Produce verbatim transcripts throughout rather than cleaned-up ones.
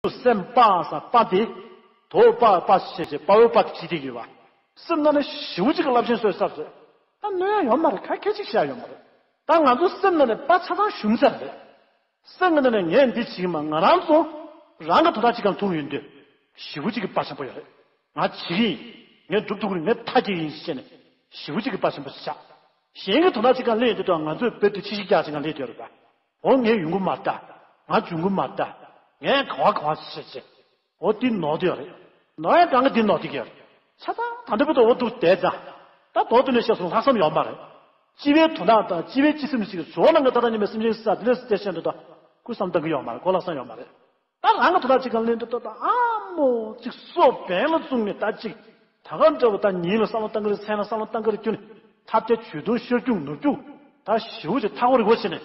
ཚོ་སེམས་དཔའ་ས་དཔའ་དེ། དོ་དཔའ་དཔའ་ཞེས་བྱས་དཔའ་བོའི་དཔའ་དེ་བྲིས་བསྡད་ཀྱི་ཡོད་པ། སེམས་ནང་ནས་ཞེ་པོ་ཅིག་གི་རླབས་ཆེན་བཟོས་ཚར་རེད། ད་གནོད་ཡ་ཡོད་མ་རེད། ག་གེ་ཅིག་བྱ་ཡ་ཡོད་མ་རེད། ད་ང་ཚོ་སེམས་ནང་ནས་དཔའ་ཆ་ཚང་ཞུམ་ཚར་རེད། སེམས་ཀྱི་ནང་ནས་ངས་འདི་བྱེད་ཀྱི་མ། ང་རང་ཚོ་རང་གི་དོན་དག་ཅིག་གང་ཐུག་ཡོང་དུས་ཞེ་པོ་ཅིག་གི་དཔའ་ཆེན་པོ་ཡོད་རེད། ང་བྱེད་ཀྱི་ཡིན། ངས་སྒྲུབ་ཐུབ་ཀྱི་རེད། ངས་མཐའ་སྐྱེལ་གྱི་ཡིན་ཞེས་ནས་ཞེ་པོ་ཅིག་གི་དཔའ་ཆེན་པོ་ཞིག་ཆགས། གཞན་གྱི་དོན་དག་ཅིག་གང་ལེན་ཡོང་དུས་ད་ང་ཚོས་བོད་དུ་ཕྱི་ཤི་རྒྱག་ཅིག་གང་ལེན་ཡོད་རེད་པ། འོ་ངས་ཡོང་གི་མ་རེད་ད། ང་འབྱུང་གི་མ་རེད་ད། ངས་ག་བ་ག་བ་ཞེས་བྱས། འོ་འདི་ནོར་དེ་ཡོད་རེད། ནོར་ཡ་གང་གི་འདི་ནོར་དེ་གི་ཡོད་རེད། ཆ་ཚང་ད་འདི་བོད་དུ་འོ་འདུག་བསྡད་ཙང་། ད་དོ་དུ་ནས་བཤད་སོང་ལྷག་བསམ་ཡོད་མ་རེད། སྤྱི་པའི་དོན་དག་དང་སྤྱི་པའི་སྤྱི་སེམས་ཅིག་གི་ཇོ་ནང་གི་ད་ལྟ་ཉི་མའི་སེམས་ཅན་ས་དེ་ལས་སྟེ་ཤན་དུ་ད་ཁུ་བསམ་བཏང་གི་ཡོད་མ་རེད། གོ་ལག་བསམ་ཡོད་མ་རེད། ད་རང་གི་དོན་དག་ཅིག་གང་ལེན་དུ་ད་ད་ཨ་མོ་ཅིག་སོ་བན་ལ་བཙུགས་ནས་ད་ཅིག་ད་ག་འདྲ་བོ་ད་ཉིན་ལ་བསམ་བློ་བཏང་གི་རེད། མཚན་ལ་བསམ་བློ་བཏང་གི་རེད། ཁྱོད་ནི་ཐབས་བརྒྱ་ཇུས་སྟོང་ཤར་རྒྱུག་ནུབ་རྒྱུག་ད་ཞེ་པོ་ཅིག་ཐག་པ་རི་བོ་བྱས་ནས་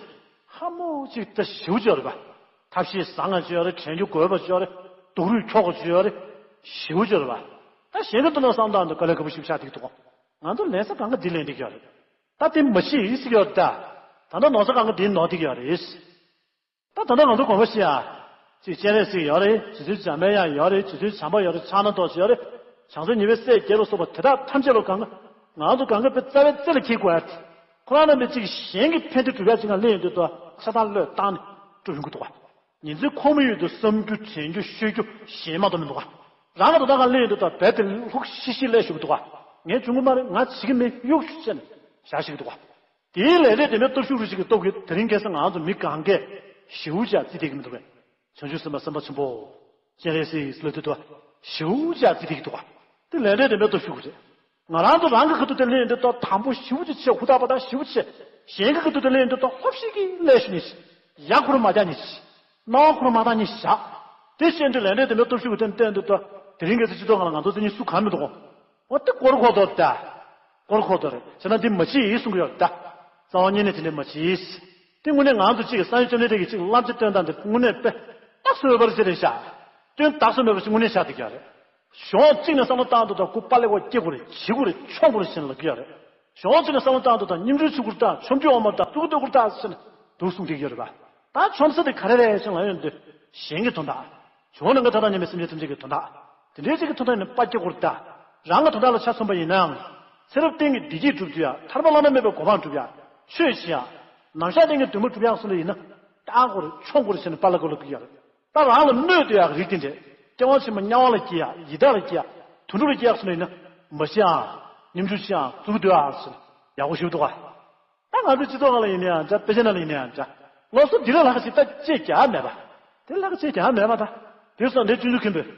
ཧ་མོ་ཅིག་ད་ཞེ་པོ་ཅིག་ཡོད་རེད་པ། ཐབས་ཤེས་བཟང་ང་ཅིག་ཡོད་རེད། དྲན་རྒྱུ་དགོས་པ་ཅིག་ཡོད་རེད། སྡུག་རུས་འཁྱོག་པ་ཅིག་ཡོད་རེད། ཞེ་པོ་ཅིག་ཡོད་རེད་པ། ད་གཞན་གྱི་དོན་དག་བསམ་སྟངས་དང་དཀའ་ལས་ཁག་པོ་ཞིག་ཆགས་བསྡད་ཀྱི་འདུག་ང་ཚོ་ལན་ས་གང་ག་འདི་ལེན་བསྡད་ཀྱི་ཡོད་རེད། ད་དེ་མ་ཤེས་ཡིན་ཟེར་གྱི་ཡོད་རེད་ད། ད་ལྟ་ནོར་ས་གང་ག་འདི་ནོར་བསྡད་ཀྱི་ཡོད་རེད། ད་ད་ལྟ་ང་ཚོ་དགོངས་པ་བཞེས་ཡ། ཅིག་སྤྱན་རས་གཟིགས་ཡོད་རེད། རྗེ་བཙུན་འཇམ་པའི་དབྱངས་ཡོད་རེད། རྗེ་བཙུན་བྱམས་པ་ཡོད་རེད། ཕྱག་ན་རྡོ་རྗེ་ཡོད་རེད། བྱང་སེམས་ཉི་མའི་སྲས་བརྒྱད་ལ་སོགས་པ་དེ་དག་ཐམས་ཅད་ལ་གང་ག་ང་ཚོ་གང་ག་དཔེ་རྩ་བའི་རྩེ་ལ་འཁྱེར་དགོས་ཡ། ཁོ་རང་རྣམ་པས་ཅིག་གཞན་གྱི་ཕན་བདེ་སྒྲུབ་ཡ་ཅིག་ལ་སླེབས་ཡོང་དུས་ད་ཆ་ཚང་བློས་བཏང་ནས་སྤྲོ་ཡོང་གི་འདུག་བ། ཉིན་མཚན་ཁོམ་ཡོད་དུ་བསམ་རྒྱུ་དྲན་རྒྱུ་ཤོད་རྒྱུ་གཞན་མ་གཏོགས་མི་འདུག་ག་རང་གི་དོན་དག་ག་ལེན་ཡོད་དུ་ད་རྦད་དེ་ལྷུག་ཤིག་ཤིག་ལས་ཞུ་གི་འདུག་ག་ངས་བྱུང་གི་མ་རེད། ང་བྱེད་ཀྱི་མེད། གཡུག་ཞུ་བྱས་ནས་བཞག་ཤིག་འདུག་ག་དེའི་ལས་འབྲས་དེ་མེད་སྟོབས་ཤུགས་རུ་ཞིག་གི་སྟོབས་ཀྱིས་དེ་རིང་ཁ་སང་ང་ཚོ་མི་གང་གས་ཞེ་པོ་ཅིག་རྩིས་སྤྲད་ཀྱི་མི་འདུག་གས། བྱང་ཆུབ་སེམས་དཔའ་སེམས་དཔའ་ཆེན་པོ། སྤྱན་རས་གཟིགས་ལ་དུས་དུ་ཞེ་པོ་ཅིག་རྩིས་སྤྲད་ཀྱི་འདུག་ག་དེ་ལས་འབྲས་དེ་མེད་སྟོབས་ཤུགས་རེད། ང་རང་ཚོ་རང་གི་ཁ་ཐུག་དེ་ལེན་འདི་ལྟ་དང་པོ་ཞེ་པོ་ཅིག་ཆེ། ཧུར་ཐག་པ་དང་ཞེ་པོ་ཆེ། གཞན་གྱི་ཁ་ཐུག་དེ་ལེན་འདི་ལྟ་ལྷོབ་ཤིག་གིས་ལས་ཞུ་ནི་ཞིག་ཡ་ཁོ་ར་མ་རྒྱག་ནི་ཞིག་སྣང་བ་ཁོ་ར་མ་བཏང་ནི་ཞིག་དེ་བཤད་དུས་ལས་འབྲས་དེ་མེད་སྟོབས་ཤུགས་ཀྱིས་བསྟན་བསྟན་འདི་ལྟ་དེ་རིང་གི་ཚེ་སྤྱི་ཚོགས་ཁང་ལ་ང་ཚོ་དེ་གཉིས་སུ་གང་མི་འདུག་གོ་འོ་དེ་སྐོར་ཁོ་ཐོར་ད། སྐོར་ཁོ་ཐོར་རེད་ཟེར་ན་འདི་མ་བྱེད་ཡིན་གསུང་གི་ཡོད་རེད་ད། རྩ་བ་ཉིད་ནས་དེ་འདྲ་མ་བྱེད། དེ་དངོས་གནས་ང་ཚོ་གཅིག་གི་སངས་རྒྱས་བཅོམ་ལྡན་འདས་ཀྱི་གཅིག་བསླབ་བྱ་སྟོན་སྟངས་འདི་དངོས་གནས་དཔེ་རྟགས་སུ་འོས་པ་ཅིག་རེད་ཤག་དོན་རྟགས་སུ་མེད་པ་ཞིག་དངོས་གནས་ཤར་བསྡད་ཀྱི་ཡོད་རེད། གཞུང་གཅིག་ནས་བསམ་བློ་བཏང་འདུག་ད་སྐུ་པ་ལེགས་པོ་སྐྱེ་དགོས་རེད། བྱེད་དགོས་རེད། མཆོང་དགོས་རེད་ཟེར་ནས་ལབ་ཀྱི་ཡོད་རེད། གཞུང་གཅིག་ནས་བསམ་བློ་བཏང་འདུག་ད་སྙོམས་འཇུག་ཆུ་སྐོར་ད་ཆོམ་རྒྱུ་འོ་མ་ད་གཙུག་གི་ལྟོ་སྐོར་ད་ཟེར་ནས་འདུག་གསུང་བསྡད་ཀྱི་ཡོད་རེད་པ། ད་ཆོམ་ས་དེ་ག་རེ་རེད་ཟེར་ལབ་ཡོང་དུས་གཞན་གྱི་དོན་དག་གཞུང་ནང་གི་ཐ་དང་ཉམས་པའི་སེམས་ཅན་ཐམས་ཅད་ཀྱི་དོན་དག་དེ་འདྲའི་ཅིག་གི་དོན་དག་ནི་དཔའ་སྐྱེ་དགོས་རེད་ད། རང་གི་དོན་དག་ལ་ཆ་མཚོན་པ་ཡིན་ནའང་། ཚེ་རབས་གཏན་གྱི་བདེ་སྐྱིད་སྒྲུབ་རྒྱུ་ཡ། ཐར་པ་བླ་ན་མེད་པའི་གོ་འཕང་སྒྲུབ་ཡ། ཆོས་བྱེད་ཡ། ནམ་ཞག་གཏན་གྱི་འདུན་མ་སྒྲུབ་ཡ་སོགས་ལ་ཡིན་ན། བཏང་དགོས་རེད། མཆོང་དགོས་རེད་ཟེར་ནས་པཱ་ལགས་ཀྱིས་ལབ་ཀྱི་ཡོད་རེད། ད་རང་ལ་གནོད་བསྡད་ཡག་རིགས་དེ་འདྲས། སྐྱེ་བ་ཕྱི་མ་དམྱལ་བ་ལ་སྐྱེ་ཡག་ཡི་དྭགས་ལ་སྐྱེ་ཡག་དུད་འགྲོ་ལ་སྐྱེ་ཡག་སོགས་ལ་ཡིན་ན། མ་ཤི་ཨ། སྙོམས་འཇུག་ཤི་ཨ། གཙུག་གི་སྡོད་ཨ་ཟེར་ནས་ཡག་པོ་ཞུ་འདུག་ག་ད་ང་ཚོའི་སྤྱི་ཚོགས་ནང་ལ་ཡིན་ན་ཡང་འདྲ། དཔེ་ཆ་ནང་ལ་ཡིན་ན་ཡང་འདྲ། སློབ་གསོ་འདི་ལ་ལྷག་ཅིག་ད་བཅོས་རྒྱག་མེད་པ། དེ་ལྷག་བཅོས་རྒྱག་མེད་པ་ད། དེ་སོགས་འདྲའི་སྤྱོད་འཇུག་མཁན་པོས།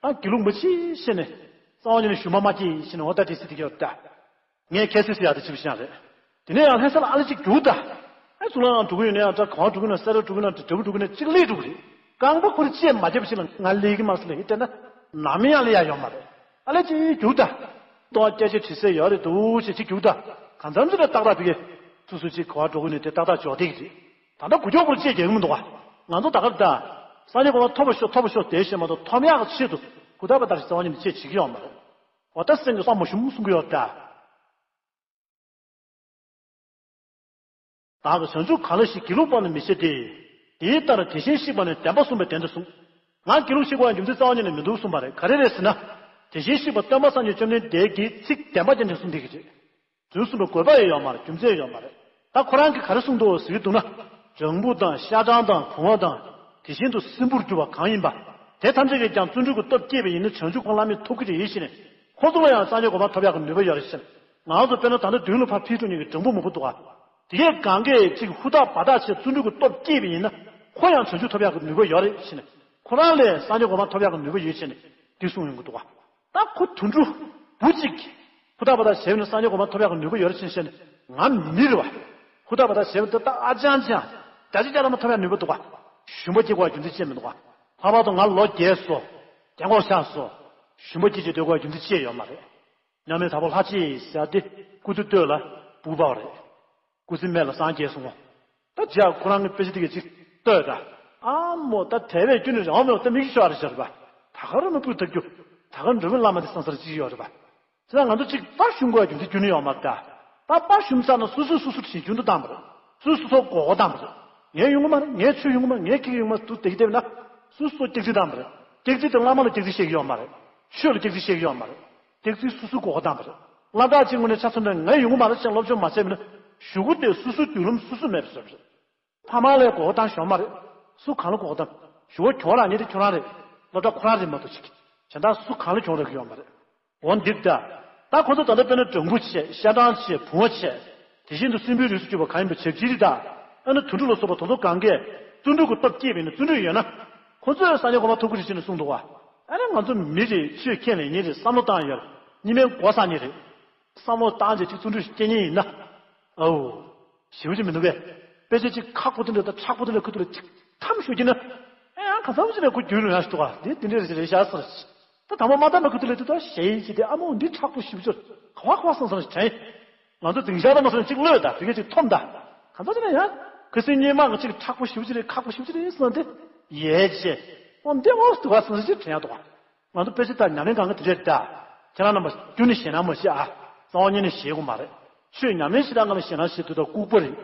ད་དགེ་ལུགས་མ་བྱེད་ཤེས་ནས། རྩ་བ་ཉིད་ནས་ཞུམ་པ་མ་སྐྱེས་ཤེས་ནས་འོ་ད་དེ་སྲིད་དེ་གྱུར་ད། ངས་ཁ་སང་ཟེར་ཡག་དེ་ཅི་བྱས་རེད། དེ་ནས་ཡང་ལྷ་ས་ལ་ཨ་ལེ་ཅིག་རྒྱུགས་ད། ཨ་གཙུག་ལག་ཁང་འགྲོ་གི་ཡོད་ན་ཡང་འདྲ། གང་འགྲོ་གི་ན། སེ་ར་འགྲོ་གི་ན། འདྲ་འགྲོ་གི་ན། གཅིག་སླེབས་འགྲོ་གི་རེད། རྐང་པ་ཁོ་རང་བཅད་མ་བརྒྱབ་པ་ཞིག་ལ་ང་སླེབས་ཀྱི་མ་རེད་ཟེར་ལབ་ཡིན། དེ་ན་ནམ་ཡང་སླེབས་ཡག་ཡོད་མ་རེད། ཨ་ལེ་ཅིག་རྒྱུགས་ད། ལྟོ་བ་སྐྱ་ཆ་དྲི་ཟས་ཡོད་རེད་འདུག་ཅེས་ཅིག་རྒྱུགས་ད། གང་འཚམ་ཅིག་ལ་ཏག་ཏག་ཕ་གི། སོ་སོ་ཅིག་ག་པར་འགྲོ་གི་ནས་དེ་ཏག་ཏག་འཇོག་བསྡད་ཀྱི་རེད། ད་ལྟ་གུ་ཀྱོག་པོར་བཅད་རྒྱག་གི་མི་འདུག་ག་ང་ཚོ་ད་ག་རེད་ད། སངས་རྒྱས་གོ་འཕང་ཐོབ་པར་ཤོག་ཐོབ་པར་ཤོག་དེ་བཤད་མ་གཏོགས་ཐོབ་ཡག་གི་ཆེད་དུ་ཧུར་ཐག་པ་ལྟར་རྩ་བ་ཉིད་ནས་བཅད་བྱེད་ཀྱི་ཡོད་མ་རེད། འོ་ད་སེམས་ཀྱི་བསམ་མ་ཞུམ་གསུང་གི་ཡོད་ད། བདག་གིས་བྱང་ཆུབ་གང་ལ་ཞིག་སྒྱིད་ལུག་པ་ནི་མི་བྱེད་དེ། དེའི་ལྟར་དེ་བཞིན་གཤེགས་པ་ནི་བདེན་པ་གསུངས་པའི་དོན་དུ་གསུངས། ང་སྒྱིད་ལུག་བྱེད་དགོས་པའི་རྒྱུ་མཚན་རྩ་བ་ཉིད་ནས་མི་འདུག་གསུངས་པ་རེད། ག་རེ་རེད་ཟེར་ན། དེ་བཞིན་གཤེགས་པ་སྟོན་པ་སངས་རྒྱས་བཅོམ་ལྡན་འདས་ཀྱིས་ཚིག་བདེན་པ་ཅན་དེ་གསུངས་བསྡད་ཀྱི་རེད། དོན་གསུངས་པའི་དགོས་པ་ཡང་ཡོད་མ་རེད། རྒྱུ་མཚན་ཡང་ཡོད་མ་རེད། ད་ཁོ་རང་གིས་ག་རེ་གསུངས་འདུག་ཟེར་གྱི་འདུག་ན། སྦྲང་བུ་དང་ཤ་སྦྲང་དང་གོང་བ་དང་། དེ་བཞིན་དུ་སྲིན་བུར་གྱུར་པ་གང་ཡིན་པ། དེ་ཐམས་ཅད་ཀྱིས་ཀྱང་བརྩོན་འགྲུས་ཀྱི་སྟོབས་བསྐྱེད་པ་ཡིན་ན་བྱང་ཆུབ་གོ་འཕང་བླ་མེད་ཐོབ་ཀྱི་རེད་ཟེར་ནས། ཁོ་ཚོ་ལ་ཡང་སངས་རྒྱས་གོ་འཕང་ཐོབ་ཡག་གི་ནུས་པ་ཡོད་རེད་ཟེར། ང་ཚོ་དཔེར་ན་ད་ལྟ་མདུན་ལ་ཕར་འཕུར་འགྲོ་མཁན་གྱི་སྦྲང་བུ་མང་པོ་འདུག་ག་དེ་གས་གང་གས་ཅིག་ཧུར་ཐག་འབད་ཐག་བྱས་བརྩོན་འགྲུས་ཀྱི་སྟོབས་བསྐྱེད་པ་ཡིན་ན། ཁོ་ཡང་བྱང་ཆུབ་ཐོབ་ཡག་གི་ནུས་པ་ཡོད་རེད་ཟེར་ནས། ཁོ་རང་ལས་སངས་རྒྱས་གོ་འཕང་ཐོབ་ཡག་གི་ནུས་པ་ཡོད་ཟེར་ནས་འདི་གསུངས་ཡོང་གི་འདུག་ག་ད་ཁོ་དུད་འགྲོ་བུ་གཅིག་གིས་ཧུར་ཐག་འབད་ཐག་བྱས་པ་ཡིན་ན་སངས་རྒྱས་གོ་འཕང་ཐོབ་ཡག་གི་ནུས་པ་ཡོད་རེད་ཟེར་ནས་བཤད་ནས། ང་མི་རེད་བ། ཧུར་ཐག་འབད་ཐག་བྱས་པ་འདི་ད་ཨ་ཅང་ཅང་། བརྒྱ་ཆ་བརྒྱ་ཐམ་པ་ཐོབ་ཡག་ནུས་པ་འདུག་ག་ཞུམ་པ་སྐྱེ་དགོས་པ་རྒྱུ་མཚན་ཅི་མི་འདུག་ག་ལྷག་པར་དུ་ང་ལོ་རྒས་སོང་། རྒན་གོག་ཆགས་སོང་། ཞུམ་པ་སྐྱེ་བྱས་སྡོད་དགོས་པ་རྒྱུ་མཚན་ཅི་ཡང་ཡོད་མ་རེད། མཉམ་མེད་དྭགས་པོ་ལྷ་གཅིག་ཟེར་ཏེ་སྐུ་མདུན་སྟོད་ལ་སྦུག་པ་བ་རེད། སྐུ་ཚེ་སྨད་ལ་སངས་རྒྱས་སོང་ངོ་། ད་རྗེས་ཁོ་རང་གི་དཔེ་ཆ་དེ་ག་ཅིག་ལྟོས་ད། ཨ་མོ་ད་དེ་བས་ཁྱོད་ནི་རང་མེད་ད་མིག་ཤོར་རེ་ཤར་བ། ད་ག་རུ་མི་སྤུ་ཐབས་རྒྱུ། ད་ག་འགྲོ་མི་བླ་མ་དེ་སང་སར་ཅིག་ཡོད་རེད་པ། ཁྱེད་རང་ང་ཚོ་གཅིག་དཔའ་ཞུམ་དགོས་རྒྱུ་མཚན་ཁྱོན་ནས་ཡོད་མ་རེད་ད། ད་དཔའ་ཞུམ་ཚར་ན་སོ་སོས་སོ་སོར་ཞེན་ཆུང་དུ་བཏང་བ་རེད། སོས་སོ་སོར་མགོ་སྐོར་བཏང་བ་རེད། ངས་ཡོང་གི་མ་རེད། ངས་ཆོས་ཡོང་གི་མ་རེད། ངས་ཁྱེད་ཀྱི་ཡོང་གི་མ་རེད་དུ་དེ་གི་དེ་བས་ན། སོ་སོ་སྐྱག་རྫུན་བཏང་བ་རེད། སྐྱག་རྫུན་དེ་བླ་མ་ལ་སྐྱག་རྫུན་བཤད་ཀྱི་ཡོད་མ་རེད། ཆོས་ལ་སྐྱག་རྫུན་བཤད་ཀྱི་ཡོད་མ་རེད། སྐྱག་རྫུན་སོ་སོའི་མགོ་སྐོར་བཏང་བ་རེད། སློབ་གྲྭ་གཅིག་ངོས་ནས་ཆ་མཚོན་ན་ང་ཡོང་གི་མ་རེད་ཅེས་སློབ་སྦྱོང་མ་བྱས་པ་ན་གཞུག་གུ་དེ་སོ་སོའི་མདུན་ལམ་སོ་སོས་མེད་པ་བཟོས་པ་རེད། ཕ་མ་ལ་མགོ་སྐོར་བཏང་ཞོར་མ་རེད། སུ་གང་ལ་མགོ་སྐོར་བཏང་། གཞུག་གུ་གྱོང་རག་མཁན་དེ་ཁྱོད་རང་རེད། སློབ་གྲྭ་ཁོ་རང་རེད་མ་གཏོགས་ཅིག་གཞན་དག་སུ་གང་ལ་གྱོང་རག་གི་ཡོད་མ་རེད། འོ་འདི་ད། ད་ཁོ་ཚོ་ད་ལྟ་དཔེར་ན་སྦྲང་བུ་བྱས། ཤ་སྦྲང་བྱས། བུང་བ་བྱས། དེ་བཞིན་དུ་སྲིན་འབུའི་རིགས་སུ་གྱུར་པ་གང་ཡིན་པ་བྱབ་ཅིག་རེད་ད། ཨ་ནི་དུད་འགྲོ་ལ་སོགས་པ་དེ་ཚོ་གང་གས་བརྩོན་འགྲུས་ཀྱི་སྟོབས་བསྐྱེད་པ་ཡིན་ན། བརྩོན་འགྲུས་ཡོད་ན། ཁོ་ཚོས་སང་ཉིན་གོ་མ་ཐུག་གི་རེད་ཅེས་ནས་གསུངས་འདུག་བ། ཨ་ནི་ང་ཚོ་མི་རེད། ཆོས་ཁས་ལེན་མཁན་རེད། བསམ་བློ་བཏང་ཡོད་རེད། གཉིས་སྨན་མགོ་ཟ་མཁན་རེད། བསམ་བློ་བཏང་བྱས་ཅིག་བརྩོན་འགྲུས་ཤིག་སྐྱེ་མཁན་ཡིན་ན། ཨའོ། ཞེ་པོ་ཅིག་མི་འདུག་གས། དཔེ་ཆ་ཅིག་ཁག་པོ་དེ་འདྲ་དང་ཁྲག་པོ་དེ་འདྲ་ཁུ་ཐུག་ལ་ཅིག་ཐམ་ཤོད་ཀྱི་ན། ཨེ་ཡང་གང་འཚམ་ཅིག་ནས་ཁོ་རྒྱུས་ལོན་ཡག་ཞིག་འདུག་ག། དེ་དེ་འདྲ་རེད་རེད་ཤག་ཟེར། ད་དང་པོ་མ་བལྟས་ན་ཁུ་ཐུག་ལ་དེ་ད་ཞེ་ཡིན་ཅིག་དེ་ཨ་མོ་འདི་ཁྲག་པོ་ཞེ་པོ་ཅིག་ག་བ་ག་བ་སང་སང་ཞིག་དྲན། ང་ཚོ་འཛིང་ཤག་ད་མ་སོང་ཅིག་གློད་ད། དེ་གས་ཅིག་འཐོམ་ད། གང་འཚམ་ཅིག་ན་ཡང་ཁུ་སིམ་གཉིས་མ་གི་ཅིག་ཁྲག་པོ་ཞེ་པོ་ཅིག་རེད། ཁག་པོ་ཞེ་པོ་ཅིག་རེད་ཟེར་ན་དེ་ཡས་ཅེ། ཨོ་འདི་ཨོ་སི་དུ་བ་སང་སང་ཅིག་དྲན་ཡག་འདུག་ག། ང་ཚོ་དཔེ་ཆ་དང་ཉམས་ལེན་གང་ག་དེ་འདྲས་ད། ཁྱེད་རང་རྣམ་པ་ཁྱོན་ནས་ཞེད་སྣང་མ་བྱེད་ཨ། རྩ་བ་ཉིད་ནས་ཞེད་དགོས་མ་རེད། ཆོས་ཉམས་ལེན་བྱེད་སྟངས་སྒང་ལ་ཞེད་སྣང་བྱེད་དུས་ད་ལྐུགས་པ་རེད།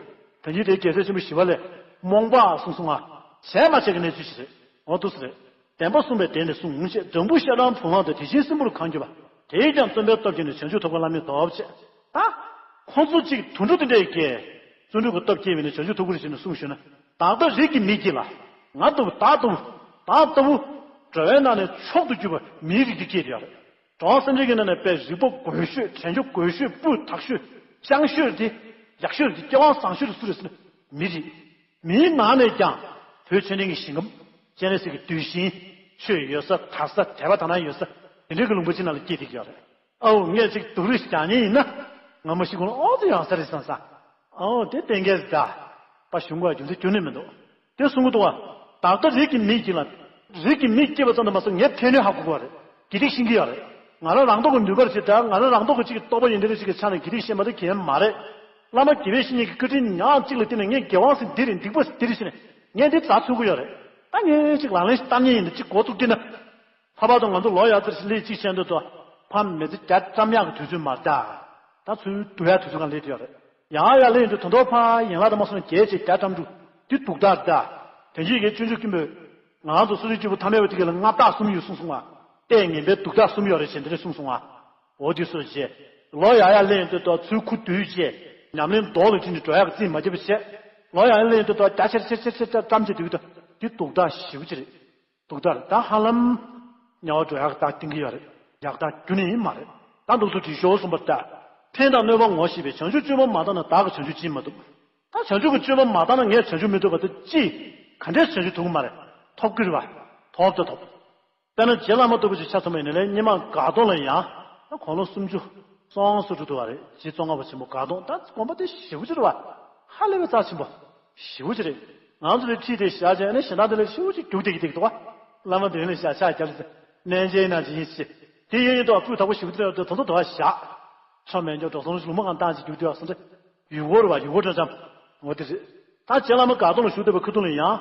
ད་ཉིད་དེའི་རྒྱལ་སྲས་ཆེན་པོ་ཞི་བ་ལྷས་རྨོངས་པ་གསུངས་སོང་ང་། བྱས་མ་བྱས་ཀྱི་གནས་ཚུལ་ཞིག་རེད། འོ་འདུག་སེ་རེད། བདེན་པ་གསུངས་པའི་སྡེ་ནས་གསུངས་ཞེས། སྦྲང་བུ་ཤ་སྦྲང་བུང་བ་དང་། དེ་བཞིན་སྲིན་བུར་གང་གྱུར་པ། དེས་ཀྱང་བརྩོན་པའི་སྟོབས་བསྐྱེད་ནས། བྱང་ཆུབ་ཐོབ་པ་བླ་མེད་ཐོབ་ཅེས། ད། ཁོང་ཚོ་གཅིག་དུད་འགྲོ་དེ་འདྲས་ཀྱིས་བརྩོན་འགྲུས་ཀྱི་སྟོབས་བསྐྱེད་པས་ནི་བྱང་ཆུབ་ཐོབ་ཀྱི་རེད་ཟེར་ནས་གསུངས་ཞུས་ན། བདག་ལྟ་རིགས་ཀྱི་མིག་གིས་ལ། ང་ལྟ་བུ་བདག་ལྟ་བུ། བདག་ལྟ་བུ། འགྲོ་བའི་ནང་ནས་མཆོག་ཏུ་གྱུར་པ་མིའི་རིགས་དེ་སྐྱེས་ཡོད་རེད། གྲོགས་སེམས་ཅན་གྱི་ནང་ནས་དཔེ་རིག་པ་རྒོད་ཤོས། དྲན་རྒྱུ་རྒོད་ཤོས། སྤུས་དག་ཤོས། སྤྱང་ཤོས་དེ། ཡག་ཤོས་དེ། སྐྱེ་བ་བཟང་ཤོས་དེ་སུ་རེད་ཟེར་ན་མི་རེད། མིའི་ནང་ནས་ཀྱང་བོད་ཆོས་ལྡན་གྱི་ཞིང་ཁམས། སྤྱན་རས་གཟིགས་ཀྱི་གདུལ་ཞིང་། ཆོས་ཡོད་ས་དར་ས་དད་པ་དག་སྣང་ཡོད་ས་དེ་འདྲའི་གི་ལུང་པ་ཅིག་ནང་ལ་སྐྱེས་བསྡད་ཀྱི་ཡོད་རེད། ཨའོ་ངས་ཅིག་སྡུག་རུས་བྱ་མཁན་ཡིན་ན། ང་མ་ཤི་གོང་ལ་ཨོ་ཙི་ཡོང་ས་རེད་བསམ་ས། ཨའོ་དེ་གཏན་འཁེལ་ཟིག་ད། པ་གཞུང་ག་རྒྱུ་མཚན་ཁྱོན་ནས་མི་འདུག་དེ་གསུང་གི་འདུག་བ། བདག་ལྟ་རིགས་ཀྱི་མིག་གིས་ལ། རིགས་ཀྱི་མིག་སྐྱེས་པ་ཙམ་དུ་མ་ཟད་ངས་ཕན་གནོད་ཧ་གོ་གི་ཡོད་རེད། དགེ་སྡིག་ཤེས་ཀྱི་ཡོད་རེད། ང་རང་རང་རྟོགས་ཀྱི་ནུས་པར་བྱེད་ད། ང་རང་རང་རྟོགས་ཀྱི་ཅིག་གི་རྟོགས་པ་ཡོན་ཏན་རེ་ཅིག་གི་ཆ་ནས་དགེ་སྡིག་ཤེས་མ་ཐུབ་མཁན་མ་རེད། བླ་མ་དགེ་བའི་བཤེས་གཉེན་གྱི་བཀའ་དྲིན་ཉག་གཅིག་ལ་བརྟེན་ནས་ངས་དགེ་བ་ཟེར་འདི་རེད། སྡིག་པ་ཟེར་འདི་རེད་ཟེར་ནས་ངས་འདི་བཟའ་ཚུགས་ཀྱི་ཡོད་རེད། ད་ངས་ཅིག་ལག་ལེན་ཞིག་བསྟར་མཁན་ཡིན་ན་ཅིག་འགོ་བཙུགས་ཀྱི་ན། ཕ་བར་དུ་ང་ཚོ་ལོ་ཡར་ཙམ་ཞིག་སླེབས་ཅིག་བྱས་འདུག་དོ། ཕ་མི་ཚེ་རྒྱ་བཀྲམ་ཡག་གི་དུས་ཚོད་མ་རེད་ད། ད་ཚུར་སྡུག་ཡག་དུས་ཚོད་གང་སླེབས་ཡོད་རེད། ཡང་ཡར་སླེབས་ཡོང་དུས་ད་དུང་ཕ་ཡན་ལག་དང་མ་སོང་རྒྱས་ཅིག་རྒྱ་བཀྲམ་འདུག་འདི་སྡུག་ཐག་རེད་ད། དོན་གྱིས་ཀྱི་སྤྱོད་འཇུག་སྐྱིན་པོས། ང་ཚོ་སོ་སོའི་སྐྱེས་བུ་ཐ་མལ་པ་དེ་ག་ལ་མངའ་བདག་གསུམ་ཡོད་གསུངས་སོང་ང་། ལྟས་ངན་པའི་སྡུག་ཐག་གསུམ་ཡོད་རེད་ཅེས་འདི་འདྲ་གསུངས་སོང་ང་། འོ་འདི་སོ་བྱས། ལོ་ཡར་ཡར་སླེབས་ཡོང་དུས་ད་ཚུར་ཁུ་བསྡུས་བྱས། ཉམས་ལེན་རྡོ་ལ་ཁྲིད་ནས་འགྲོ་ཡག་གི་རྩིས་མ་བརྒྱབ་པ་བྱས། ལོ་ཡར་ཡར་སླེབས་ཡོང་དུས་ད་རྒྱ་ཆེར་ཆེར་ཆེར་ཆེར་བཀྲམ་བྱས་འདུག་ད། འདི་སྡུག་ཐག་ཞེ་པོ་ཅིག་རེད། སྡུག་ཐག་རེད། ད་ཧ་ལམ་དམྱལ་བ་འགྲོ་ཡག་གི་རྟགས་བསྟན་གྱི་ཡོད་རེད། ཡག་རྟགས་རྒྱུན་ནས་མ་རེད། ད་འདུག་ཚུལ་དྲི་ཤོག་གསུངས་པ་ལྟར། ཕན་དང་གནོད་པ་ངོ་ཤེས་པས། བྱང་ཆུབ་སྤྱོད་པ་མ་བཏང་ན་བདག་གིས་བྱང་ཆུབ་ཅིས་མ་ཐོབ། ད་བྱང་ཆུབ་ཀྱི་སྤྱོད་པ་མ་བཏང་ན་ངས་བྱང་ཆུབ་མི་ཐོབ་པ་དེ་ཅི། ག་འདྲས་བྱང་ཆུབ་ཐོབ་ཀྱི་མ་རེད། ཐོབ་ཀྱི་རེད་བ། ཐོབ་ད་ཐོབ། དཔེར་ན་རྗེ་བླ་མ་ལྟ་བུ་ཞིག་ཆ་མཚོན་པ་ཡིན་ན་ལས་སྔོན་མ་དགའ་གདོང་ལ་ཡང་ད་དགུང་ལོ་སུམ་ཅུ་སོ་ལྔ་སོ་དྲུག་འདུག་བ་རེད། རྗེ་ཙོང་ཁ་པ་ཆེན་པོ་དགའ་གདོང་ད་དགོན་པ་དེ་ཞེ་པོ་ཅིག་རེད་བ། ཧ་ལས་པའི་རྩ་ཆེན་པོ། ཞེ་པོ་ཅིག་རེད། ང་ཚོ་ལས་ཁྲིད་དེ་བཞག་བྱས་ནས་གཞན་དག་དེ་ལས་ཞེ་པོ་ཅིག་རྒྱུག་བསྡད་ཀྱི་བསྡད་ཀྱི་འདུག་བ། བླ་མ་མདུན་ལ་བཞག་ཕྱག་བརྒྱབ་ཟེར། གནས་མཇལ་གནང་བྱས་ཡིན་ཞེས། དེ་ཡིན་ཡིན་དུ་སྤུས་དག་པོ་ཞེ་པོ་ཅིག་རེད་དེ་དོ་ཚོ་དུ་བ་བཞག་ཆོ་མེད་འཇོག་འགྲོ་སོང་ལུང་མ་གང་བཏང་ཅིག་རྒྱུག་བསྡད་བ་སོང་ཙང་། ཡུལ་སྐོར་བ་ཡུལ་སྐོར་འགྲོ་འཆམ། འོ་དེ་རེད། ད་རྗེ་བླ་མ་དགའ་གདོང་ལ་བཞུགས་བསྡད་པའི་ཁ་ཐུག་ལ་ཡང་།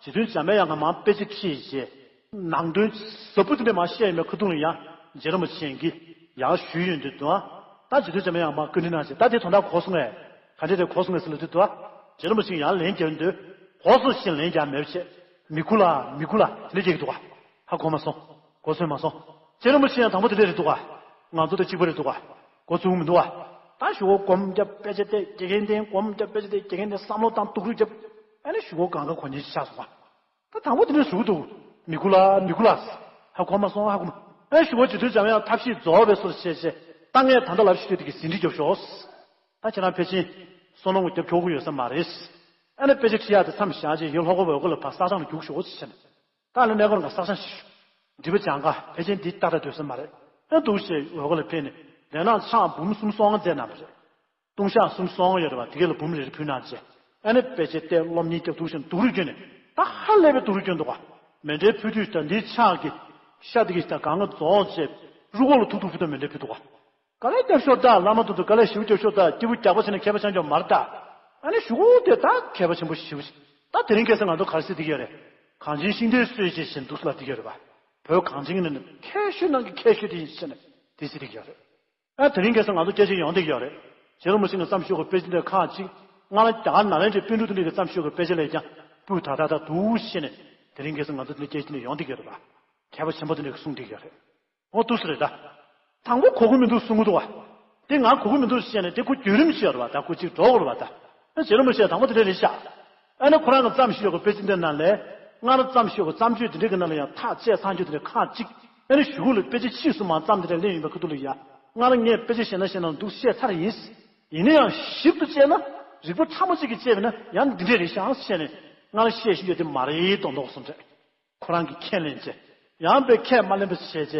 རྗེ་བཙུན་འཇམ་དཔལ་དབྱངས་ཀྱིས་མར་དཔེ་ཆ་ཁྲིད་བྱས། ནང་དོན་ཟབ་པོ་དེ་འདྲ་མར་བཤད་ཡོད་མེད་ཁ་ཐུག་ལ་ཡང་རྗེ་རིན་པོ་ཆེ་གིས་ཡར་ཞུས་ཡོང་དུས་དུ། ད་རྗེ་བཙུན་འཇམ་དཔལ་དབྱངས་མར་བཀའ་འདྲི་གནང་བྱས། ད་དེ་དོན་དག་གོ་སོང་ངས། ག་འདྲས་དེ་གོ་སོང་ངས་ཟེར་ལབ་དུས་དུ། རྗེ་རིན་པོ་ཆེས་ཡང་ལན་རྒྱག་དུས། གོ་སོང་ཞེས་ལན་རྒྱག་མེད་པ་བྱས། མི་དགོས་ལ་མི་དགོས་ལ་དེ་འདྲ་རྒྱག་གི་འདུག་ག། ཧ་གོ་མ་སོང་། གོ་སོང་མ་སོང་། རྗེ་རིན་པོ་ཆེ་ཡང་དང་པོ་དེ་འདྲ་རེད་འདུག་ག། ང་ཚོ་དང་གཅིག་པ་རེད་འདུག་ག། འགོ་བཙུགས་མི་འདུག་ག། ད་གཞུག་གུ་སྒོམ་རྒྱབ་དཔེ་ཆ་བལྟས་དགེ་རྒན་བསྟེན། སྒོམ་རྒྱབ་དཔེ་ཆ་བལྟས་དགེ་རྒན་བསྟེན། བསམ་བློ་བཏང་སྡུག་རུས་རྒྱབ། ཨ་ནི་གཞུག་གུ་གང་ག་གོ་མཁན་ཞིག་ཆགས་སོང་བ། ད་དང་པོ་དེ་འདྲ་ཟུག་འདུག། མི་དགོས་ལ་མི་དགོས་ལ། ཧ་གོ་མ་སོང་། ཧ་གོ་མ། ཨ་ནི་གཞུག་གུ་རྗེ་བཙུན་འཇམ་དབྱངས་ཐབས་ཤེས་རྫོགས་པའི་སོར་བཤད་བཤད། ད་ངས་ད་ལྟ་ལབ་ཤེས་ཀྱི་དེ་གི་ཟིན་བྲིས་རྒྱབ་ཤོག། ད་ཁྱེད་རང་ཕལ་ཆེར་བསོད་ནམས་རྒྱབ་ཆོག་གི་ཡོད་ས་མ་རེད། ཨ་ནི་དཔེ་ཆ་ཁྲིད་ཡག་དེ་མཚམས་བཞག་རྗེས་ཡོད་ལྷོ་ཁ་འོལ་ཁ་ལ་ཕར་ས་ཐང་ལ་རྒྱུགས་ཤོག་ཅེས་བྱས་ནས། ད་ལོ་གནས་སྐོར་འགའ་ས་ཆ་ཞིག་འདྲི་པ་སྦྱང་ག། ཕལ་ཆེར་འདི་ལྟ་ལྟ་སྡོད་ས་མ་རེད། ཨ་འདུག་ཞེས་འོལ་ཁ་ལ་ཕེབས་ནས་ལས་ནག་ཆང་འབུམ་གསུམ་སོང་ང་བཙལ་གནང་བ་རེད། ལྟུང་བཤགས་གསུམ་སོང་ང་ཡོད་རེད་བ། དེ་ག་ལ་འབུམ་རེ་རེ་ཕུལ་གནང་བྱས། ཨ་ནི་དཔེ་ཆ་བལྟས་སློབ་གཉེར་རྒྱབ། འདུག་ཞིང་སྡུག་རུས་བསྐྱོན་ནས། ད་ཧ་ལས་པའི་སྡུག་རུས་བསྐྱོན་འདུག་ག། མཎྜལ་ཕུལ་དུས་ད་འདིའི་ཕྱག་གི་ཤ་དེ་གི་ད་གང་ག་རྫོགས་བྱས། རུས་ཁོག་ལ་ཐུག་ཐུག་ཕུལ་དུས་མཎྜལ་ཕུལ་འདུག་ག། དཀའ་ལས་རྒྱབ་ཤོག་ད། བླ་མ་དེ་ཚོ་དཀའ་ལས་ཞེ་པོ་རྒྱབ་ཤོག་ད། སྐྱེས་བུ་རྒྱགས་པ་བྱས་ནས་མཁས་པ་ཆགས་རྒྱུ་མ་རེད་ད། ཨ་ནི་གཞུག་གུ་དེ་ད་མཁས་པ་ཆེན་པོ་ཞེ་པོ་ཞིག། ད་དེ་རིང་ཁ་སང་ང་ཚོ་ག་རེ་ཟེར་བསྡད་ཀྱི་ཡོད་རེད། གངས་ཅན་ཤིང་རྟའི་སྲོལ་འབྱེད་ཅེས་འདུག་སེ་ལབ་བསྡད་ཀྱི་ཡོད་རེད་པ། བོད་གངས་ཅན་གྱི་ནང་ནས་མཁས་ཤོས་ནང་གི་མཁས་ཤོས་དེ་ཡིན་ཟེར་ནས་དེ་ཟེར་བསྡད་ཀྱི་ཡོད་རེད། ཨ་དེ་རིང་ཁ་སང་ང་ཚོ་སྐད་ཆ་ཡོང་བསྡད་ཀྱི་ཡོད་རེད། རྗེ་རིན་པོ་ཆེ་གིས་བརྩམས་ཤོག་གི་དཔེ་ཆ་འདི་ཁག་ཅིག། སྔར་རྒྱ་གར་ནཱ་ལེནྡྲའི་པཎ་གྲུབ་དེ་འདྲ་གིས་བརྩམས་ཤོག་གི་དཔེ་ཆ་ལས་ཀྱང་སྤུས་དག་དག་དག་འདུག་ཟེར་ནས་ དེ་རིང་ཁ་སང་ང་ཚོ་འདི་སྐད་ཆ་ནས་ཡོང་བསྡད་ཀྱི་ཡོད་རེད་པ། མཁས་པ་ཆེན་པོ་དེ་འདྲས་གསུངས་བསྡད་ཀྱི་ཡོད་རེད། འོ་འདུག་སེ་རེད་ད། དང་པོ་གོ་གི་མི་འདུག་གསུང་གི་འདུག་བ། དེ་ང་གོ་གི་མི་འདུག་བཤད་ནས་དེ་ཁོ་བརྒྱུད་རིམ་ཞིག་ཡོད་རེད་བ། ད་ཁོ་གཅིག་འགྲོ་དགོས་རེད་བ་ད། ཨ་བྱེད་རོགས་མི་བྱེད་དང་པོ་དེ་འདྲས་རེད་ཤག་ཨ་ནི་ཁོ་རང་གི་བརྩམས་ཤིག་ཡོད་གི་དཔེ་ཆ་འདི་ནང་ལས། སྔར་བརྩམས་ཤིག་ཡོད་གི་བརྩམས་ཆོས་དེ་འདྲས་ཀྱི་ནང་ལ་ཡང་ཐག་བཅད་ཚར་རྒྱུ་དེ་འདྲས་ཁག་གཅིག་ཨ་ནི་གཞུག་གུ་ལ་དཔེ་ཆ་ཕྱིས་སུ་མར་བརྩམས་དེ་འདྲས་སླེབས་ཡོང་བའི་ཁ་ཐུག་ལ་ཡ། སྔར་ངས་དཔེ་ཆ་བཤད་ན་བཤད་ན་འདུག་བཤད་ཚར་ཡིན། ཡིན་ན་ཡང་ཞིབ་ཏུ་དཔྱད་ན་རིག་པ་ཕྲ་མོ་གཅིག་གིས་དཔྱད་པ་ན་ཡང་འདི་འདྲས་རེད་ཤག་ཟེར་ནས་སྔར་བཤད་ཤེས་རྒྱུ་དེ་མ་རེད་མདོག་མདོག་གསུངས་རེད། ཁོ་རང་གིས་ཁས་ལེན་བྱས། ཡང་དཔེ་ཁས་མ་ལེན་པ་བྱས་བྱས་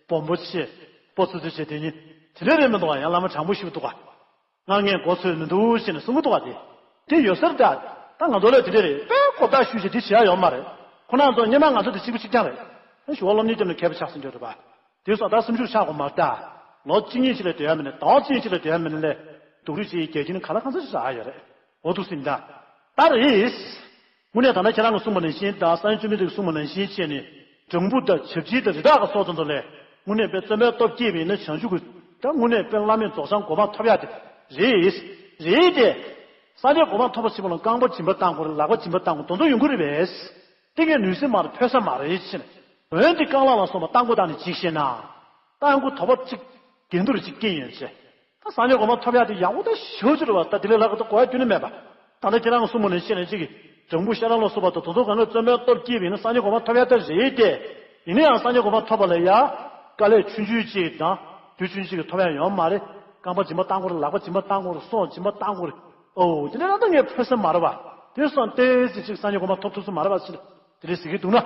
སྦོམ་པོ་བྱས། སྤོ་ཚོད་ཚོད་བྱས་དེ་ཉིད་དེ་འདྲ་རེད་མི་འདུག་ག་ཡང་བླ་མ་དྲང་པོ་ཞིག་འདུག་ག་སྔར་ངས་མགོ་ཚོས་མི་འདུག་ཟེར་ནས་གསུང་གི་འདུག་ག་དེ། དེ་ཡོད་སར་ད། ད་ང་ཚོ་ལ་དེ་འདྲ་རེད་དཔེ་གོ་བརྡ་ཞུས་བྱས་དེ་བྱེད་ཡ་ཡོད་མ་རེད། ཁོ་རང་ཚོ་སྔོན་མ་ང་ཚོ་དེ་གཅིག་པ་གཅིག་རྐྱང་རེད། ཨ་ཞུ་བ་སློབ་གཉེར་སྐྱབས་ནས་མཁས་པ་ཆགས་སོང་འགྱོ་རེད་པ། དེ་སོགས་ད་སེམས་ཤུགས་ཆག་དགོས་མ་རེད་ད། ལོ་གཅིག་གཉིས་ཤིག་ལ་སྡོད་ཡ་མིན་ནས་ཟླ་བ་གཅིག་གཉིས་ཤིག་ལ་སྡོད་ཡ་མིན་ནས་སྡུག་རུས་བྱེད་ཡའི་གལ་རྐྱེན་ག་ལ་གང་ས་ཞིག་རག་ཡ་ཡོད་རེད། འོ་འདུག་སེ་ཡིན་ད། ད་རེད། དངོས་གནས་ད་ལྟ་ཁྱེད་རང་གིས་གསུངས་པ་ནང་བཞིན་དང་སངས་རྒྱས་བཅོམ་ལྡན་འདས་ཀྱིས་གསུངས་པ་ནང་བཞིན་བྱས་ནས་སྦྲང་བུ་དང་བྱ་བྱིའུ་དང་རི་དྭགས་ཀྱི་ཚོགས་དེ་ཚོ་ལས་དངོས་གནས་དཔེ་བརྩོན་པའི་སྟོབས་བསྐྱེད་པ་ཡིན་ན་བྱང་ཆུབ་ཀྱི་ད་དངོས་གནས་དཔེ་བླ་མེད་རྫོགས་བྱང་གོ་འཕང་ཐོབ་ཡ་དེ་རེད། རེད་དེ། སངས་རྒྱས་གོ་འཕང་ཐོབ་པ་ཞིག་ལ་རྐང་པ་སྦྱིན་པ་བཏང་དགོས་རེད། ལག་པ་སྦྱིན་པ་བཏང་དགོས་དེ་ཚོ་ཡོང་གི་རེད་པས། དེ་ངས་ནུས་སེམས་མ་རེད་ཕོད་ས་མ་རེད་ཟེར་ནས། འོན་ཏེ་རྐང་ལག་ལ་སོགས་པ་རྟ་མགོ་བཏགས་ནས་འཇིགས་ཤེ་ན། རྟ་མགོ་དོག་པ་གཅིག་འགལ་འདུ་རེ་གཅིག་སྐྱེས་ཡོང་ཟེར། ད་སངས་རྒྱས་གོ་འཕང་ཐོབ་ཡག་དེ་ཡག་པོ་ད་ཞེ་པོ་ཅིག་རེད་བ། ད་དེ་ལས་ལྷག་གི་ད་གོ་ཡག་ཁྱོན་ནས་མེད་པ། ད་ལྟ་ཁྱེད་རང་གི་གསུང་མོ་ནས་བཤད་ནས་ཅིག་གི་སྦྲང་བུ་ཤ་ར་ལ་སོགས་པ་དང་དེ་ཚོ་གང་ག་བརྩོན་པའི་སྟོབས་བསྐྱེད་པ་ཡིན་ན་སངས་རྒྱས་གོ་འཕང་ཐོབ་ཡག་ད་རེད་དེ། ཡིན་ན་ཡང་སངས་རྒྱས་གོ་འཕང་ཐོབ་པ་ལ་ཡ། དཀའ་ལས་ཆུང་ཆུང་ཅིག་དང་། རྒྱུ་ཆུང་ཆུང་ཅིག་གི་ཐོབ་ཡག་ཡོད་མ་རེད། རྐང་པ་སྦྱིན་པ་བཏང་དགོས་རེད། ལག་པ་སྦྱིན་པ་བཏང་དགོས་རེད། སྲོག་སྦྱིན་པ་བཏང་དགོས་རེད། ཨོ་དེ་འདྲ་ད་ངས་ཕོད་ས་མ་རེད་བ། དེ་སོང་ཏེ་ཅིག་ཅིག་སངས་རྒྱས་གོ་འཕང་ཐོབ་ཐུབ་ས་མ་རེད་བ་ཟེར། དེ་འདྲ་ཟེར་གི་འདུག་ན།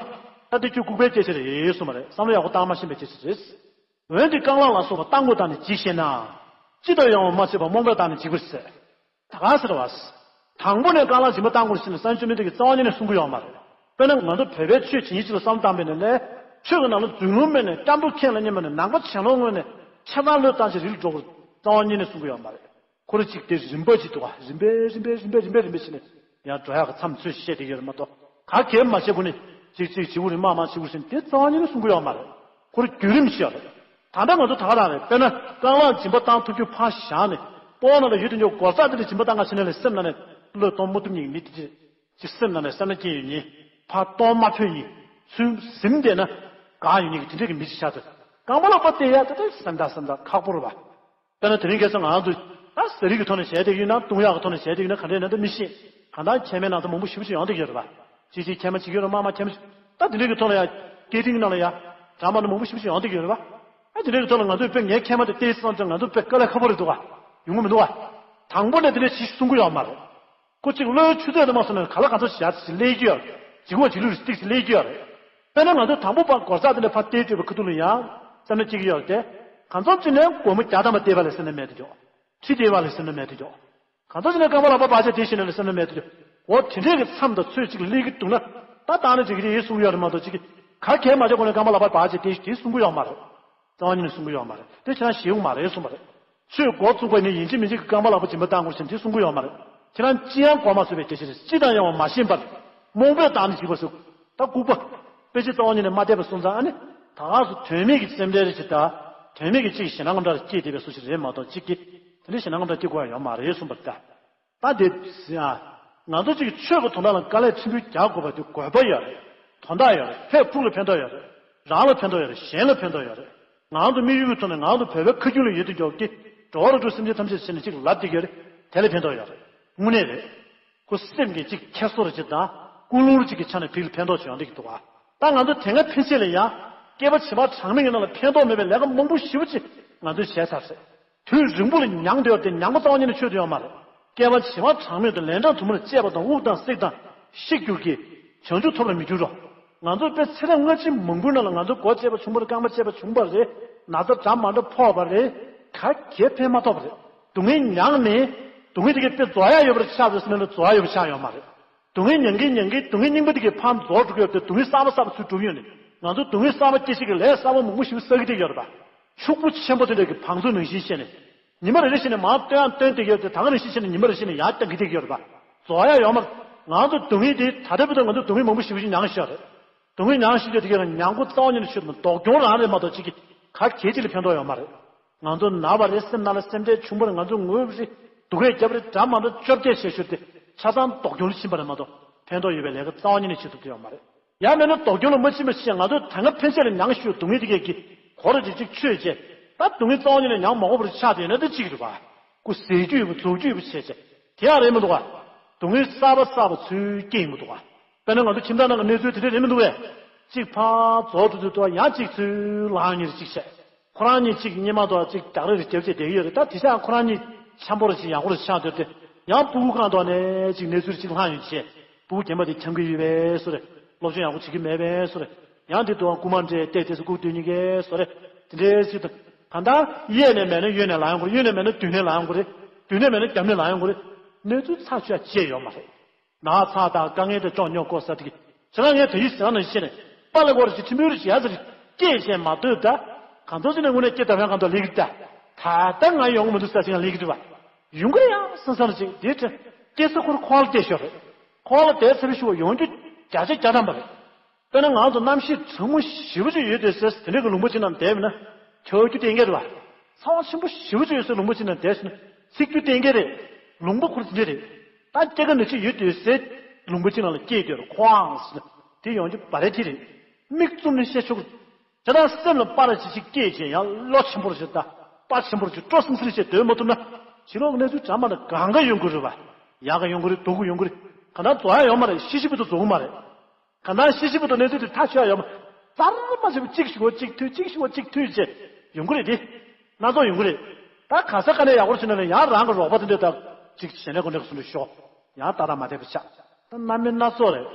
ད་དེ་ཁྱོད་ལྐུགས་པའི་སྐད་ཆ་རེད་གསུངས་པ་རེད། བསམ་བློ་ཡག་པོ་བཏང་མ་ཤེས་པའི་སྐད་ཆ་རེད། འོན་ཏེ་རྐང་ལག་ལ་སོགས་པ་བཏང་དགོས་བཏང་ནས་འཇིགས་ཤེ་ན། ཅི་ལྟར་ཡང་བ་མ་བྱས་པར་རྨོངས་པས་བཏང་ནས་འཇིགས་པར་ཟད། ད་ག་ཟེར་བ། དང་པོ་ནས་རྐང་ལག་སྦྱིན་པ་བཏང་དགོས་ཟེར་ནས་སངས་རྒྱས་བཅོམ་ལྡན་འདས་ཀྱིས་རྩ་བ་ཉིད་ནས་གསུང་གི་ཡོད་མ་རེད། དཔེར་ན་ང་ཚོ་བོད་པའི་ཆོས་བྱེད་མཁན་ཅིག་ལ་བསམ་བློ་བཏང་པ་ཡིན་ན་ལས། ཆོས་ཀྱི་ནང་ལ་རྫུན་ལུང་མེད་ནས་སྐྱབས་འགྲོ་མཁན་ལ་སྙན་མ་ནས་ནང་པ་བྱེད་ལོང་ངོས་ནས་ཆ་ཚང་བློས་བཏང་བྱས་རིལ་འགྲོ་དགོས་རྩ་བ་ཉིད་ནས་གསུང་གི་ཡོད་མ་རེད། ཁོ་རེ་གཅིག་དེ་རིམ་པ་གཅིག་འདུག་ག་རིམ་པས་རིམ་པས་རིམ་པས་རིམ་པས་རིམ་པས་བྱས་ནས་ཡང་འགྲོ་ཡག་གི་མཚམས་ཚོད་བཤད་དེ་ཡོད་རེད་མ་གཏོགས་ག་གེ་མ་བྱས་གོ་ནས་གཅིག་གཅིག་བྱེད་དགོས་རེད་མ་མ་བྱེད་དགོས་ཟེར་ནས་དེ་རྩ་བ་ཉིད་ནས་གསུང་གི་ཡོད་མ་རེད། ཁོ་རེ་བརྒྱུད་རིམ་ཞིག་ཡོད་རེད། ད་ལྟ་ང་ཚོ་ད་ག་རང་རེད། དཔེར་ན་རྐང་ལག་སྦྱིན་པ་བཏང་ཐུབ་རྒྱུ་ཕར་བཞག་ནས་སྤོ་བོ་ནང་ལ་ཡོད་དུས་འཇོག་སྒོ་རྩ་དེ་ལ་སྦྱིན་པ་བཏང་ག་ཕྱིན་ན་ལས་སེམས་ནང་ནས་བློས་གཏོང་མ་ཐུབ་མཁན་གྱི་མི་དེ་ཅིག་སེམས་ནང་ནས་བསམ་ན་སྐྱེ་ཡོད་ཉིན་ཕར་གཏོང་མ་ཕོད་ཉིན་ཚུལ་ཟིན་བསྡད་ན་དགའ་ཡོད་ཉིན་གྱི་དེ་འདྲས་ཀྱི་མི་ཅིག་ཆགས་ཚེ་རྐང་པ་ལ་ཕར་བལྟས་ཡ་ད་ལྟ་སེམས་ཐག་སེམས་ཐག་ཁག་པོ་རེད་བ། དཔེར་ན་དེ་རིང་ཁ་སང་ང་རང་ཚོ་ད་ཟས་རིགས་ཀྱི་ཐོག་ནས་བྱས་བསྡད་ཡོད་ན་བཏུང་ཡག་གི་ཐོག་ནས་བྱས་བསྡད་ཡོད་ན་ག་འདྲས་ན་ད་མི་ཤེས། གང་ལྟར་ཁྱད་མེད་ནང་དུ་མང་པོ་ཞེ་པོ་ཅིག་ཡོང་བསྡད་ཡོད་རེད་བ། ཅིག་ཅིག་ཁྱད་མ་བྱེད་ཀྱི་ཡོད་རེད་མ་མ་ཁྱད་མ་བྱེད། ད་དེ་འདྲས་ཀྱི་ཐོག་ལ་ཡ་སྐད་འཕྲིན་ནང་ལ་ཡ་འདྲ་མ་འདྲ་མང་པོ་ཞེ་པོ་ཅིག་ཡོང་བསྡད་ཡོད་རེད་བ། ཨ་དེ་འདྲས་ཀྱི་ཐོག་ལ་ང་ཚོས་དཔེ་ངའི་ཁྱད་མ་དེ་བལྟས་སོང་ཙང་ང་ཚོ་དཔེ་དཀའ་ལས་ཁག་པོ་རེད་འདུག་ག་ཡོང་གི་མི་འདུག་ག་དང་པོ་ནས་དེ་འདྲས་ཞིག་གསུང་གི་ཡོད་མ་རེད། ཁོ་གཅིག་བློའི་ཆུ་ཚད་དུ་མ་སོང་ན་ག་ལ་ག་ཚོད་བྱ་ཞིག་སླེབས་ཀྱི་ཡོད་རེད། འཇིགས་པ་འཇིགས་ལུས་སྟེགས་སུ་སླེབས་ཀྱི་ཡོད་རེད། དཔེར་ན་ང་ཚོ་དང་པོ་པ་སྒོ་རྩ་དེ་འདྲ་ཕར་བལྟས་བསྡད་པའི་ཁ་ཐུག་ལ་ཡང་བསམ་བློ་སྐྱེ་གི་ཡོད་རེད་དེ། གང་ཚོད་ཅིག་ནས་སྒོར་མོ་བརྒྱ་ཐམ་པ་བལྟས་པ་ལས་སེམས་ན་མེད་དུ་འཇོག་ཁྲི་བལྟས་པ་ལས་སེམས་ན་མེད་དུ་འཇོག་གང་ཚོད་ཅིག་ནས་རྐང་པ་ལག་པ་སྦར་བྱས་བསྡད་ཤེས་ན་ལས་སེམས་ན་མེད་དུ་འཇོག་འོ་དེ་འདྲས་ཀྱི་མཚམས་དང་ཚོད་ཅིག་སླེབས་ཀྱི་འདུག་ན། ད་བཏང་ན་འགྲིག་གི་རེད་གསུང་གི་ཡོད་རེད་མ་གཏོགས་ཅིག་ག་གལ་མ་ཆགས་གོང་ནས་རྐང་པ་ལག་པ་སྦར་བྱས་བསྡད་ཤིག་དེ་གསུང་གི་ཡོད་མ་རེད། རྩ་བ་ཉིད་ནས་གསུང་གི་ཡོད་མ་རེད། དེ་ཁྱེད་རང་ཞེད་དགོས་མ་རེད་གསུངས་པ་རེད། ཆོས་འགོ་བཙུགས་པ་ནས་ཡིན་གཅིག་མིན་གཅིག་གི་རྐང་པ་ལག་པ་སྦྱིན་པ་བཏང་དགོས་ཟེར་དེ་གསུང་གི་ཡོད་མ་རེད། ཁྱེད་རང་ཅི་ཡང་གོ་མ་ཚོད་པའི་སྐད་ཆ་རེད། ཅི་དང་ཡང་བ་མ་ཤེས་པར། རྨོངས་པས་བདག་ནི་འཇིགས་པར་བྱེད། ད་ལྐུགས་པ། དཔེ་ཆ་རྩ་བ་ཉིད་ནས་མ་བལྟས་པ་སོང་ཙང་ཨ་ནི། ད་ག་སུ་དོན་མེད་ཀྱི་སེམས་ཁྲལ་རེ་བྱེད་ད། དོན་མེད་ཀྱི་གཅིག་ཞེད་སྣང་འདྲ་སྐྱེས་བསྡད་པའི་བཟོ་ཞིག་རེད་མ་གཏོགས་གཅིག་གིས། དེ་འདྲའི་ཞེད་སྣང་འདྲ་སྐྱེ་དགོས་ཡ་ཡོད་མ་རེད་གསུངས་པ་རེད་ད། ད་དེ། ང་ཚོ་གཅིག་ཆོས་ཀྱི་དོན་དག་ལ་དཀའ་ལས་ཆེན་པོ་རྒྱག་དགོས་པ་དེ་དགོས་པ་ཡོད་རེད། དོན་དག་ཡོད་རེད། ཕས་ཕུགས་ལ་ཕན་ཐོགས་ཡོད་རེད། རང་ལ་ཕན་ཐོགས་ཡོད་རེད། གཞན་ལ་ཕན་ཐོགས་ཡོད་རེད། ང་ཚོ་དམིགས་ཡུལ་གྱི་ཐོག་ནས་ང་ཚོ་བོད་པའི་ཁ་རྒྱུན་ལ་ཡོད་དུ་འཇོག་གི། འགྲོ་བ་རིགས་དྲུག་སེམས་ཅན་ཐམས་ཅད་ཟེར་ནས་གཅིག་ལབ་བསྡད་ཀྱི་ཡོད་རེད། དེ་ལ་ཕན་ཐོགས་ཡོད་རེད། དངོས་གནས་རེད། ཁོ་སེམས་ཀྱི་གཅིག་ཁྱེར་སོ་རེ་གཅིག་དང་། ཀུན་སློང་རེ་གཅིག་གི་ཆ་ནས་ཕིག་ལ་ཕན་ཐོགས་བྱུང་ཡོང་གི་འདུག་ག་ད་ང་ཚོ་དེ་སྔ་ཕན་ཆད་ལ་ཡང་། བསྐལ་པ་བྱེ་བ་གྲངས་མེད་ཀྱི་ནང་ལ་ཕན་ཐོགས་མེད་པའི་ལས་ཀ་མང་པོ་ཞེ་པོ་ཅིག་ང་ཚོས་བྱས་ཚར་ཟེར། དུས་རིང་པོ་ལ་མྱངས་བསྡད་ཡོད་དེ་མྱངས་པ་རྩ་བ་ཉིད་ནས་ཆོད་དུ་ཡོད་མ་རེད། བསྐལ་པ་བྱེ་བ་གྲངས་མེད་དུ་ལན་གྲངས་དུ་མར་བཅད་པ་དང་དབུགས་དང་བསྲེགས་དང་ཤི་འགྱུར་གྱི། བྱང་ཆུབ་ཐོབ་ལ་མི་འགྱུར་རོ། ང་ཚོ་དཔེ་ཚེ་རབས་སྔ་ཕྱི་མང་པོའི་ནང་ལ་ང་ཚོ་མགོ་བཅད་པ་བྱུང་བ་རེད། རྐང་པ་བཅད་པ་བྱུང་བ་རེད། ན་ཚ་འདྲ་མ་འདྲ་ཕོག་པ་རེད། ག་གེ་ཕན་མ་ཐོགས་པ་རེད། སྡུག་བསྔལ་མྱངས་ནས། སྡུག་བསྔལ་དེ་གས་དཔེ་རྫོགས་ཡ་ཡོད་པ་རེད་ཆགས་ཟེར་ཟེར་ན་ལ་རྫོགས་ཡ་ཡོད་པ་ཆགས་ཡོད་མ་རེད། སྡུག་བསྔལ་མྱང་གིན་མྱང་གིན་སྡུག་བསྔལ་རྙིང་པ་དེ་གས་ཕར་རྫོགས་འགྲོ་གི་ཡོད་དེ་སྡུག་བསྔལ་གསར་པ་གསར་པ་ཚུར་འགྲོ་གི་ཡོད་ནས་ང་ཚོ་སྡུག་བསྔལ་གསར་པ་སྐྱེ་ཤེས་ཀྱི་ལས་གསར་པ་མང་པོ་ཞིག་བསགས་ཀྱི་བསྡད་ཡོད་རེད་པ། ཕྱུག་པོ་ཆེན་པོ་དེ་འདྲ་གི་བང་མཛོད་ནང་བཞིན་བྱས་ནས། ཉི་མ་རེ་རེ་བཞིན་ནས་མར་བཏོན་ཡང་བཏོན་བསྡད་ཡོད་དེ་ད་ག་ནང་བཞིན་བྱས་ནས་ཉི་མ་རེ་བཞིན་ནས་ཡར་བཏང་གི་བསྡད་ཡོད་རེད་པ། རྫོགས་ཡ་ཡོད་མ་རེད། ང་ཚོ་སྡུག་བསྔལ་དེ་ད་ལྟ་བར་དུ་ང་ཚོ་སྡུག་བསྔལ་མང་པོ་ཞེ་པོ་ཞིག་མྱངས་ཤག་རེད། སྡུག་བསྔལ་མྱངས་ཤེས་ཀྱི་དེ་གས་མྱང་པོ་རྩ་བ་ཉིད་ནས་ཆོད་དུ་ལྡོག་གྱོང་རང་རེད་མ་གཏོགས་ཅིག་གི་ག་གེ་ཅིག་ལ་ཕན་ཐོགས་ཡོད་མ་རེད། ང་ཚོ་ན་བ་རེད། སེམས་ནང་ལ་སེམས་ཁྲལ་བྱུང་བ་རེད། ང་ཚོ་ངུ་བ་རེད། སྡུག་སྐད་རྒྱབ་རེད། འདྲ་མ་འདྲ་བཅོ་བརྒྱད་བྱས་ཤོར་ཏེ་ཆ་ཚང་ལྡོག་གྱོང་ལ་ཕྱིན་པ་རེད་མ་གཏོགས་ཕན་ཐོགས་ཡོད་པའི་ལས་ཀ་རྩ་བ་ཉིད་ནས་བྱེད་ཐུབ་ཀྱི་ཡོད་མ་རེད། ཡང་མིན་ན་སྡུག་གྱོང་ལ་མ་ཕྱིན་པ་ཞིག་ང་ཚོ་ད་སྔ་ཕན་ཆད་ལ་མྱངས་ཞུ་སྡུག་བསྔལ་དེ་གས་ཀྱི་གོ་ར་ཅིག་ཅིག་ཆོད་བྱས། ད་སྡུག་བསྔལ་རྩ་བ་ཉིད་ནས་མྱངས་མ་དགོས་པར་ཆགས་བསྡད་ན་ད་ཅིག་རེད་པ། ཀུ་ཟས་རྒྱུ་ཡོད་པ་རྫོགས་རྒྱུ་ཡོད་པ་བྱས་བྱས། དེ་ཡང་རེད་མི་འདུག་ག་སྡུག་བསྔལ་གསར་པ་གསར་པ་ཚུར་སྐྱེ་ཡིན་མི་འདུག་ག་དཔེར་ན་ང་ཚོ་ཁྱིམ་ཚང་ནང་གི་གནས་ཚུལ་དེ་འདྲ་རེད་མི་འདུག་གས། གཅིག་ཕར་རྫོགས་འགྲོ་དུས་དུ་ཡང་གཅིག་ཚུར་ལངས་ཡོང་གཅིག་བྱས། ཁོ་རང་གཉིས་གཅིག་གཉིས་མ་གཏོགས་གཅིག་རྒྱག་རེས་རེ་རྒྱབ་བྱས་བསྡད་ཀྱི་ཡོད་རེད། ད་དེ་ཤག་ཁོ་རང་གཉིས་འཆམ་པོ་རེ་ཅིག་ཡག་པོ་རེ་ཆགས་སྡོད་དེ། ཡང་སྤུ་གུ་གང་ཐོག་ནས་ཅིག་གནས་ཚུལ་ཅིག་ལྷང་ཡོང་བྱས། སྤུ་གུ་རྒན་པ་དེ་འཁྱམ་གྱི་ཡོད་པས་སུ་རེད། སློབ་སྦྱོང་ཡག་པོ་བྱེད་ཀྱི་མེད་པས་སུ་རེད། ཡང་དེ་དུས་རྐུ་མ་འདྲེ་བལྟས་བལྟས་སུ་སྒུག་སྡོད་མཁན་གྱི་སུ་རེད། དེ་འདྲའི་ཅིག་དང་གང་ལྟར་གཡས་ནས་མེད་ན་གཡོན་ནས་ལངས་ཡོང་གི་རེད། གཡོན་ནས་མེད་ན་མདུན་ནས་ལངས་ཡོང་གི་རེད། མདུན་ནས་མེད་ན་རྒྱབ་ནས་ལངས་ཡོང་གི་རེད། གནས་ཚུལ་ཚ་ཆུ་ཡ་བྱས་ཡོད་མ་རེད། ན་ཚ་དང་དཀའ་ངལ་དང་ཅོག་ཉོག་ཀོ་ས་དེ་གི་ཁྱེད་རང་ངས་དེ་ཡིས་ཟེར་ན་ཤེས་ནས་པཱ་ལགས་སྐོར་གྱི་ཁྲིམས་བུ་རུ་བྱས་ཟེར་སྐད་བཤད་མ་ཐུབ་ད། གང་ཚོ་ཅི་ནས་དངོས་གནས་སྐྱེ་ཐབས་ཡང་གང་དུ་ལེགས་ཀྱི་ད། ད་ལྟ་ང་ཡོང་མི་འདུག་ས་ཞིག་ཡང་ལེགས་ཀྱི་འདུག་བ། ཡོང་གི་རེད་ཡང་སང་སང་རེ་ཅིག་དེ་ཁྲི་སྐྱེ་ས་ཁོར་ཁོག་ལ་བལྟས་ཤོར་རེད། ཁོག་ལ་བལྟས་ཚེ་བ་ཤུ་བ་ཡོང་རྒྱུ་བརྒྱ་ཆ་བརྒྱ་ཐམ་པ་རེད། དཔེར་ན་ང་ཚོ་གནམ་གཤིས་གྲང་མོ་ཞེ་པོ་ཅིག་ཡོད་དུས་ཟེར་དེ་འདྲ་གི་ལུང་པ་ཅིག་ནང་བསྡད་མིན་ན་ཁྱོད་རྒྱུ་གཏན་འཁེལ་རེད་བ། ཚ་བ་ཆེན་པོ་ཞེ་པོ་ཅིག་ཡོད་ས་ལུང་པ་ཅིག་ནང་བསྡད་ཟིན་ན་ཚིག་རྒྱུ་གཏན་འཁེལ་རེད། ལུང་པ་ཁོར་དེ་འདྲ་རེད། ད་སྐྱེ་རྒ་ན་འཆི་ཡོད་དུས་ཟེར་ལུང་པ་ཅིག་ནང་ལ་སྐྱེས་དུས་ཁོའང་ཟེར་ན་དེ་ཡོང་རྒྱུ་བ་རེད་དེ་རེད། མིག་བཙུམ་ནས་བཤད་ཆོག་གི་དེ་དང་སེམས་ལ་པར་ཅི་ཞིག་སྐྱེས་བྱས་ཡང་བློ་ཆེན་པོར་བྱེད་ད། དཔའ་ཆེན་པོར་བྱེད་སྤྲོ་སིང་སིང་བྱེད་སྡོད་མ་ཐུབ་ན། ཕྱི་ལོགས་གནས་ཚུལ་གྲ་མ་ལ་གང་ག་ཡོང་གི་རེད་བ། ཡག་ག་ཡོང་གི་རེད། སྡུག་ག་ཡོང་གི་རེད། ག་ད་རྫོགས་ཡ་ཡོང་མ་རེད། ཤི་ཤི་བུ་དུ་རྫོགས་གི་མ་རེད། ག་ད་ཤི་ཤི་བུ་དུ་གནས་ཚུལ་དེ་ཐག་ཆོད་ཡ་ཡོང་མ། རྩར་མ་བྱེད་པ་གཅིག་ཞུ་བ་གཅིག་མཐུད་གཅིག་ཞུ་བ་གཅིག་མཐུད་བྱས་ཡོང་གི་རེད་དེ། སྣ་ཚོགས་ཡོང་གི་རེད། ད་ག་ས་ག་ནས་ཡག་པོར་བྱུང་ན་ལ་ཡང་རང་གི་རོགས་པ་དེ་འདྲ་དག་ཅིག་བྱས་ནས་གོ་འདྲ་ག་སུ་འདྲ་ཤོག་ཡང་ཏག་ཏག་མ་བསྡད་པ་ཆགས། ད་རྣམ་སྨིན་སྣ་ཚོགས་རེད།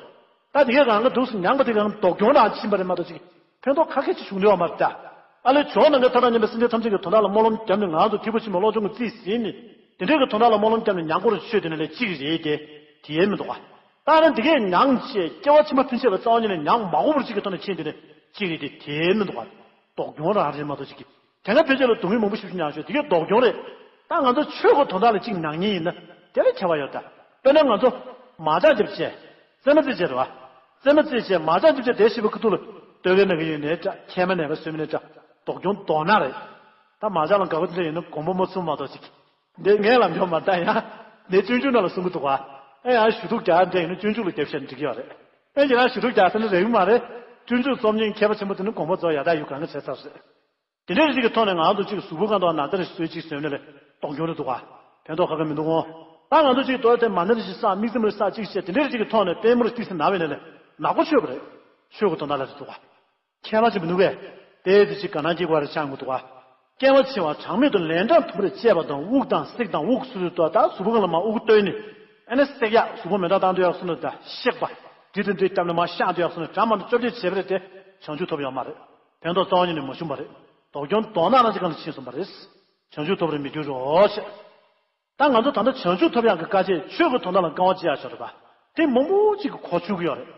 ད་དེ་གས་རང་གི་འདུག་སེ་མྱངས་པ་དེ་གང་སྡུག་གྱོང་རང་ཕྱིན་པ་རེད་མ་གཏོགས་ཅིག་ཕན་ཐོགས་ཁ་ཁད་ཅིག་བྱུང་འདུག་བ་མ་རེད་ད། ཨ་ལས་ཇོ་ནང་གི་ཐ་ཐ་ཉན་པའི་སེམས་ཅན་ཐམས་ཅད་ཀྱི་དོན་དག་ལ་སྨོན་ལམ་བརྒྱབ་ནས་ང་ཚོ་ཐིག་པ་ཆེན་པོ་བློ་སྦྱོང་གི་རྩིས་ཟིན་ནས་དེ་འདྲའི་གི་དོན་དག་ལ་སྨོན་ལམ་བརྒྱབ་ནས་མྱང་དགོས་རེད་ཆོས་དེ་ནི་ལས་གཅིག་རེད་དེ། དེ་ཡས་མི་འདུག་ག་ད་ནི་འདི་གས་མྱངས་བྱས་སྐྱེ་བ་ཕྱི་མ་ཕན་ཆད་ལ་རྩ་བ་ཉིད་ནས་མྱང་མ་དགོས་པར་གཅིག་གི་ཐོག་ནས་ཕྱིན་དེ་ནི་གཅིག་རེད་དེ། དེ་ཡས་མི་འདུག་ག་སྡུག་གྱོང་རང་རེད་མ་གཏོགས་གཅིག་གི་དེ་སྔ་ཕན་ཆད་ལ་སྡུག་བསྔལ་མང་པོ་ཞིག་མྱངས་བྱས་དེ་གས་སྡུག་གྱོང་རེད། ད་ང་ཚོ་ཆོས་ཀྱི་དོན་དག་ལ་གཅིག་མྱང་མཁན་ཡིན་ན་དེ་ལ་ཁྱད་པར་ཡོད་ད། དཔེར་ན་ང་ཚོ་མ་ཆགས་རྒྱབ་བྱས། རྩེད་མོ་རྩེ་བྱས་རེད་བ། རྩེད་མོ་རྩེ་བྱས་མ་ཆགས་རྒྱབ་བྱས་དེ་ཤི་བ་ཁུ་ཐུག་ལ་ལྟོས་གས་ན་གི་ཡོད་ནའི་འདྲ། མཁལ་མ་ན་བ་སོས་མ་ན་འདྲ། སྡུག་གྱོང་མདོར་ན་རེད། ད་མ་ཆགས་ལ་དགའ་པོ་འདྲ་ཡིན་ན་དགོངས་པ་མ་ཚོམ་མ་གཏོགས་ཅིག་འདི་ངས་ལབ་ཆོག་མ་རེད་ད། ཡང་འདི་སྤྱོད་འཇུག་ནང་ལ་གསུང་གི་འདུག་ག་ཨེ་ཡང་ཞུ་གཏུག་རྒྱག་འདྲ་ཡིན་ན་སྤྱོད་འཇུག་ལ་རྒྱབ་བཤད་འགྲིག་གི་ཡོད་རེད། ཨེ་ཡང་ཞུ་གཏུག་རྒྱག་ས་ནི་རེད་མ་རེད། སྤྱོད་འཇུག་རྩོམ་མཁན་མཁས་པ་ཆེན་པོ་དེ་ནི་དགོངས་པ་རྫོགས་ཡ་ད་ཡུ་གང་ག་བྱས་ཚར་རེད། དེ་འདྲའི་རིགས་ཀྱི་ཐོག་ནས་ང་ཚོ་གཅིག་གཟུགས་པོ་གང་དང་ན་ཚ་རེ་གསོས་གཅིག་བཟོས་ནས་ལས་སྡུག་གྱོང་རེ་འདུག་ག་ཕན་ཐོགས་ག་གེ་མི་འདུག་གོ་ད་ང་ཚོ་གཅིག་ཏོ་དེ་མ་ན་རེ་ཞིག་བསགས་མིག་རྩེ་མོ་རེ་བསགས་གཅིག་བྱས་དེ་འདྲའི་རིགས་ཀྱི་ཐོག་ནས་པད་མོ་རེ་ཏིག་སེ་ན་བས་ནས་ལས་ནག་པོ་ཆོད་པ་རེད། ཆོས་ཀྱི་དོན་དག་ལ་རེ་འདུག་ག་ཁྱད་པར་ཆེན་པོ་འདུག་གས། དེའི་དེ་གཅིག་ག་ན་སྐྱེ་དགོས་རེ་ཆགས་འགོ་འདུག་ག་སྐྱེ་བ་འཆི་བ་གྲངས་མེད་དུ་ལན་གྲངས་མཐོན་པོ་རེ་བཅད་པ་དང་དབུགས་དང་བསྲེག་དང་དབུགས་སུ་སུ་ཏོ་ད་གཟུགས་པོ་གང་ལ་མ་དབུགས་བཏོན་ནས་ཨ་ནི་བསྲེག་ཡག་གཟུགས་པོ་མེ་དྲག་བཏང་འདོད་ཡག་སུ་ནི་ད་གཤེགས་པ་འདི་དང་འདི་བཏབ་ནས་མ་གཤགས་འདོད་ཡག་སུ་ནི་གྲངས་མང་དུ་བཅོ་བརྒྱད་བྱས་པ་རེད་དེ་བྱང་ཆུབ་ཐོབ་ཡོད་མ་རེད། ཕན་ཐོགས་རྩ་བ་ཉིད་ནས་མ་བྱུང་བ་རེད། སྡུག་གྱོང་མདོར་ན་རང་གཅིག་གང་ལ་ཕྱིན་སོང་བ་རེད། བྱང་ཆུབ་ཐོབ་རེ་མི་འགྱུར་རོ་ཞེས། ད་ང་ཚོ་ད་ལྟ་བྱང་ཆུབ་ཐོབ་ཡག་གི་དཀའ་སྤྱད་ཆོས་ཀྱི་དོན་དག་ལ་དཀའ་བ་སྤྱད་ཡག་ཆོག་རེད་པ། དེ་མང་པོ་གཅིག་གི་གོ་ཆོད་ཀྱི་ཡོད་རེད།